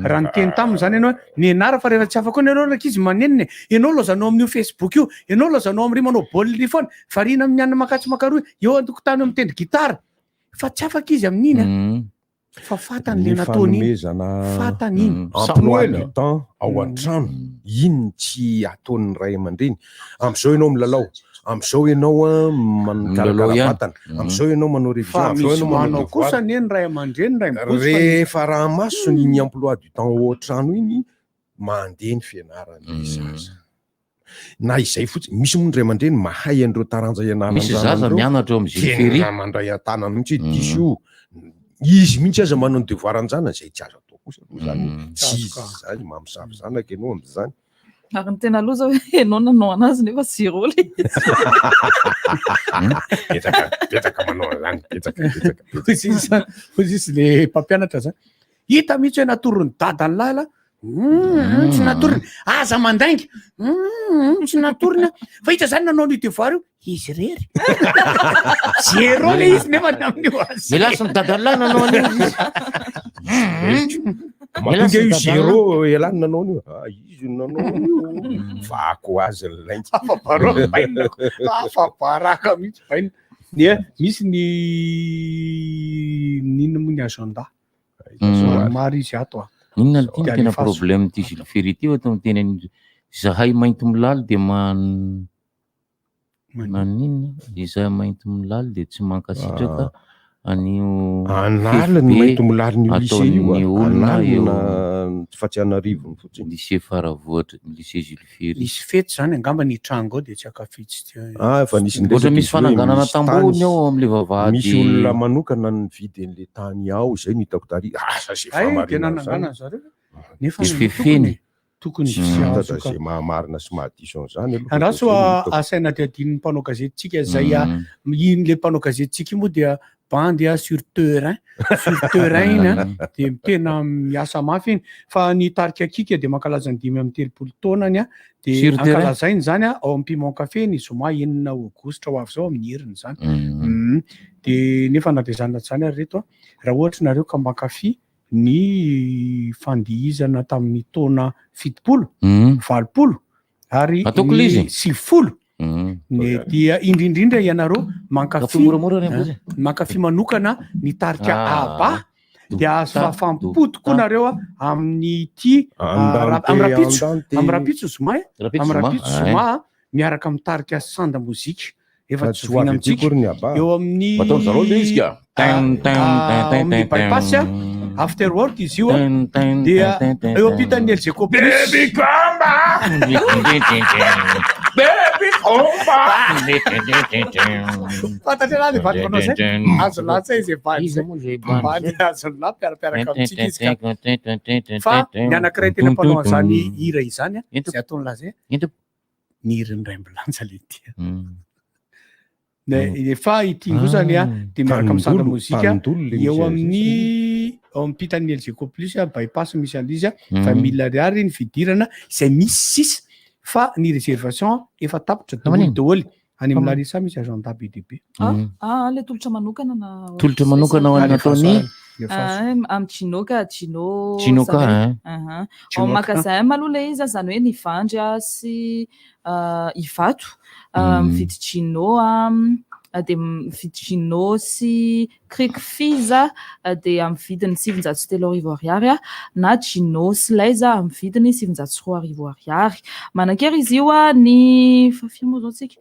raha niteny taminy zany ianao hoe mianara fa rehefa tsy afaka koa ianao rankizy manenina e, ianao lozanao amin'io Facebook io, ianao lozanao amin'ry manao baolina ry foana, variana amin'ny anona makatsy makaroa eo an-tokotany eo mitendry gitara fa tsy afaka izy amin'iny a. Fa fantany le Ny nataony iny. fanomezana Fantany iny. emploi du temps ao an-trano, iny no tsy ataon'ny ray aman-dreny. Amin'izao ianao milalao, amin'izao ianao Milalao mikarakara ihany. vatana, amin'izao ianao manao révision, Fa amin'izao misy ianao manao manao devoir. kosa anie ny ray aman-dreny ray mibotsy fa Rehefa araha-maso iny emploi du temps ao an-trano iny, mandeha ny fianaran'ilay zaza. Na izay fotsiny, misy moa ny ray aman-dreny mahay an'ireo taranja ianarana Misy zaza mianatra eo amin'ny Jules Ferry. Tena mandray an-tanana mihitsy hoe diso io. Izy mihitsy aza manao ny devoir an-janany, izay tsy azo atao kosa aloha izany. Tsy izy izany, mamosavy zanaka ianao amin'izany. Ary ny tena loza hoe ianao nanao anazy nefa zéro le izy. Betsaka, betsaka manao an'izany, betsaka, betsaka, betsaka. Hoy izy, hoy izy le mpampianatra zany. Hita mihitsy hoe natoron'ny dadany lahy lahy. Mm, tsy natorony. Aza mandainga. Mm, tsy natorony. Fa hita zany nanao an'io devoir io, izy irery. Zéro le izy nefa ny amin'io azy. Milaso ny dadany lahy nanao an'io izy. Mahatonga io zéro ialahy no nanao an'io. Ah, izy no nanao an'io. Vako azy ny lainga. Afa-baraka bainina. Afa-baraka mihitsy bainina. Dia misy ny n'inona moa ny agenda. Maromaro izy ato a. Inona ity no Dia tena alefaso. problème ity Jules Ferry ity ohatra miteny an'i zahay mainty milaly dia man maninona izahay mainty milaly dia tsy mankasitraka an'io An'aliny fefy be mainty milalin'io lycée io ataon'ny a. olona An'aliny eo na fa tsy an'arivony fotsiny. lycée Faravohitra, lycée Jules Ferry. Nisy fety zany angamba ny hitranga ao dia tsy ankafitsy tsy Ah, efa nisy Ohatra niresaka misy izy hoe fananganana misy tamboho tany ny ao amin'ilay vavahady. Misy olona manokana nividy an'ilay tany ao, izay no hitako tary. Asa izay Hay, dia fahamarinana izany. nanangana zareo. Nefa Dia ny fefeny. tokony Tsy tsy fantatra azo ka. izay mahamarina sy mahadiso an'izany aloha. Andraso Izay no hitako. asaina adihadian'ny mpanao gazetintsika izay a, iny le mpanao gazetintsika io moa dia bandy a sur terrain, sur terrain iny a, dia tena miasa mafy iny. Fa ny tarika Kika dia mankalaza ny 35 taonany a, dia Sur terrain. ankalazainy izany a ao amin'ny Piment Café ny zoma 6 aogositra ho avy izao amin'ny heriny izany. Dia nefa na dia izany na tsy izany ary reto a, raha ohatra nareo ka mankafy ny fandihizana tamin'ny taona 70, 80 ary Ataoko ilay ny izy. 90. Ny dia indrindrindra ianareo mankafy Kafe moramora ny ambozy. mankafy manokana ny tarika Ah. Abba dia azo Ta, fahafaham-po do, tokoa ta. nareo a amin'ity, Andante, amin'ny rahampitso, andante. amin'ny rahampitso zoma e, Rahampitso amin'ny zoma, rahampitso ah, zoma a, miaraka amin'ny tarika Sanda Mozika efa Fa tsy tsy ho avy zoviana aty amintsika akory ny Abba. eo amin'ny Ataon-dry zareo ilay izy ka. Tin, tin, tin, tin, amin'ny tin, bypass a, tin. after work izy io a, Tin, tin, dia tin, tin, eo tin. ampitan'ny Elgeco Plus. Baby Komba! Baby Komba! Fantatra ialahy le vadiko anao zay. Azo lahy tsay izay bandy Iza zay. moa izay bandy Bandy zay? azo lahy mpiarapiaraka amintsika izy ka. Tin, tin, tin, tin, tin, Fa tin, ny anankiray tena tin, mpanao tin, an'izany tin. hira izany a, Ento. izay ataon'ny lahy zay. Ento. Ny hirin'ny Raimbilanja le ity. Fa ity ngozany a dia miaraka amin'ny Sandra Mozika eo amin'ny ao ampitan'ny Elgeco Plus bypass misy an'izy a fa mille ariary ny fidirana izay misy sisa fa ny réservation efa tapitra daholo daholo any amin'ny Larissa misy agenda be dia be. Ah, le tolotra manokana na Tolotra manokana ho an'ny ataony Amin'ny Gino ka, Gino. Gino ka, hein. Ao magasin aloha ilay izy, izany hoe ny Ivandry sy Ivato. Mividy Gino, dia mividy Gino sy Cric Fizz dia amin'ny vidiny 3900 ariary na Gino Slice amin'ny vidiny 2900 ariary. Manan-kery izy io ny firy moa izao tsika?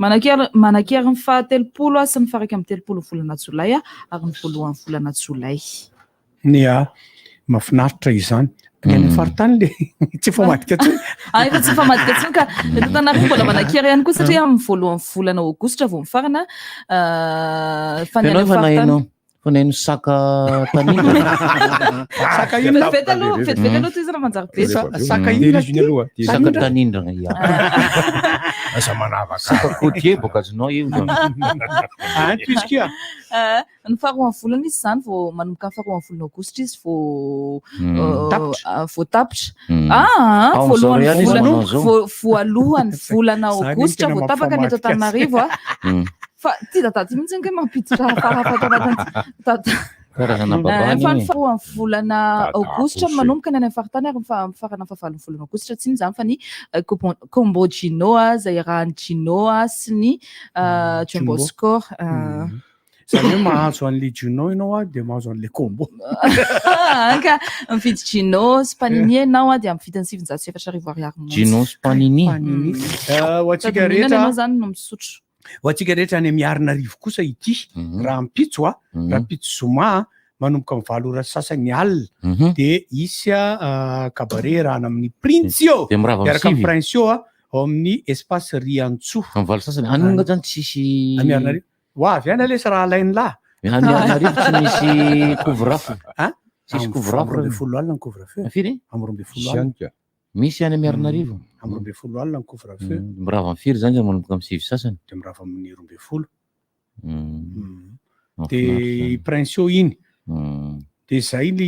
Manan-kery manan-kery ny faha-telopolo sy ny faha-31 volana jolay ary ny voalohan'ny volana jolay. Ny ahy, mahafinaritra izany. Ny any faritany le tsy mifamadika intsony. Ah, efa tsy mifamadika intsony ka. Ny eto Antananarivo mbola manan-kery ihany koa satria amin'ny voalohan'ny volana aogositra vao mifarana. Fa ny any Ianao efa faritany. naheno Fa naheno saka tanindrana. Saka inona? Vetivety aloha, vetivety aloha toy izany manjary be. Saka inona ty? Saka tanindrana ia. Aza manavaka. Saka côtier boka azonao io zany. Ah, toy izy kia. Ny faharoan'ny volana izy izany vao manomboka ny faharoan'ny volana aogositra izy vao vao tapitra. Ah, voalohan'ny volana voalohan'ny volana aogositra vao tapaka ny eto Antananarivo ah. Fa ty dada ty mihitsy ange mampiditra hafahafa ato anatin'ny dada. Karazana babany Fa ny iny. faharoan'ny volana Dada aogositra Bose. manomboka ny any amin'ny faritany ary ny faha- mifarana ny fahavalon'ny volana aogositra tsy inona izany fa ny combo Gino izay iarahan'i Gino sy ny Jumbo Jumbo. Score. Izany hoe mahazo an'ilay Gino ianao a, dia mahazo an'ilay combo. Ka mividy Gino sy Panini ianao a, dia amin'ny vidiny 904 ariary monja. Gino sy Panini. Panini. Ho antsika Sady mihinana rehetra ianao izany no misotro. Ho antsika rehetra any Miarinarivo kosa ity, rahampitso a, rahampitso zoma a, manomboka amin'ny 8 ora sy sasany alina, dia hisy cabaret iarahana amin'ny Princio, Dia mirava amin'ny miaraka amin'ny 9. Princio a, ao amin'ny espace Riantsoa. Amin'ny 8 sasany, any moa zany tsisy. Any Miarinarivo. Ho avy any aloha raha alain'ny lahy. Any Miarinarivo tsy misy couvre-feu. Hein? Tsisy Amin'ny couvre-feu. 12 alina ny couvre-feu. Firy? Amin'ny 12 alina. Misy any Miarinarivo. Amin'ny 12 alina ny couvre-feu. Mirava amin'ny firy zany manomboka amin'ny 9 sasany? Dia mirava amin'ny 12. Dia i Princio iny. Dia izay ny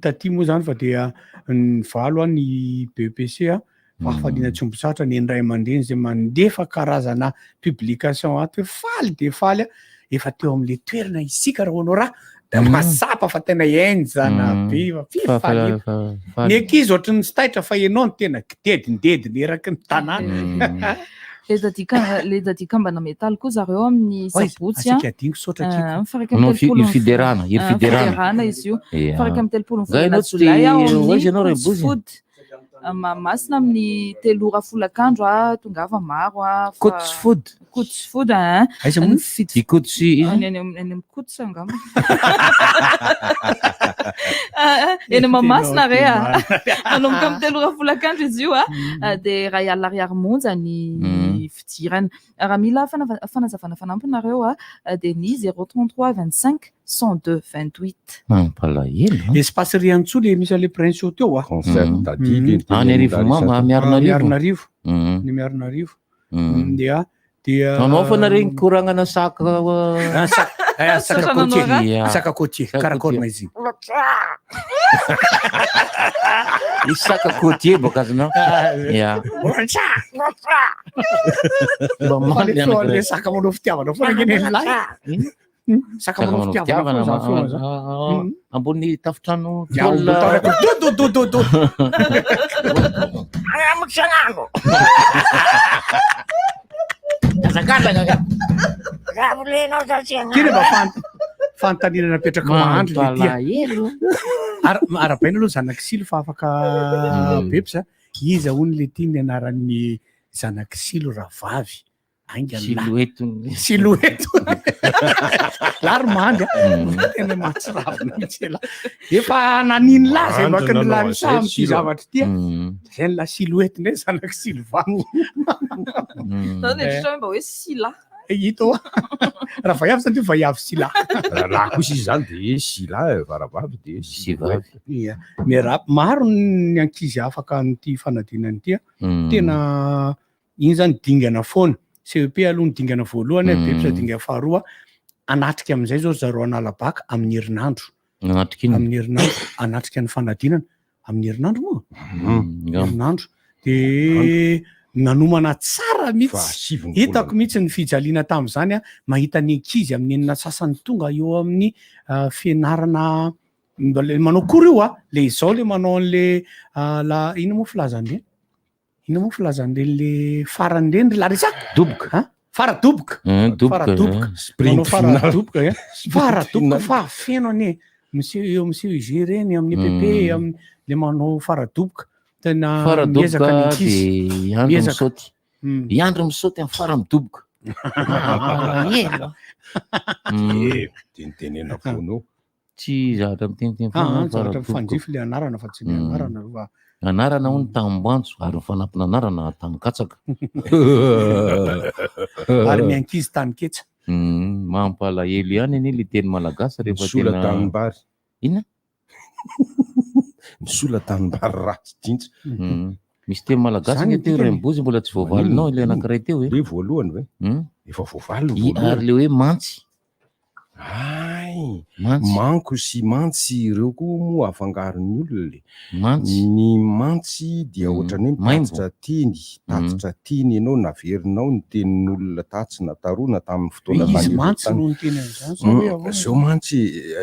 taty moa izany fa dia ny valo an ny BEPC a, fahafaliana tsy omby sarotra ny ray aman-dreny izay mandefa karazana publication ato hoe faly dia faly a, efa teo amin'ilay toerana isika raha hoanao raha dia mazava fa tena henjana be fa fifaliana. Ny ankizy ohatry ny tsy taitra fa ianao no tena gidedindedina eraky ny tanàna. Le dadi ka- le dadi kambana metaly koa zareo amin'ny Oay, sabotsy a. asika adiniko saotra Ah, tiako. amin'ny faha iraika amby Manao telopolo ny fiderana, ah, hira fiderana. fiderana izy io. Ia. Faha 31 ny Zay volana ianao tsy jolay te- ao ho amin'ny aiza ianao Kotsy Raibozy? Food. Mahamasina amin'ny 3 ora folakandro a, tongava maro a. fa- Kotsy Food. Kotsy Food a. Aiza moa? Ny fito- I Kotsy iza? Any any amin'ny any amin'ny Kotsy angamba. Ah, Eny Mahamasina re a. Manomboka amin'ny 3 ora folakandro izy io a. Dia 1000 ariary monja ny fidirana. Raha mila fanazavana fanampiny nareo a, dia ny 033 25 102 28. Mampalahelo. Espace Riantsoa le misy an'le Prince teo a. Concert Daddy. Any Arivomama, Miarinarivo. Miarinarivo. Ny Miarinarivo. Dia dia Manao foana regny koragnana saka. Saka côtier. Saka côtier. Karakory ma izy. Misy saka côtier boka azonao. Ya. Mba mandry Fa le anankiray. saka manao fitiavana foana nge ny lahy. Saka manao fitiavana foana zany foana zany. Ambony tafotrano Ya, ambony tafotrano. Do do do do do. Ty le mba fanontaniana napetraka mahandry le tia. Ara- Arabaina aloha zanak'i Silo fa afaka bepsa. Iza hono le ty ny anaran'ny zanak'i Silo rahavavy? Aingana. Silhouette. Silhouette. Lary mandry a. Tena mahatsiravina mihitsy elah. Efa nanino lahy zay Mahandry maka ny nanao lahy an'izay amin'ity Silo. zavatra ity a. Zay ny la silhouette ndray zanak'i Sylvain. Zany dia hoe mba hoe sila. Hita hoa. Raha vaiavy zany de vaiavy sy lahy. Raha lahy kosa izy zany de sy lahy, fa raha vavy de sy vavy. Ia. Miarahaba. Maro ny ankizy afaka an'ity fanadinana ity a. Tena iny zany dingana foana. CEP aloha ny dingana voalohany, BEPS dingana faharoa. Hanatrika amin'izay zao ry zareo hanala bac amin'ny herinandro. Hanatrika inona? Amin'ny herinandro, hanatrika ny fanadinana. Amin'ny herinandro moa? Herinandro. De nanomana tsara mihitsy. Hitako mihitsy ny fijaliana tamin'izany, mahita ny ankizy amin'ny enina sasany tonga eo amin'ny fianarana le manao cours io a, le izao le manao an'le la inona moa filazan'ireny? Inona moa filazan'ireny le farany ireny ry Larissa? Doboka. Ha? Fara doboka. Doboka, Fara doboka. Sprint Manao fara final. doboka, eh. Fara doboka Final. fa feno anie. Miseho eo amin'ny CEG ireny, amin'ny EPP, amin'ny le manao fara doboka. Tena Fara miezaka ny doboka ankizy. de iandro Miezaka. misaoty. Iandro misaoty amin'ny fara midoboka. Ela. Eh, tenitenena foana eo. Tsy zavatra miteniteny Ah, foana ah, ny fara zavatra doboka. mifanjify le anarana fa tsy le anarana aloha. Anarana hono tamim-boanjo ary ny fanampin'anarana tamin-katsaka. Ary ny ankizy tany-ketsa. Mampalahelo ihany anie le teny malagasy rehefa Ny sola tena tanimbary. Inona? Ny sola tanimbary ratsy jintsy. Misy teny malagasy Zany anie teo dikany. Rainibozy mbola tsy voavalinao ilay anankiray teo e. Le voalohany ve? Efa voavaly ny I- voalohany. Ary le hoe mantsy. Ay, Mantsy. manko sy mantsy ireo koa moa afangaron'ny olona e. Mantsy. Ny mantsy dia ohatran'ny hoe Maimbo. mitatitra teny, tatitra teny ianao, naverinao ny tenin'olona tatsy na taroa na tamin'ny fotoana Hoe izy tany aloha mantsy tany. no niteny an'izany sa hoe ahoana? Zao mantsy,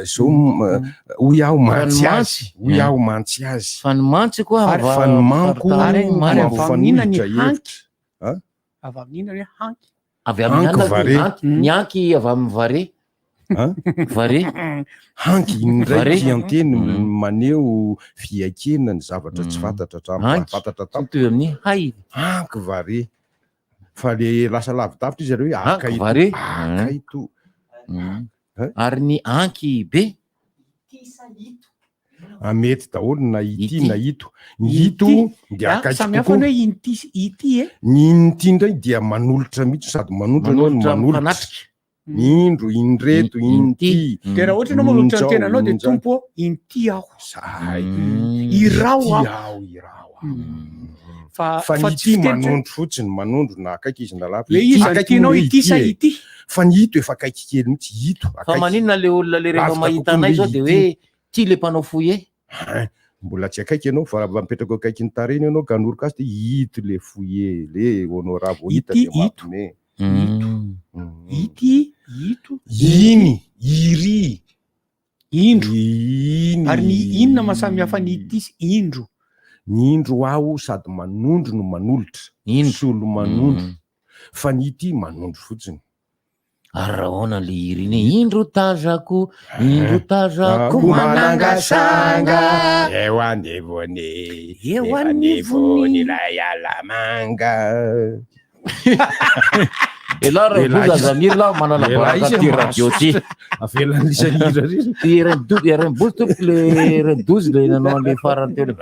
zao hoy aho Fa ny mantsy azy, mantsy. hoy aho mantsy azy. Fa ny mantsy koa Ary fa ny manko Ary no avy amin'inona ny mampifanohitra hanky? hevitra. Ha? Avy amin'inona hoe hanky? Avy amin'ny Hanky anona vare. hanky, ny hanky avy amin'ny vare. Vare. Hanky indray Vare. tian-teny maneho fiaikena ny zavatra tsy fantatra hatramin'ny Hanky. fantatra tamin'ny. Mitovy amin'ny hay. Hanky vare. Fa le lasa lavidavitra izy ireo hoe Hanky akaito. vare. Akaito. Ary ny hanky be. Ah, mety daholo na ity na ito. Ny ito dia Ah, akaiky Samy hafa kokoa. ny hoe inty sy ity e. Ny inty indray dia manolotra mihitsy sady manolotra anao no Manolotra manolotra. mifanatrika. Indro, indreto, inty. De raha ohatra ianao manolotra ny Injao, tenanao de injao. tompo ô, inty aho. Zay. Irao Inty aho. aho, irao aho. Fa Fa ny fa tsy ity fiteny hoe- manondro fotsiny, manondro na akaiky izy na lavitra. Le iza Akaiky tianao moa hoe ity sa e. ity? Fa ny ito efa akaiky kely mihitsy, ito. Fa akaiky. maninona le olona le rehefa Lavitra mahita kokoa anay ny zao de ity. hoe ty le mpanao foyer. Hein, mbola tsy akaiky ianao fa raha mipetraka akaiky ny tarehiny ianao ka hanoroka azy de ito le foyer, le honorable hita Ity, de ito. mampime. Ity, ito. Iny, iry. Indro. Iny. Ary ny inona maha samy hafa ny ity sy indro? Ny indro aho sady manondro no manolotra. Indro. Solo manondro. Fa ny ity manondro fotsiny. Ary raha ahoana le hira iny hoe, indro tazako, indro tazako Ko manangasanga. Eo anivony, Eo eo anivony. anivony ilay alamanga. Elah raha boza aza mihira lah manala baraka ty radio ty. Avelan'ny isany hira ry. Ty RN12 RN12 tompoko le RN12 le nanao an'le farany teo le.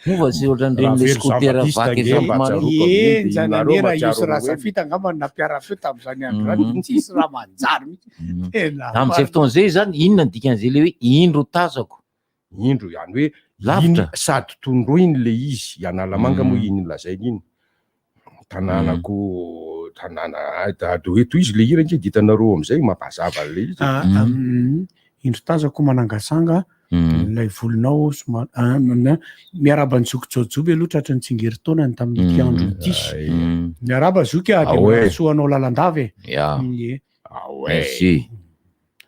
Mova sy ohatran'ireny le Raha scooter Jean Baptiste vaky ange zao mba maro. tsaroako Eny amin'iny, zany nareo anie raha io sy mahatsiaro raha hoe- zafita angamba no nampiara-feo tamin'izany andro izany, tsisy raha manjary mihitsy. Tena Amin'izay fotoana izay zany inona ny dikan'izay le hoe indro tazako. Indro ihany hoe Lavitra. iny sady tondroiny le izy, i Analamanga moa iny lazainy iny. Tanànako, tanàna, ah, de hoe tohizo le hira ange de hitanareo amizay mampazava an'le izy. Ah, indro tazako manangasanga ilay volonao somary ah, miarahaba an'i zoky Jaojoby aloha tratry ny tsingerin-taonany tamin'ity andro ity. Miarahaba zoky ah, dia Ah ouais. mirary soa anao lalandava e. Ya. Ie. Ah Merci.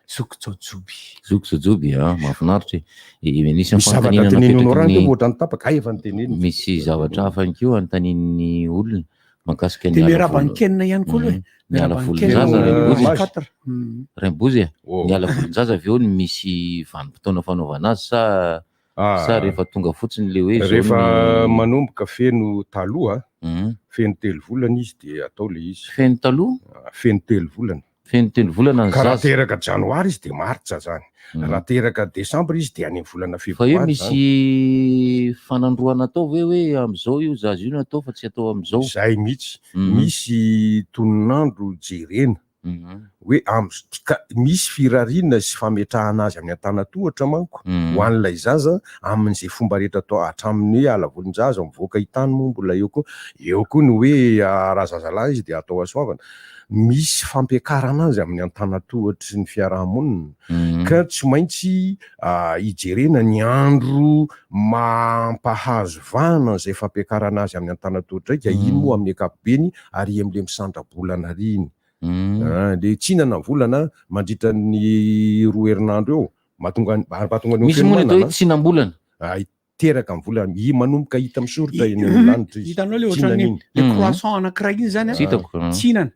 Zoky Jaojoby. Zoky Jaojoby ah, mahafinaritra e. E, Misy Misy zavatra fanontaniana teneninao napetraky raha ny- ohatran'ny tapaka, ay efa nitenenina. Misy zavatra hafa ihany koa anontanian'ny olona mahakasika ny Dia ala miarahaba an'i volo- Ken ihany koa aloha e. Ny ala Miarahaba an'i volon-jaza Ken, Rainibozy. quatre. Rainibozy e. Oh. Ny ala volon-jaza avy eo no misy vanim-potoana fanaovana azy sa sa rehefa tonga fotsiny le hoe zao Rehefa ny- manomboka feno taloha, feno telo volana izy dia atao le izy. Feno taloha? Feno telo volana. Feno telo volana ny Ka raha zaza. teraka janoary izy dia martsa zany. Raha teraka desambra izy dia any amin'ny volana Fa io febroary zany. misy fanandroana atao ve hoe amin'izao io zaza io no atao fa tsy atao amin'izao? Zay mihitsy. Misy tonon'andro jerena hoe am- ka misy firariana sy fametrahana azy amin'ny antanatohatra manko ho an'ilay zaza amin'izay fomba rehetra atao hatramin'ny hoe ala volon-jaza mivoaka hitany moa mbola eo koa, eo koa ny hoe raha zazalahy izy dia atao hasoavana. Misy fampiakarana azy amin'ny antanatohatry ny fiarahamonina ka tsy maintsy hijerena ny andro mampahazo vahana an'izay fampiakarana azy amin'ny antanatohatra izay ka iny moa amin'ny ankapobeny ary amin'ilay misandra-bolana ary iny. Ilay tsinana ny volana mandritra ny roa herinandro eo mahatonga ary mahatonga ny Misy moa ny atao hoe fiomanana. tsinam-bolana. Teraka ny volana, i manomboka hita misoritra eny amin'ny lanitra izy. Hitanao le ohatran'ny Tsinana iny. le croissant anankiray iny zany Tsy hitako, ah. tsinana.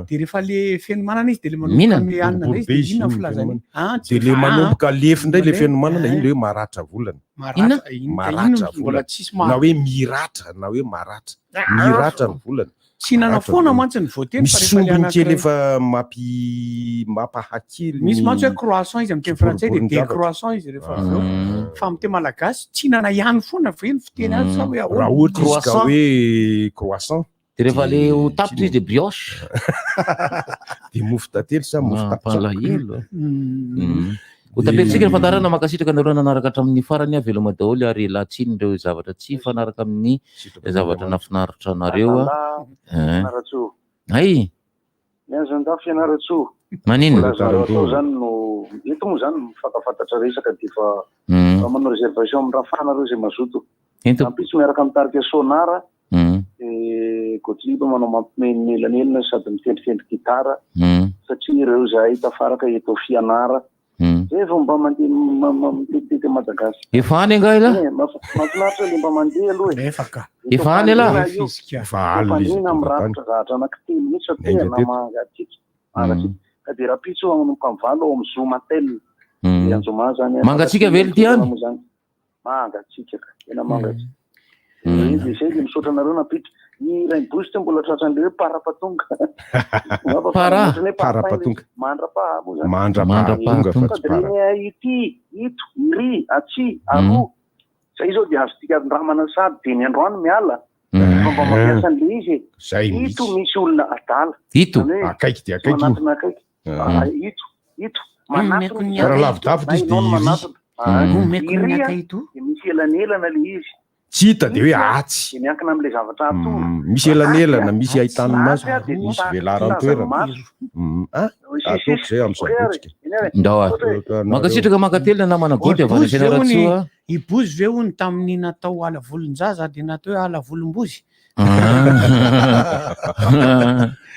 De rehefa le fenomanana izy de le manomboka Mihinana. ame hanina indray izy Boribory de be izy inona iny filazany? fenomanana. Ah, De le ah, manomboka lefy indray le Mandeha. fenomanana iny le hoe maratra volana. Maratra, Inona? iny- iny Maratra mbola volana. tsisy maha- Na hoe miratra, na hoe maratra. Ah. Miratra ny volana. Tsinana Maratra foana volana. mantsy ny voateny fa Misy rehefa le sombiny kely anankiray- efa mampi mampahakely Misy ny mantsy hoe croissant izy amin'ny teny frantsay de kiboriborin-javatra. décroissant izy rehefa avy eo. Ah. Fa amin'ny teny malagasy tsinana ihany foana ve ny fiteny azy sa hoe ahoana? Raha ohatra izy ka hoe croissant. De rehefa le ho tapitra izy de brioche. De mofo tantely sa mofo tapitra? Mampalahelo. Ho tapetritsika ny fandaharana mankasitraka anareo nanaraka hatramin'ny farany a veloma daholo ary latsiny ireo zavatra tsy hifanaraka amin'ny zavatra nafinaritra anareo a. Eh. Fianarantsoa. Hay. Ny Anzandafy Fianarantsoa. Maninona? Mbola azonareo atao zany no eto moa zany mifankafantatra resaka dia efa fa manao réservation amin'ny Rafah nareo izay mazoto. Ento. Rahampitso miaraka amin'ny tarika Sonara dia Gottlieb manao mampime ny elanelana sady mitendritendry gitara satria ireo izahay tafaraka eto Fianara. Zay vao mba mandeha mitetitety Madagascar. Efa any angaha ialahy? Eh, mahafinaritra le mba mandeha aloha e. Efa ka. Efa any ialahy? Efa alina izy Fampandriana tonga tany. mirafitra zavatra anankitelo mihitsy fa Niainga tena teto. mangatsiaka. Mangatsiaka. Ka dia rahampitso manomboka amin'ny valo ao amin'ny Zoma Hotel. Dia Anjoma zany. Mangatsiaka ve ity any? Moa zany. Mangatsiaka ka. Tena mangatsiaka. Dia izay dia misaotra anareo nampiditra. Ny rainibozy tsy mbola tratran'ilay hoe parapatonga. Para? Parapatonga. Mandrapaha moa zany. Mandrapaha tonga fa tsy Sady para. reny ity, ito, iry, atsy, aroa. Zay izao dia azontsika andramana sady dia ny androany miala. Fa mba mampiasa an'ilay izy e. Zay Ito misy olona adala. Ito. Zany hoe Akaiky dia akaiky io. Manatona akaiky. Ah. Ah, Ito, ito. Manatona ny Raha lavidavitra izy Na dia ianao no iry. manatona. Ah, Omeko ny Iry a, akaiky dia misy elanelana ilay izy. Tsy hita dia hoe atsy. Dia miankina amin'ilay zavatra atoro. Misy elanelana, misy ahitany maso, Atsy a, dia misy mitady velaran-toerana. maso. Ah, ataoko izay amin'ny sabotsy. Ndao ary. Mankasitraka mankatelina namana Goty avy any Ibozy ve hony Fianarantsoa. Ibozy ve hony tamin'ny natao ala volon-jaza dia natao hoe ala volom-bozy?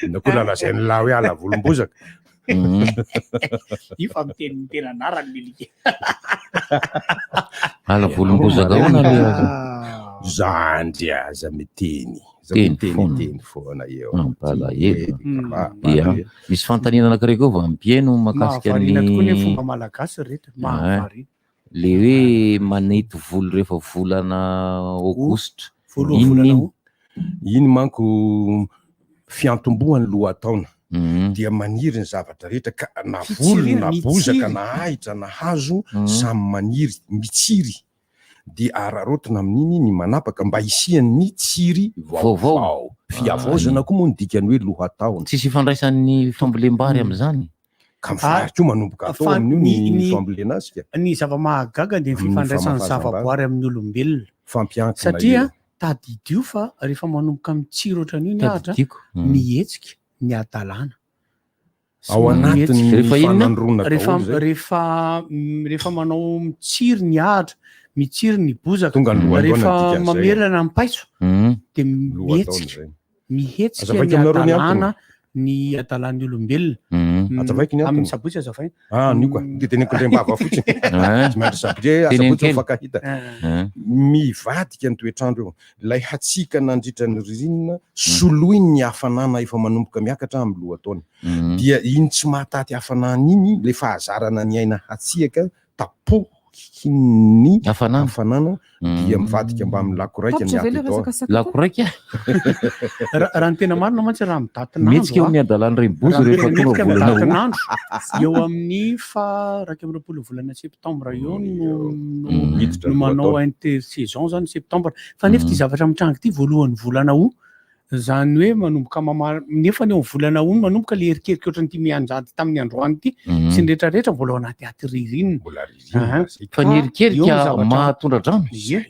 Inona koa lazain'ny lahy hoe ala volom-bozaka. Io fa miteny ny tena anarany ny alika. Ala volom-bozaka ahoana le aza? Zandry aza miteny. Za Teny miteny foana. teny foana eo. Mampalahelo. Ma- Ia. Misy fanontaniana anankiray koa vao ampihaino mahakasika Mahavariana tokoa ny ny fomba malagasy ry reto. Mahavariana. Le hoe manety volo rehefa volana aogositra. Voalohany Inona volana iny? o? Iny manko fiantombohan'ny lohataona dia maniry ny zavatra rehetra ka na volo Fitsiriana, na bozaka mitsiry. na ahitra na hazo samy maniry mitsiry dia araraotina amin'iny ny manapaka mba hisian'ny tsiry vaovao. Fihavaozana koa moa ny dikan'ny hoe lohataona. Tsisy ifandraisan'ny fambolem-bary amin'izany? Ka ny vary koa manomboka atao Fa amin'io ny- ny ny- fambolena azy ka. Ny zava-mahagaga dia ny Amin'ny fifandraisan'ny famafazam-bary. zavaboary amin'ny olombelona. Fampiankina Satria io. tadidio fa rehefa manomboka mitsiry ohatran'io ny ahitra, Tadidiko. Mm. mihetsika ny hadalana. Sy Ao anatin'ny mihetsika. Rehefa inona? fanandroana Rehefa daholo zay. rehefa rehefa manao mitsiry ny ahitra, mitsiry ny bozaka, Tonga ny lohataona rehefa dikan'izay. mamelana ny paiso Mm. dia Lohataona mihetsika. zay. Mihetsika Azavaiko ny aminareo ny antony. hadalana ny hadalan'ny olombelona. Azavaiko ny antony. Amin'ny sabotsy azavaina. Ah, anio ka. Dia teneniko indray am-bava fotsiny. Tsy miandry sabotsy, eh, Teneno sabotsy kely. mifankahita. Mivadika ny toetr'andro eo. Ilay hatsiaka nandritra ny ririnina, soloiny ny hafanana efa manomboka miakatra amin'ny lohataona. Dia iny tsy mahataty hafanana iny, ilay fahazarana niaina hatsiaka, tapohiny. ny hafanana dia mivadika mbamin'ny lakoraika ny Tapitra ve aty ilay tao. resaka saka Lako raika? Raha ny tena marina mantsy raha amin'ny datin'andro Mihetsika eo amin'ny adalan'ny bozy Raha rehefa tena tonga mihetsika amin'ny volana août. datin'andro eo amin'ny faha 21 volana septambra eo no no Miditra no ny manao lohataona. intersaison zany septambra fa nefa ity zavatra mitranga ity voalohan'ny volana août Zany hoe manomboka mama nefa ny eo amin'ny volana août manomboka le erikerika ohatran'ity mianjady tamin'ny androany ity sy ny rehetra rehetra mbola ao anaty aty ririnina. Mbola ririnina. Fa ny erikerika mahatondra-drano. Ie,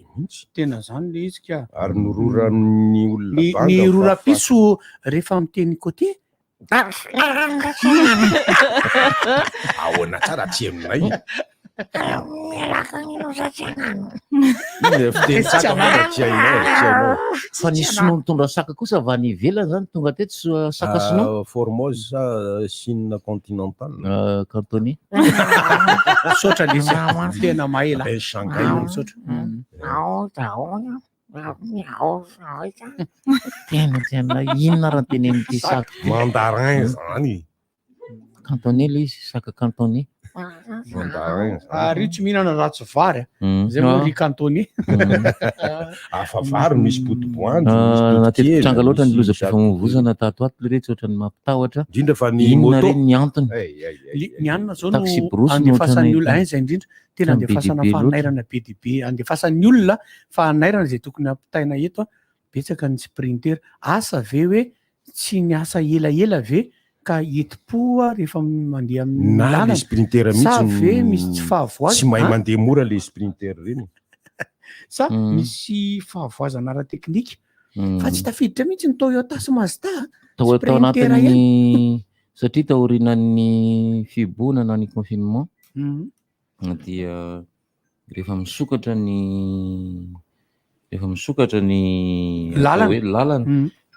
tena zany le izy ka. Ary nororan'ny olona Ny banga ny fa- rora-piso rehefa miteny côté Ahoana tsara tsy henonay. Inona fiteny saka moa raha tsy hainao, tsy hainao. Fa ny sinoa nitondra saka kosa avy any ivelany zany tonga teto saka sinoa. Ah, Formose sa Chine continentale? Cantonais. Misaotra lesy a. Tena mahay lah. Eh, Shanghai. Misaotra. Tena tena inona raha tenenin'ity saka ity? Mandarin zany. Cantonais le izy, saka cantonais. Mandarin zany. Ary io tsy mihinana raha tsy vary a. Zay moa ry cantonais. Hafa vary misy potiboanjo, misy Ah, totokely, Matetika loatra ny misy lozam-pifamoivozana tato ato le retsy ohatran'ny mampitahotra. Indrindra fa ny Inona moto. re ny antony? Ay, ay, ay, Ny ny anona zao no Taxi-brousse no andefasan'ny ohatran'ny olona, ein zay indrindra, tena ohatran'ny be dia andefasana be loatra. fanairana be dia be, andefasan'ny olona fanairana izay tokony hampitaina eto a, betsaka ny sprinter, asa ve hoe tsy niasa elaela ve ka enti-po rehefa mandeha amin'ny Na le lalana sprinter sa mihitsy ve misy tsy fahavoazana tsy mahay an? mandeha mora le sprinter reny. Sa misy fahavoazana ara-teknika fa tsy tafiditra mihitsy ny Toyota sy Mazda a, Tao tao sprinter ihany. anatin'ny satria taorianan'ny fihibohana na ny confinement dia rehefa misokatra ny rehefa misokatra ny atao Lalana. hoe lalana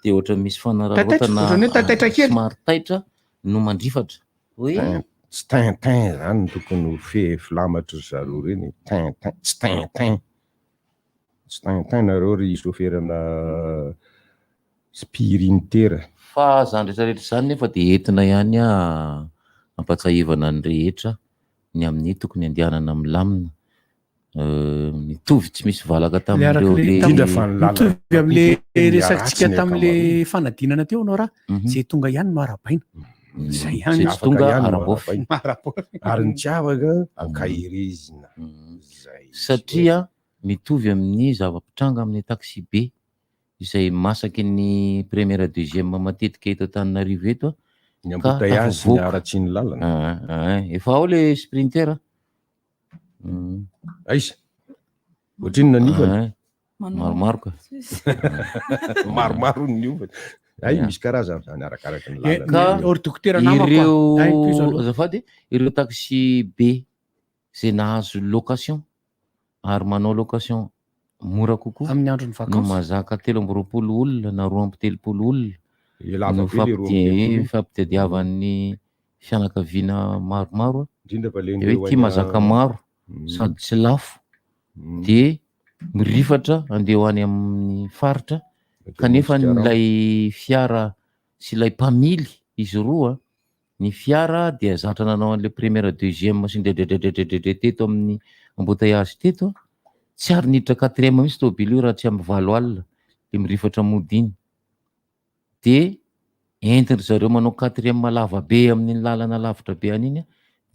dia ohatra misy Taitaitra, fanararaotana ohatran'ny hoe taitaitra kely. somary taitra no mandrifatra hoe Tsy tintin zany no tokony ho fe filamatry ry zareo reny, tintin, tsy tintin. Tsy tintin nareo ry soferana spirintera. Fa zany rehetra rehetra izany nefa dia entina ihany hampatsahivana ny rehetra ny amin'ny tokony handehanana milamina. Mitovy tsy misy valaka tamin'ireo le Indrindra fa ny lalana Mitovy amin'le miha resakintsika ratsy ny tamin'le ankamaroany. fanadinana teo anao raha izay tonga ihany no arahabaina. Izay ihany. Izay tsy tonga Afaka ihany no ara-bofy. arahabaina. Ara-bofy. Ary ny tsy afaka ankaherezina. Izay. Satria mitovy amin'ny zava-pitranga amin'ny taxi-be izay masaky ny première deuxième matetika eto Antananarivo eto Ny ka embouteillage sy ny tafavoaka. haratsian'ny lalana. Efa ao le sprinter. Aiza? Ohatrinona ny hofany? Maromaro ka. Maromaro ny hofany. Ay, misy karazany zany arakaraka ny lalana. Ka Or dokotera namako a. Ay, tohizo ireo aloha. azafady, ireo taxi be izay nahazo location ary manao location mora kokoa Amin'ny andron'ny no vacances. mahazaka 23 olona na 32 olona Eh, lava no be le 32 io. fampitadiavan'ny fianakaviana maromaro a. Indrindra fa le Dia hoe nireo ity any mahazaka maro sady tsy lafo dia mirifatra andeha ho any amin'ny faritra kanefa ilay fiara sy ilay mpamily izy roa Ny fiara dia zatra nanao an'ilay première deuxième sy ny dredredredredredre teto amin'ny embouteillage teto a, tsy ary niditra quatrième mihitsy tôbily io raha tsy amin'ny 8 alina le mirifatra mody iny, de entin-dry zareo manao quatrième lava be amin'iny lalana lavitra be any iny a,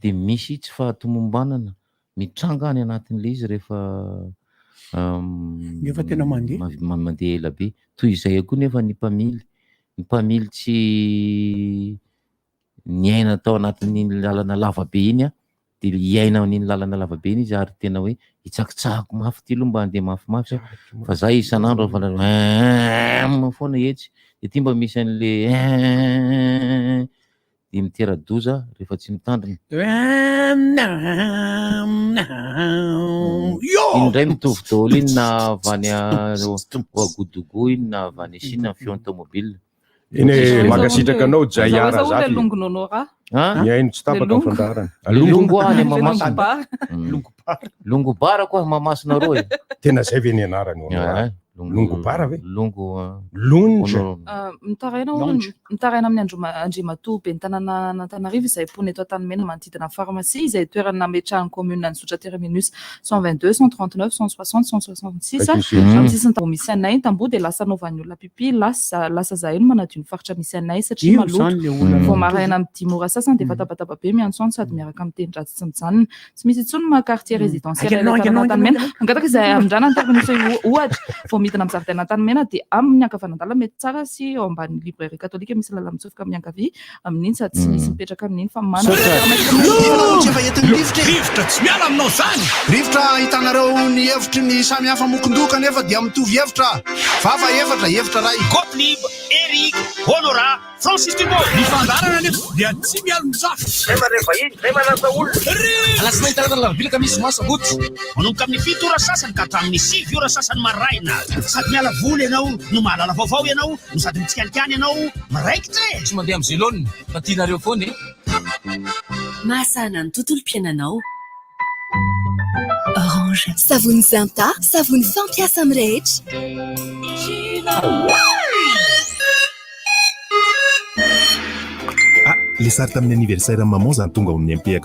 de misy tsy fahatomombanana mitranga any anatin'ilay izy rehefa Nefa tena mandeha. mandeha ela be. Toy izay koa nefa ny mpamily, ny mpamily tsy niaina tao anatin'iny lalana lava be iny an, dia hiaina amin'iny lalana lava be iny izy ary tena hoe hitsakitsahako mafy ity aloha mba handeha mafimafy aho fa za isan'andro efa nanao foana etsy, dia ity mba misy an'le dia mitera-doza rehefa tsy mitandrina. Iny indray mitovy daholo iny na avy any Ouagadougou iny na avy any Chine ny feon'ny tomobile. Eny e, mankasitraka anao Jaya Aiza hono Razafy. le longo Nonora? Mihaino tsy tapaka ny Longo. fandaharana. Longo any Le Mahamasina. longo bar. Longo bar koa Mahamasina roa e. Tena zay ve ny anarany Honora? Longo bar ve? Longo. Longe. Mitaraina hono, mitaraina amin'ny Androma- Andriamatoa Ben'ny tanànan'Antananarivo izay mponina eto Antanimena manodidina ny pharmacie izay toerana nametrahan'ny commune ny zotra terminus 122, 139, 160, 166 amin'ny sisin'ny tamboho misy anay. Ny tamboho dia lasa anaovan'ny olona pipi, lasa lasa zahay no manadio ny faritra misy anay satria Io maloto. izany le olana Vao mitovy. maraina amin'ny dimy ora sasany dia efa tabataba be miantsoantso sady miaraka amin'ny teny ratsy tsy mijanona. Tsy misy intsony ny maha quartier résidentiel Haingana, ilay haingana, tanàna Antanimena. haingana. Mangataka izay hamindrana ny terminus ohatra, vao midina amin'ny zaridaina Antanimena dia amin'ny ankavanandalana mety tsara sy eo ambanin'ny librairie katolika misy lalana mitsofoka amin'ny ankavia amin'iny sady tsy misy mipetraka amin'iny fa manana Rivotra tsy miala aminao zany! Rivotra ahitanareo ny hevitry ny samy hafa mokon-doha kanefa dia mitovy hevitra. Vava efatra, hevitra iray. Gottlieb, Eric, Honorat, Francis Dubois. Ny fandaharana anefa dia tsy mialon-jafy. Zay mandray vahiny, zay manasa olona. Alatsinainy, talata, alarobia, alakamisy, zoma, sabotsy. Manomboka amin'ny fito ora sasany ka hatramin'ny sivy ora sasany maraina. Sady miala voly ianao no mahalala vaovao ianao no sady mitsikalikany ianao miraikitra e! Tsy mandeha amin'ny zelone fa tianareo foana e! Mahasahana ny tontolom-piainanao. Orange. Savony Zinta, savony fampiasa amin'ny rehetra. Ah, le sary tamin'ny anniversaire maman zany tonga ao amin'ny MP-ako.